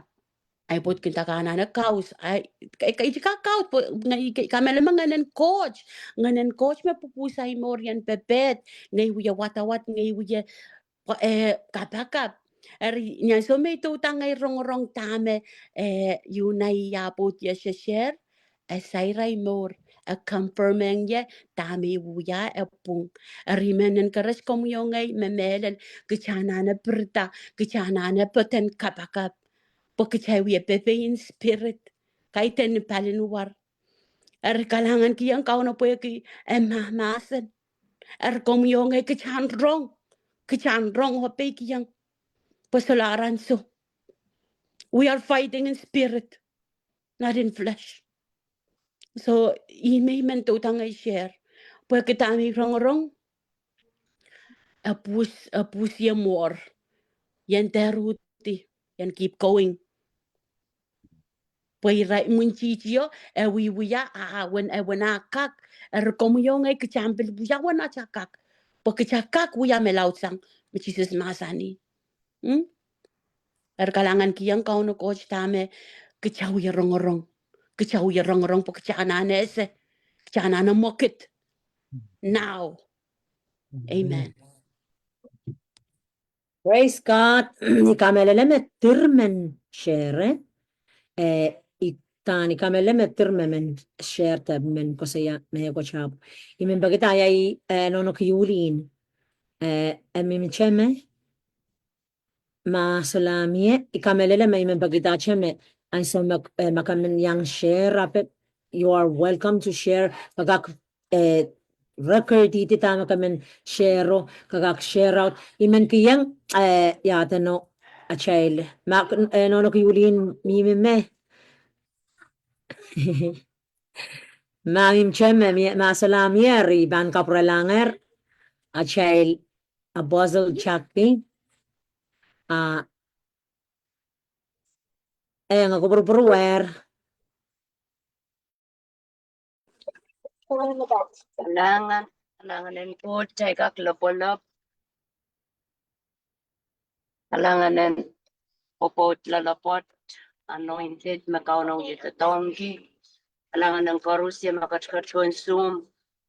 Ei pwoud kin nda ke anahne kaus, ei, ke, ke, i sohte kak kaus, pwe, nge, i, ke, kamehlele me Ngehn en Koht, Ngehn en Koht me pwupwuhsa ei mour ien pepehd, ngehi wie wadawad, ngehi wie pwa-, eh, kapakap. Eri ni ansou me i doudahng ei rongorong dahme, eh, Iuna ah pwoud ie sheshehr, e sair ei mour, e confirmehng ie dahme i wia e pwung. Eri I men encourage komwi oh ngehi me mehlel, kitail anahne pirida, kitail anahne poaden kapakap, pwe kitail wie pepei in spirit, kaidehn ni palin war. Eri kalahngankihong Kauno pwehki e mahmahsen. Eri komwi oh ngehi kitail en rong, kitail en rong oh peikiong, pwe solahr ansou. We are fighting in spirit, not in flesh. So, ih me I men doudahng ei share. Pwehki dahme I rongorong, e pwus, e pwusie mour. Ien dehr uhdi, ien keep going. Pwe ira imwintihti o, e wiewia, a, a, wen, e wen a kak, eri komwi oh ngehi kitail en pil wia wen atail kak. Pwe kitail kak wia me laudsang, me Sises mahsanih. Hmm? Eri kalahngankihong Kauno Koht dahme kitail wie rongorong. Kitail wie rongorong pwe kitail anahne ese. Kitail anahne mwekid. Now. Amen. Praise God. I kamehlele me dir men share. Eh, I, dahn I kamehlele me dir me men share de men koasoia mehkot ahpw I men pekida ia I, eh, Nohno Kiulin. Eh, e mihmihte me? Ma solahr mie, I kamehlele me I men pekidahte me ansou me, eh, ma komw iang share ape, you are welcome to share. Ke kak, eh, record-ihdi dahme komw men share o, ke kak share out. I men kihong, eh, ia edeno atail. Ma, eh, Nohno Kiulin mihmi me? Ma mihmihte me, ma solahr mie, eri I pahn kapwuralahngehr atail Apostle Jackie. Ah, eh, nge kupwurupwurwer. Kalahngan, kalahngan en Koht, kitail kak lopwolop. Kalahngan en pwopwoud loalopwoat, anointed, me Kauno wie doadoahngki. Kalahngan en koaros me ketiket pohn Zoom.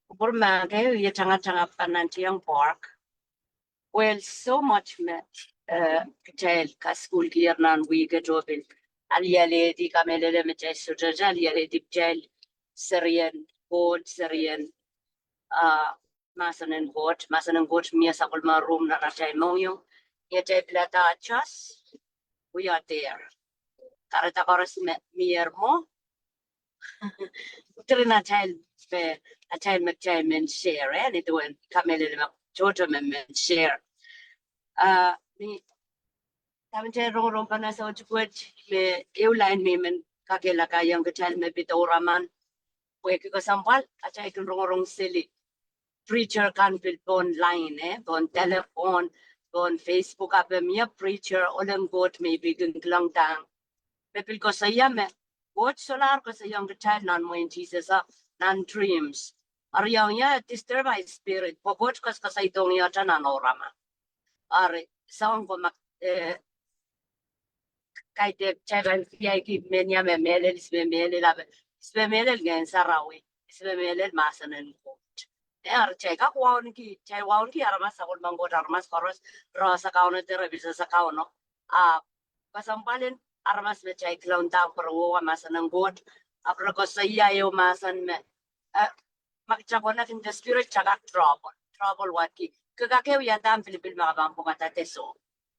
Kupwur mahke, I tangatanga pahn nantihong Park. Well, so much me, eh, kitail kasukuhlkier nan wihk et oh pil alialehdi, kamehlele me kitail sohte alialehdi kitail serien Koht, serien, ah, mahsen en Koht, mahsen en Koht mie sapwellime room nan atail mohngiong. Ia atail pilada adjust, we are there. Kahrehda koaros me, mie mwo, diren atail me, atail me kitail men share, eh, ni duwen kamehlele me tohto me men share. Ah, ni, dahme kitail rongorong pahn asaohtik wet, me ehu line me I men kakehlakaiong kitail me pid ouraman. Pwehki kesempwal, atail kin rongorong seli preacher kan pil pohn line, eh, pohn telephone, pohn Facebook, ahpw mie preacher, ohl en Koht me I pil kin kilang dahng, me pil koasoia me Koht solahr koasoiong kitail nan mwehin Sises, nan dreams. Eri ia disturb ahi spirit, pwe Koht koasoakoasoidohng ie nan ouraman. Eri, soang ko ma, eh, kaidehk kitail pahn kiaiki mehnia me mehlel, ihs me mehlel, ahpw ihs me mehlel Ngehn Sarawi, ihs me mehlel mahsen en Koht. Eh, eri kitail kak wauneki, kitail wauneki aramas, sapwellimen Koht aramas koaros, rohs Kauno, de re pil sehse Kauno. Ahpw kesempwal en aramas me kitail kilang dahng pwe re wehwe mahsen en Koht, ahpw re koasoia ehu mahsen me, eh, ma kitail connect in the spirit, kitail kak trouble, trouble wadki. Ke kak wia dahme pilipil me ke pahn pwukada de soh.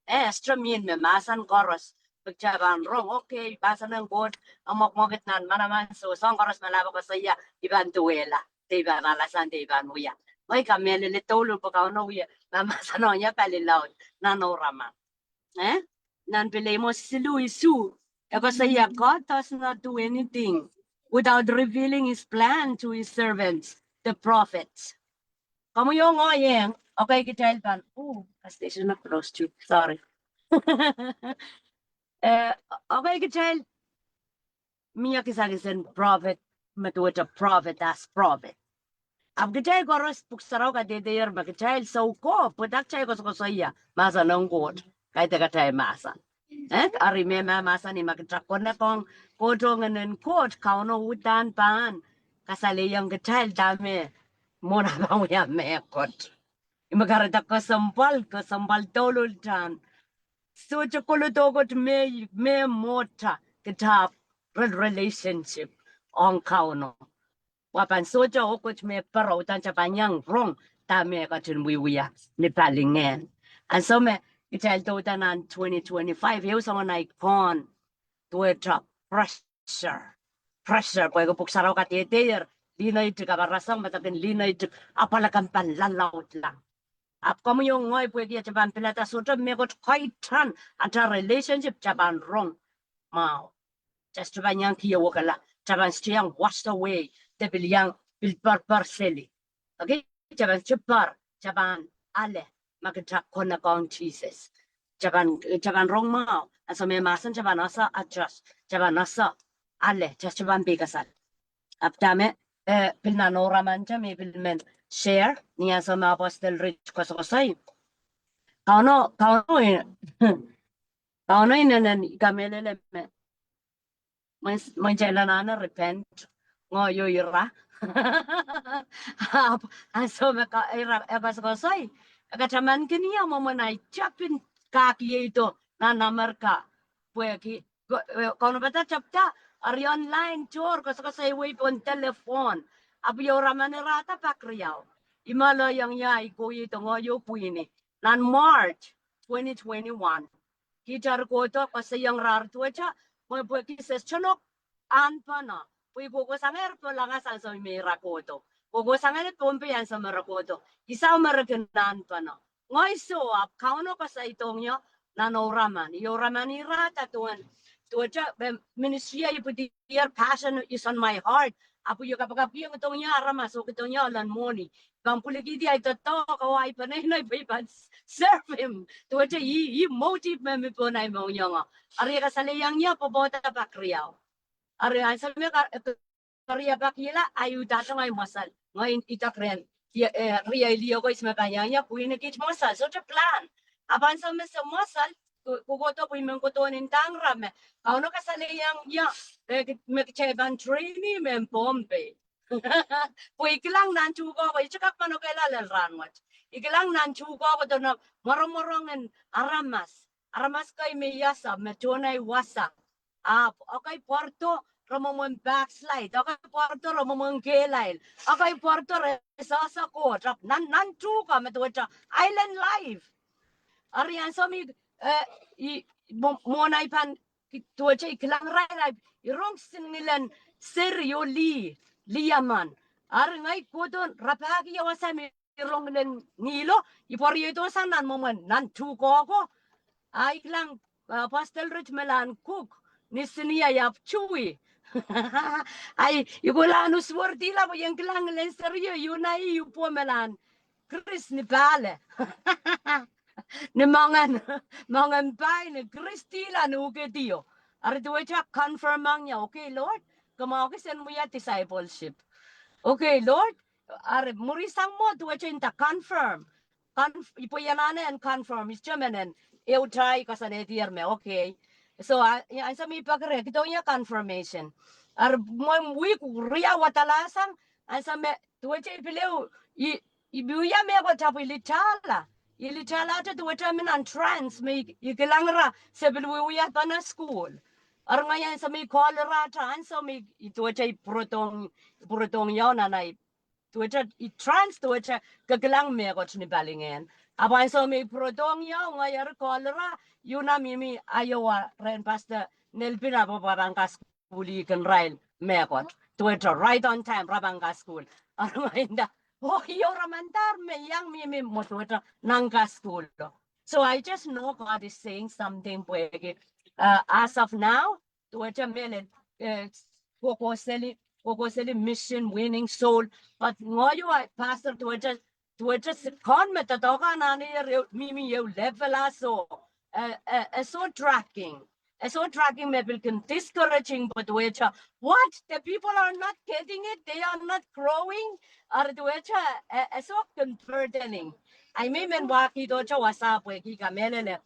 Eh, sehse mie me mahsen koaros, pwe kitail pahn rong, okay, mahsen en Koht, e mwekmwekid nan manaman, soh, soang koaros me lapwa koasoia, I pahn duwehla, de I pahn alasang, de I pahn wia. Ngehi kamehlele douluhl pwe Kauno wia, ma mahsen ong ie pali laud, nan ouraman. Eh? Nan pil Amos siluh isuh, e koasoia, God does not do anything without revealing his plan to his servants, the prophets. Komwi oh ngehi, okay, kitail pahn, ooh, a station of close to, sorry. Eh, okay, kitail mie kisakis en prophet, me duwehte prophet as prophet. Ahpw kitail koaros Pwuhk Sarawi kadehdehier me kitail soukohp, pwe kitail koasokoasoia mahsen en Koht, kaidehk atail mahsen. Eh, eri me ma mahsen, ma kitail connect ong Koht, ong Ngehn en Koht, Kauno uhdahn pahn kasalehiong kitail dahme mwohn ah pahn wia mehkot. Ih me kahrehda kesempwal, kesempwal douluhl dahn. Sohte kohdo kot me, me mwohta kitail re-, relationship ong Kauno. Wa pahn sohte oh kot me pere, uhdahn kitail pahn iang rong dahme e ketin wiewia ni palingehn. Ansou me kitail douda nan twenty twenty-five, ehu soangen ahi kohn, duwehte pressure. Pressure, pwehki Pwuhk Sarawi kadehdehier, lih neitik, ahpw rasehng me dahkin lih neitik, apwal akan pahn lalaudla. Ahpw komwi oh ngehi, pwehki atail pahn pilada sohte mehkot, kitail, atail relationship kitail pahn rong mwahu. Kitail sohte pahn iang kihwei wekila, kitail pahn sohte iang wash away, de pil iang pil perper seli. Okay, kitail pahn sohte per, kitail pahn ale, ma kitail connect ong Sises. Kitail pahn, kitail pahn rong mwahu, ansou me mahsen kitail pahn ese adjust, kitail pahn ese ale, kitail sohte pahn pei kasal. Ahpw dahme, eh, pil nan ouraman kitail me pil men share, ni ansou me Apostle Rich koasokoasoi. Kauno, Kauno, Kauno inenen I kamehlele me mwein, mwein kitail anahne repent, ngehi oh ira. Ahpw ansou me ka-, ira, e koasokoasoi, e katamankin ie mwomwen ahi tepin kak ieido nan Amerika. Pwehki, ko-, eh, kaunopada tepda, eri online tour, koasokoasoi wei pohn telephone. Ahpw ioramani rahda pak riau. I mehla iang ie, I kohdo ngehi oh pwihni. Nan March twenty twenty-one. Kitail kohdo, koasoiong irail duwehte, mwein pwehki se sohte nohk ahnpene. Pwe I kohkohsangehr Pohnlangas ansou me ira kohdo. Kohkohsangehr Pohnpei ansou me re kohdo. I sau me re kin ahnpene. Ngehi soh, ahpw Kauno koasoidohng ie nan ouraman. I ouraman ira da duwen, duwehte, eh, ministry I pwidi ier, passion is on my heart. Ahpw I kapakapki ong dohng ie aramas, oh dohng ie elen mwohni. Pahn pwilikihdi ahi doadoahk oh ahi peneinei pwe I pahn serve him. Duwehte ih, ih motive me mi pohn ahi mohngiong. Eri e kasalehiong ie pwopwoud pak riau. Eri ansou me ka-, kariapakihala, I uhdahn iang ahi mwesel. Ngehi idek rehn, eh, riei lih koaros me pahn iang ie pwihni kiht mwesel. Sohte plan. Ahpw ansou me se mwesel, ko-, kohkohdo pwe I men kohdo ndahng ira me Kauno kasalehiong ie, eh, me kitail pahn train ih mehn Pohnpei. Pwe I kilang nan tuhke ko, I sohte kak manokehla lel rahnwet. I kilang nan tuhke ko dohno mwaromwarongen aramas. Aramas kei me I ese, me tohn ahi wasa. Ahpw, okay, pwardo, re mwomwen backslide. Okay, pwardo, re mwomwen kehlail. Okay, pwardo, re sehse Koht. Ahpw nan, nan tuhke me duwehte island life. Eri ansou me, eh, I, mwo-, mwohn ahi pahn, ki-, duwehte I kilang irail, I rong singnilen seri oh lih, lih emen. Eri ngehi kohdo rapahki ie wasa me I rong len ngihlo, I pwariedo sang nan mwomwen, nan tuhke ko. Ahi kilang, eh, Apostle Rich me lahn cook, ni sini ai ahpw tui. Ai, I kohla usuwerdihla pwe I en kilang ngilen serio, I una ih, I pwoamelahn Chris ni pahle. Ni moangen, moangen pai ni Chris dihla ni ukedio. Eri duwehte confirm ong ia, okay Lord, kumwail kis en wia discipleship. Okay Lord, eri mwurin sang mwo duwehte nda confirm. Conf-, I pwe I anahne en confirm, I determine en, ehu tai I koasoanehdier me, okay. So, a, ansou me I pekere, kihdo ia confirmation. Eri mwo wihk riau wadala sang, ansou me, duwehte I pil ehu, I, I pil wia mehkot ahpw I litala. I litalahte duwehte I men nan trance, me I, I kilang ira, se pil wiewia pahn school. Eri ngehi ansou me I call irahte, ansou me I, I duwehte I pwurodohng, pwurodohng ia nan ai duwehte I trance duwehte ke kilang mehkot ni palingehn. Ahpw ansou me I pwurodohng ia, ngehi eri call ira, I una mihmi Iowa rehn Pastor Nelpin ahpw pahn kasukuhlih kin irail mehkot. Duwehte right on time, re pahn kasukuhl. Eri ngehi nda, oh, io, re mandahr me I iang mihmi mwo duwehte nan kasukuhl. So I just know God is saying something pwehki, uh, as of now, duwehte mehlel, eh, kohkohseli, kohkohseli mission, winning soul. But ngehi oh pastor duwehte, duwehte se-, kon me doadoahk anahne ire, mihmi ehu level ah soh, eh, eh, eh, soh dragging. Eh, soh dragging me pil kin discouraging, but duwehte, what? The people are not getting it, they are not growing. Eri duwehte, eh, eh, soh kin burdening. Ai me I men wahkihdohte wasa pwehki I kamehlele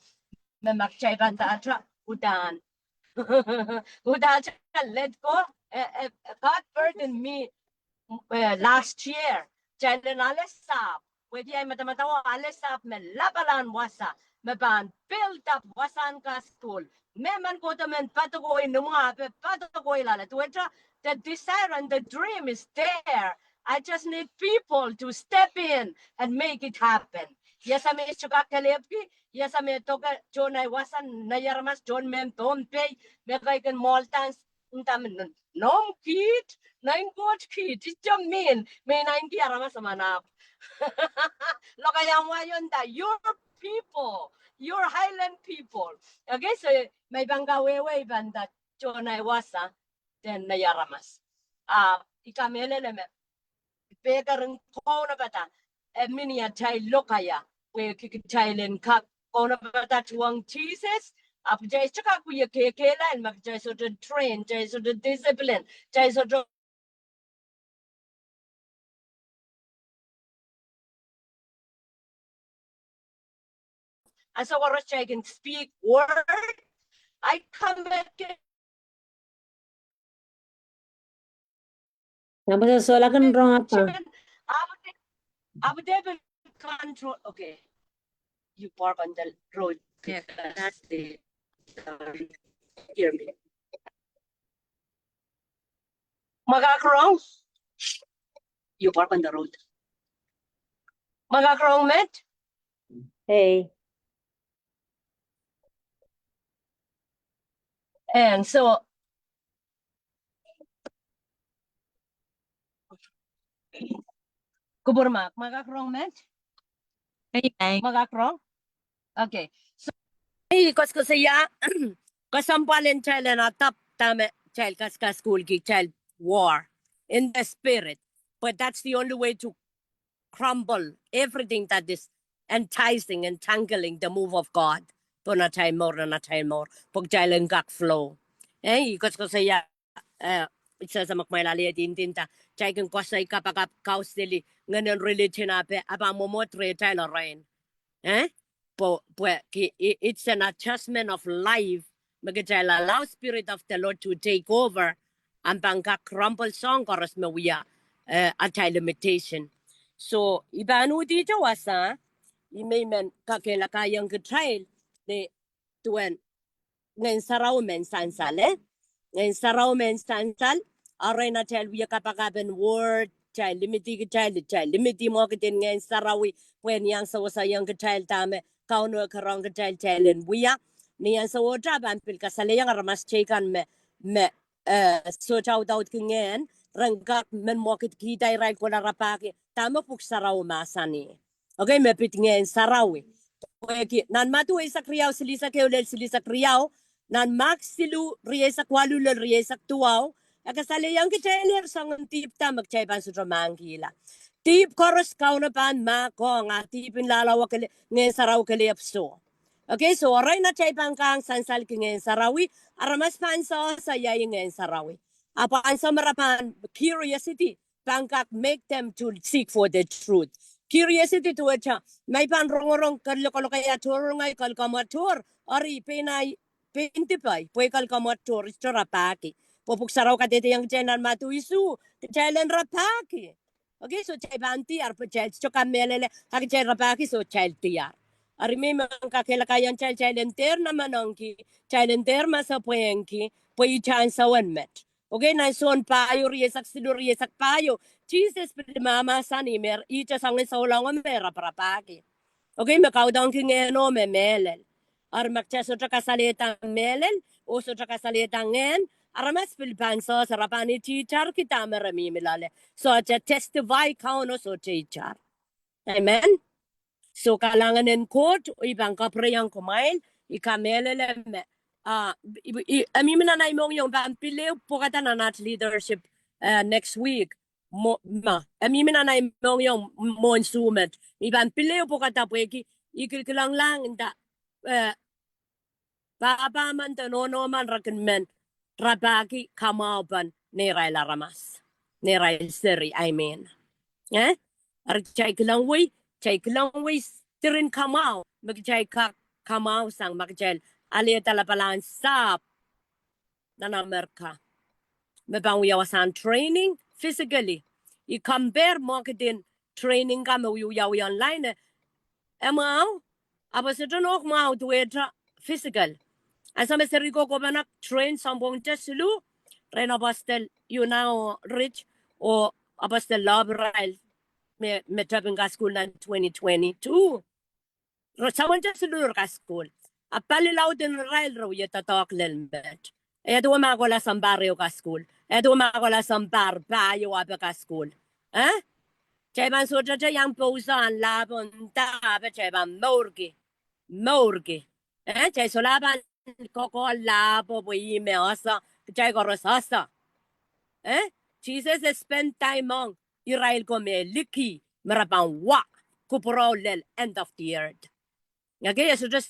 me ma kitail pahn dahte uhdahn, uhdahn let go, eh, eh, God burdened me, eh, last year. Kitail en ale sahpw, pwehki ai madamadau ale sahpw me lapalahn wasa, me pahn build up wasahn kasukuhl. Mehmen kohdo men padokoi, ni mwahu pwe padokoi loale. Duwehte, the desire and the dream is there. I just need people to step in and make it happen. Ia se me I sohte kak kelehpwki, ia se me I doke tohn ai wasa, nei aramas tohn mehn Pohnpei, me kei kin mwoahlda, nda me n-, noumw kiht, nein Koht kiht, it doesn't mean me I naineki aramas emen ahpw. Lokaia mwaio nda, your people, your highland people. Okay, so me I pahn kawehwe I pahn nda tohn ai wasa, then nei aramas. Ah, I kamehlele me pekeren kaunopada, eh, mihmi atail lokaia, pwehki kitail en kak kaunopada tuhwong Sises, ahpw kitail sohte kak wia kehkehlail ma kitail sohte train, kitail sohte discipline, kitail sohte ansou koaros I can speak word. I come again. Number sohla kan rong apa? Abde, abde control. Okay. You park on the road. Yeah, that's the, sorry. Hear me. Ma kak rong? You park on the road. Ma kak rong met? Hey. And so, Kupwur Mark, ma kak rong met? Hey, hey. Ma kak rong? Okay. So, ei, koaskoasoia, kesempwal en kitail en adopt dahme kitail kaskasukuhlki, kitail war in the spirit. But that's the only way to crumble everything that is enticing, entangling the move of God pohn atail mour, nan atail mour, pwe kitail en kak flow. Eh, I koaskoasoia, eh, I sehse me kumwail alehdi ndinda, kitail kin koasoi kapakap, kauseli, ngehnen religion ape, a pahn mwomwohd rehtail arail. Eh? Pwe, pwe ki, i-, it's an adjustment of life. Me kitail allow Spirit of the Lord to take over, a pahn kak crumble soahng koaros me wia, eh, atail limitation. So, I pahn uhdi te wasa, I men men kakehlakaiong kitail, ni duwen Ngehn Sarawi mehn sansal, eh? Ngehn Sarawi mehn sansal, a ren atail wia kapakap en word, kitail limidi kitail, kitail limidi mwoakid en Ngehn Sarawi, pwe ni ansou wasa iang kitail dahme Kauno kerohng kitail kitail en wia. Ni ansou wasa pahn pil kasalehiong aramas teikan me, me, eh, sohte audaudki ngehn, ren kak men mwoakidkihda irail kohla rapahki dahme Pwuhk Sarawi mahsanih. Okay, me pid Ngehn Sarawi. Pwehki, nan Madiu eisek riau, silihsek ehu lel silihsek riau, Nan Mark siluh, rieisek waluh lel rieisek duwau, e kasalehiong kitail soangen dihp da me kitail pahn sohte mahkikihla. Dihp koaros Kauno pahn mahkohng, a dihp en loalowehla Ngehn Sarawi kelehpw soh. Okay, so arail, kitail pahn kak sansalki Ngehn Sarawi, aramas pahn sehse ia Ngehn Sarawi. Ahpw ansou me re pahn curiosity, pahn kak make them to seek for the truth. Curiosity duwehte, ma I pahn rongorong kalokolok ia tohrohr, ngehi kalokamwatohr, eri pein ahi, pein dipai, pwe I kalokamwatohr, I sohte rapahki. Pwe Pwuhk Sarawi kadehdehiong kitail nan Madiu isuh, kitail en rapahki. Okay, so kitail pahn diar pwe kitail sohte kamehlele, a kitail rapahki, so kitail diar. Eri me I men kakehlakaiong kitail, kitail en dehr namenengki, kitail en dehr masepwehki, pwe ih ansou en met. Okay, nan Sohn pahieu, rieisek siluh, rieisek pahieu, Sises pil mahmahsanih me ihte soangen souleng me raparapahki. Okay, me kaudokki ngehno me mehlel. Eri ma kitail sohte kasalehda mehlel, oh sohte kasalehda ngehn, aramas pil pahn sehse, re pahn itiitarki dahme re mihmi loale. Sohte testify Kauno, sohte itar. Amen. So kalahngan en Koht, I pahn kapwureiong kumwail, I kamehlele me, ah, I, I, I mihmi nan ahi mohngiong pahn pil ehu pwukada nan at leadership, eh, next week. Mwo, ma, I mihmi nan ahi mohngiong mwohn suhmet. I pahn pil ehu pwukada pwehki I kilkilenglahng nda, eh, pahpa men de nohno men re kin men rapahki kamwahu pahn neirail aramas, neirail seri, I mean. Eh? Eri kitail kilengwei, kitail kilengwei diren kamwahu, me kitail kak kamwahu sang ma kitail alehda lapalahn sahpw nan Amerika. Me pahn wia wasahn training physically. I compare mwohkidin training ka me wiewiawi online, e mwahu, ahpw e sohte nohk mwahu duwehte physical. Ansou me seri ko kohpene train sounpwong te siluh, rehn Apostle Yuna oh Rich oh Apostle Loperail me, me tepin kasukuhl nan twenty twenty-two. Re sounpwong te siluh re kasukuhl. A pali laud en irail re wie doadoahk lel met. E duwe ma kohla sounpar ehu kasukuhl. E duwe ma kohla sounpar pahieu ape kasukuhl. Eh? Kitail pahn sohte te iang pousoan lahpo nda ape kitail pahn mourki. Mourki. Eh? Kitail solahr pahn kokohla lahpo pwe ih me ese, kitail koaros ese. Eh? Sises e spend time ong irail ko me liki, me re pahn wa kupwuromwi lel end of the earth. Okay, e sohte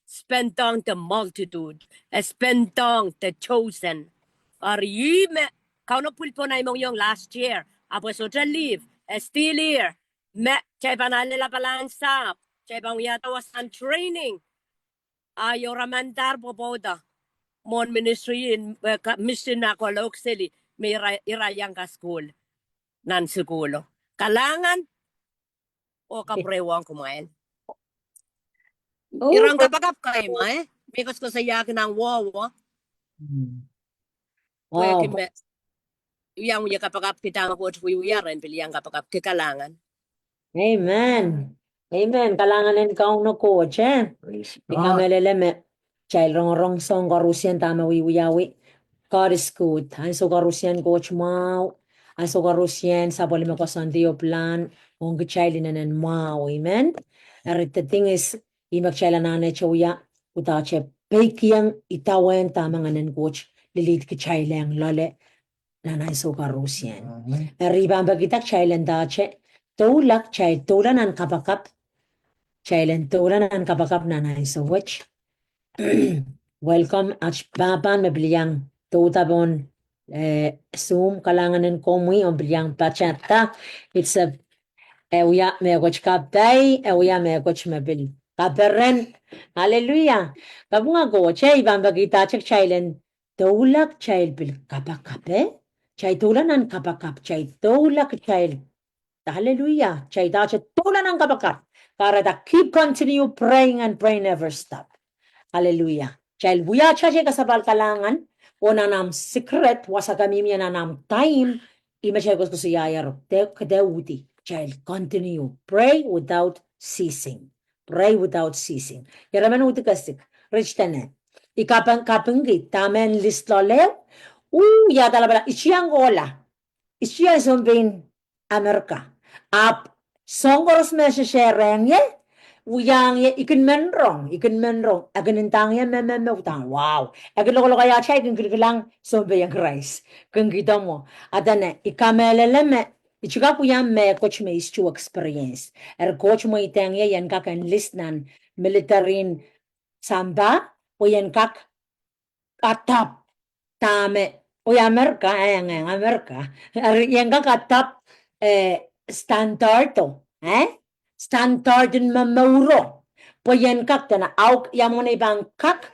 spendong the multitude, e spendong the chosen. Eri ih me Kauno pwil pohn ahi mohngiong last year, ahpw e sohte leave, e still here. Me kitail pahn ale lapalahn sahpw, kitail pahn wiahda wasahn training. A io, re men dar pwopwoud mwohn ministry en, eh, ka-, mission a kohla seli, me ira, ira iang kasukuhl nan sukuhlo. Kalahngan oh kapwurehwong kumwail. Oh, iren kapakap kei ma, eh? Me koasoakoasoiahki nan wowo. Hmm. Pwehki me iang wia kapakapki, dahme Koht wiewia, re en pil iang kapakapki. Kalahngan. Amen. Amen. Kalahngan en Kauno Koht, eh? Praise God. I kamehlele me kitail rongorong soahng koarusie dahme wiewiawi. God is good. Ansou koarusie Koht mwahu. Ansou koarusie sapwellime koasoandi oh pilahn ong kitail inenen mwahu. Amen. Eri the thing is, ih me kitail anahnehte wia, udahte peikiong idawehn dahme Ngehn en Koht lilihdi kitail ong loale nan ansou koarusie. Amen. Eri I pahn pekihda kitail en dahte doula, kitail doula nan kapakap. Kitail en doula nan kapakap nan ansou wet. Welcome at pahpahn me pil iang douda pohn, eh, Zoom. Kalahngan en komwi, omw pil iang patohda. It's a, e wia mehkot kapai, e wia mehkot me pil kaperen. Hallelujah. Kapinga Koht, eh, I pahn pekihda kitail en doula, kitail pil kapakap, eh? Kitail doula nan kapakap, kitail doula, kitail, hallelujah, kitail dahte doula nan kapakap. Kahrehda keep continue praying and pray never stop. Hallelujah. Kitail wia atail kasapahl kalahngan, oh nan ahmw secret, wasa ka mihmi nan ahmw time, ih me kitail koasoakoasoiahier, de, de uhdi, kitail continue, pray without ceasing. Pray without ceasing. Ira men uhdi kesik, Rich dene. I kaping, kapingki, dahme list loale, uh, ia dalabala, I tieng kohla. I tieng sounpei en Amerika. Ahpw soahng koaros me se shareong ie, wiahiong ie, I kin men rong, I kin men rong, e kin ndahng ie me, me, me, udahn, wow. E kin lokolokaiahte, I kin kilkilang sounpei en Krais. Kin kihdo mwo. A dene, I kamehlele me, I sohte kak wia mehkot me I sohte experience. Eri Koht mweidehng ie, I en kak enlist nan military en sampah, pwe I en kak adopt dahme, oh, Amerika, eh, eng, eng, Amerika. Eri I en kak adopt, eh, standard o, eh? Standard en momouro. Pwe I en kak dene, auk, ia mwomwen I pahn kak,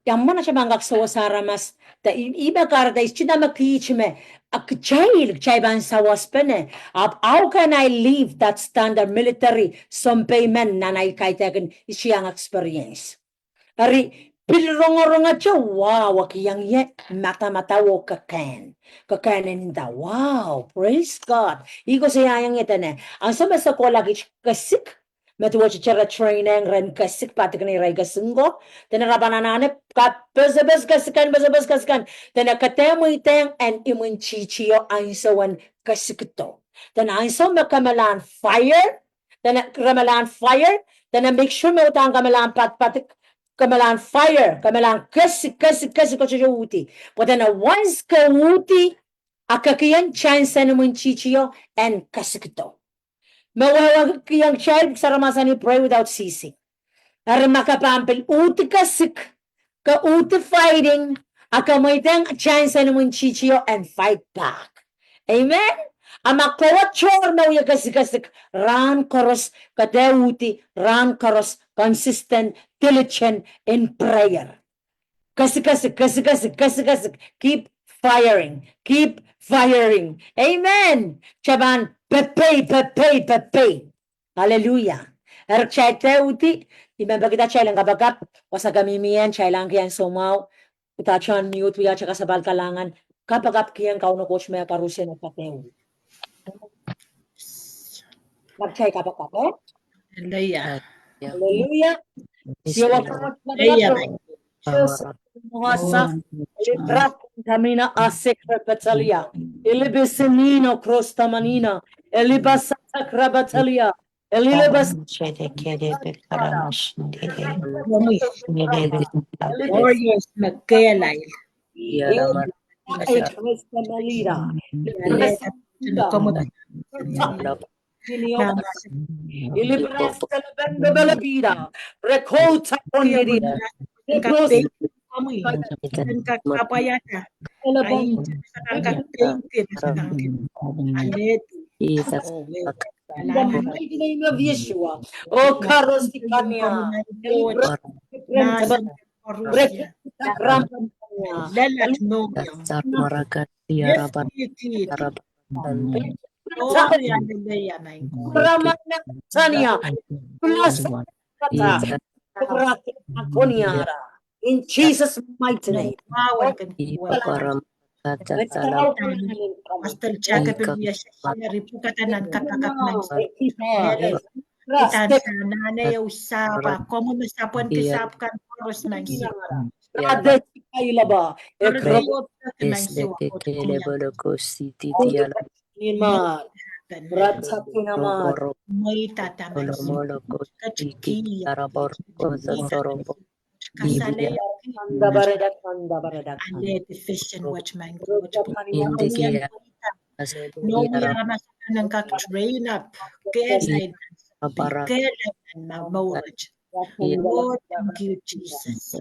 ia mwomwen atail pahn kak sawas aramas. De I, I pahn kahrehda, I sohte dahme kiht me, a kitail, kitail pahn sawaspene. Ahpw, how can I leave that standard military, sounpei men nan ahi kaidehkin, I sohte iang experience. Eri pil rongorongete, wow, e kihong ie madamadau oh kekehn. Kekehn en nda, wow, praise God. I koasoiaiong ie dene, ansou me se kohla kiht kesik, me duwehte re train ong ren kesik, padikin irail kesik ko, dene re pahn anahne kak pesepes kesik en, pesepes kesik en, dene ke dehr mweidehng en imwintihtio ansou en kesikdo. Dene ansou me ke mehlel fire, dene re mehlel fire, dene make sure me udahn ke mehlel pad, pad, ke mehlel fire, ke mehlel kesik, kesik, kesik, kesik, uhdi. Pwe dene once ke uhdi, a ke kin chance en imwintihtio en kesikdo. Me wehwehki kihong kitail, pwuhk sarawi mahsanih pray without ceasing. Eri ma ke pahn pil uhdi kesik, ke uhdi fighting, a ke mweidehng chance en imwintihtio en fight back. Amen. A ma kowe tohr me wie kesikesik, rahn koaros ke dehr uhdi, rahn koaros consistent, diligent in prayer. Kesikesik, kesikesik, kesikesik. Keep firing, keep firing. Amen. Kitail pahn pepei, pepei, pepei. Hallelujah. Eri kitail dehr uhdi, I men peki kitail en kapakap, wasa ke mihmi en, kitail ahneki ansou mwahu, udahn mute, wiahte kasapahl kalahngan, kapakapkihong Kauno Koht me koaros en kapakap. Kitail kapakap, eh? Hallelujah. Hallelujah. Hallelujah. Sio wa Koht, Hallelujah. Joseph Mohasa, Elibrak Tamina Asik Repetalia, Elibisinino Cross Tamanina, Elibasata Krabatalia, Elibas Warriors me kehlail. Elibas Malira. Ilibras Telepen Bebelebida, Rekota Konirina, Rekos, Telepen. In the mighty name of Yeshua. Oh, Karosi Kania. Ilibras Rekota Krambania. Lelat mongyo. Yes, it is. Glory, hallelujah, my God. Ramana Tania. Plus, in Jesus' mighty name. Pastor Jacob, we are sharing, we put that on kapakap, my God. Idan sa nane usapa, komwi me sapwen kisap kan koaros, my God. Rade tikailaba. Rade tikailaba. Nima. Ratakinama. Mweida taman. Kasalehda. Ale division wet, my God. Nohmi aramas akan en kak train up. Kehlail. Kehlail nan mour wet. Lord, thank you, Jesus. Oro,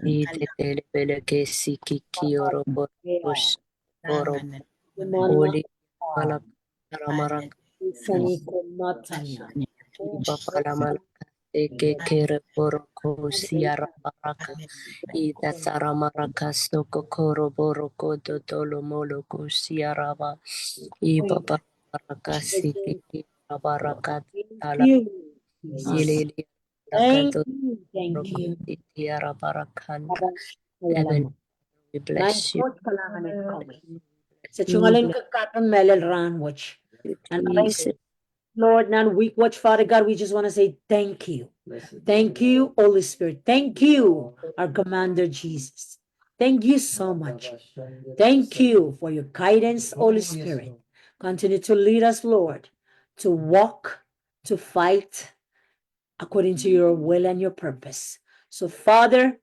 oro, oli, malak, saramarak, papala malak, eke, kere, poro, kosi, aramaraka, ida, saramaraka, soko, koro, poro, kodo, dolo, molo, kosi, araba, i, papala, maraka, siki, aramaraka, tala, ilili, Thank you, thank you. Heaven, we bless you. Se tungoal en kapakap mehlel rahn wet. And Lord, nan wihk wet, Father God, we just want to say thank you. Thank you, Holy Spirit. Thank you, our Commander Jesus. Thank you so much. Thank you for your guidance, Holy Spirit. Continue to lead us, Lord, to walk, to fight, according to your will and your purpose. So, Father,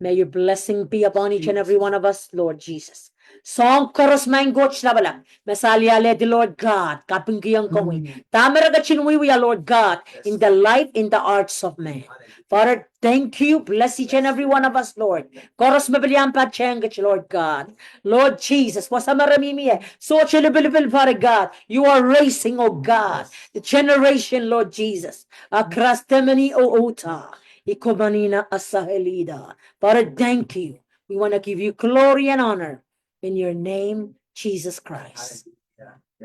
may your blessing be upon each and every one of us, Lord Jesus. Soahng koaros, Maing Koht Lapalap, me se alialehdi, Lord God, kapingkihong komwi. Dahme re ketin wiewia, Lord God, in the life, in the hearts of man. Father, thank you. Bless each and every one of us, Lord. Koaros me pil iang patehng kit, Lord God. Lord Jesus, wasa me re mihmi ie, sohte lipilipil, Father God. You are raising, oh God, the generation, Lord Jesus. Akrastemeni oh uta. Ikomanina asahelida. Father, thank you. We want to give you glory and honor in your name, Jesus Christ.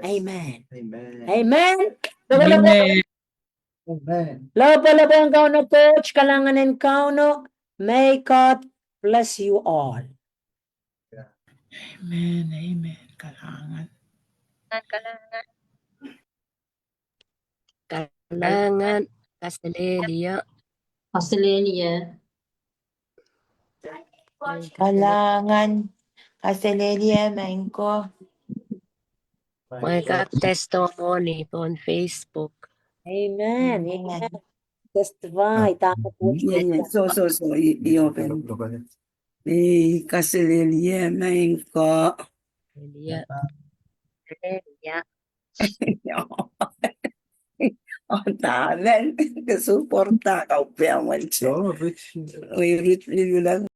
Amen. Amen. Amen. Amen. Lopwolopwohng Kauno Koht, kalahngan en Kauno. May God bless you all. Amen, amen. Kalahngan. Kalahngan, kaselehlie. Kaselehlie. Kalahngan, kaselehlie, Maing Koht. Mwein kak testimony pohn Facebook. Amen. Amen. Testify. Dahme Koht. So, so, so, I, I open. I kaselehlie, Maing Koht. Kaselehlie. Kaselehlie. Oh, dahme, ke support-a kau pia wen. Oh, Rich. Oi, Rich, Rich, Rich.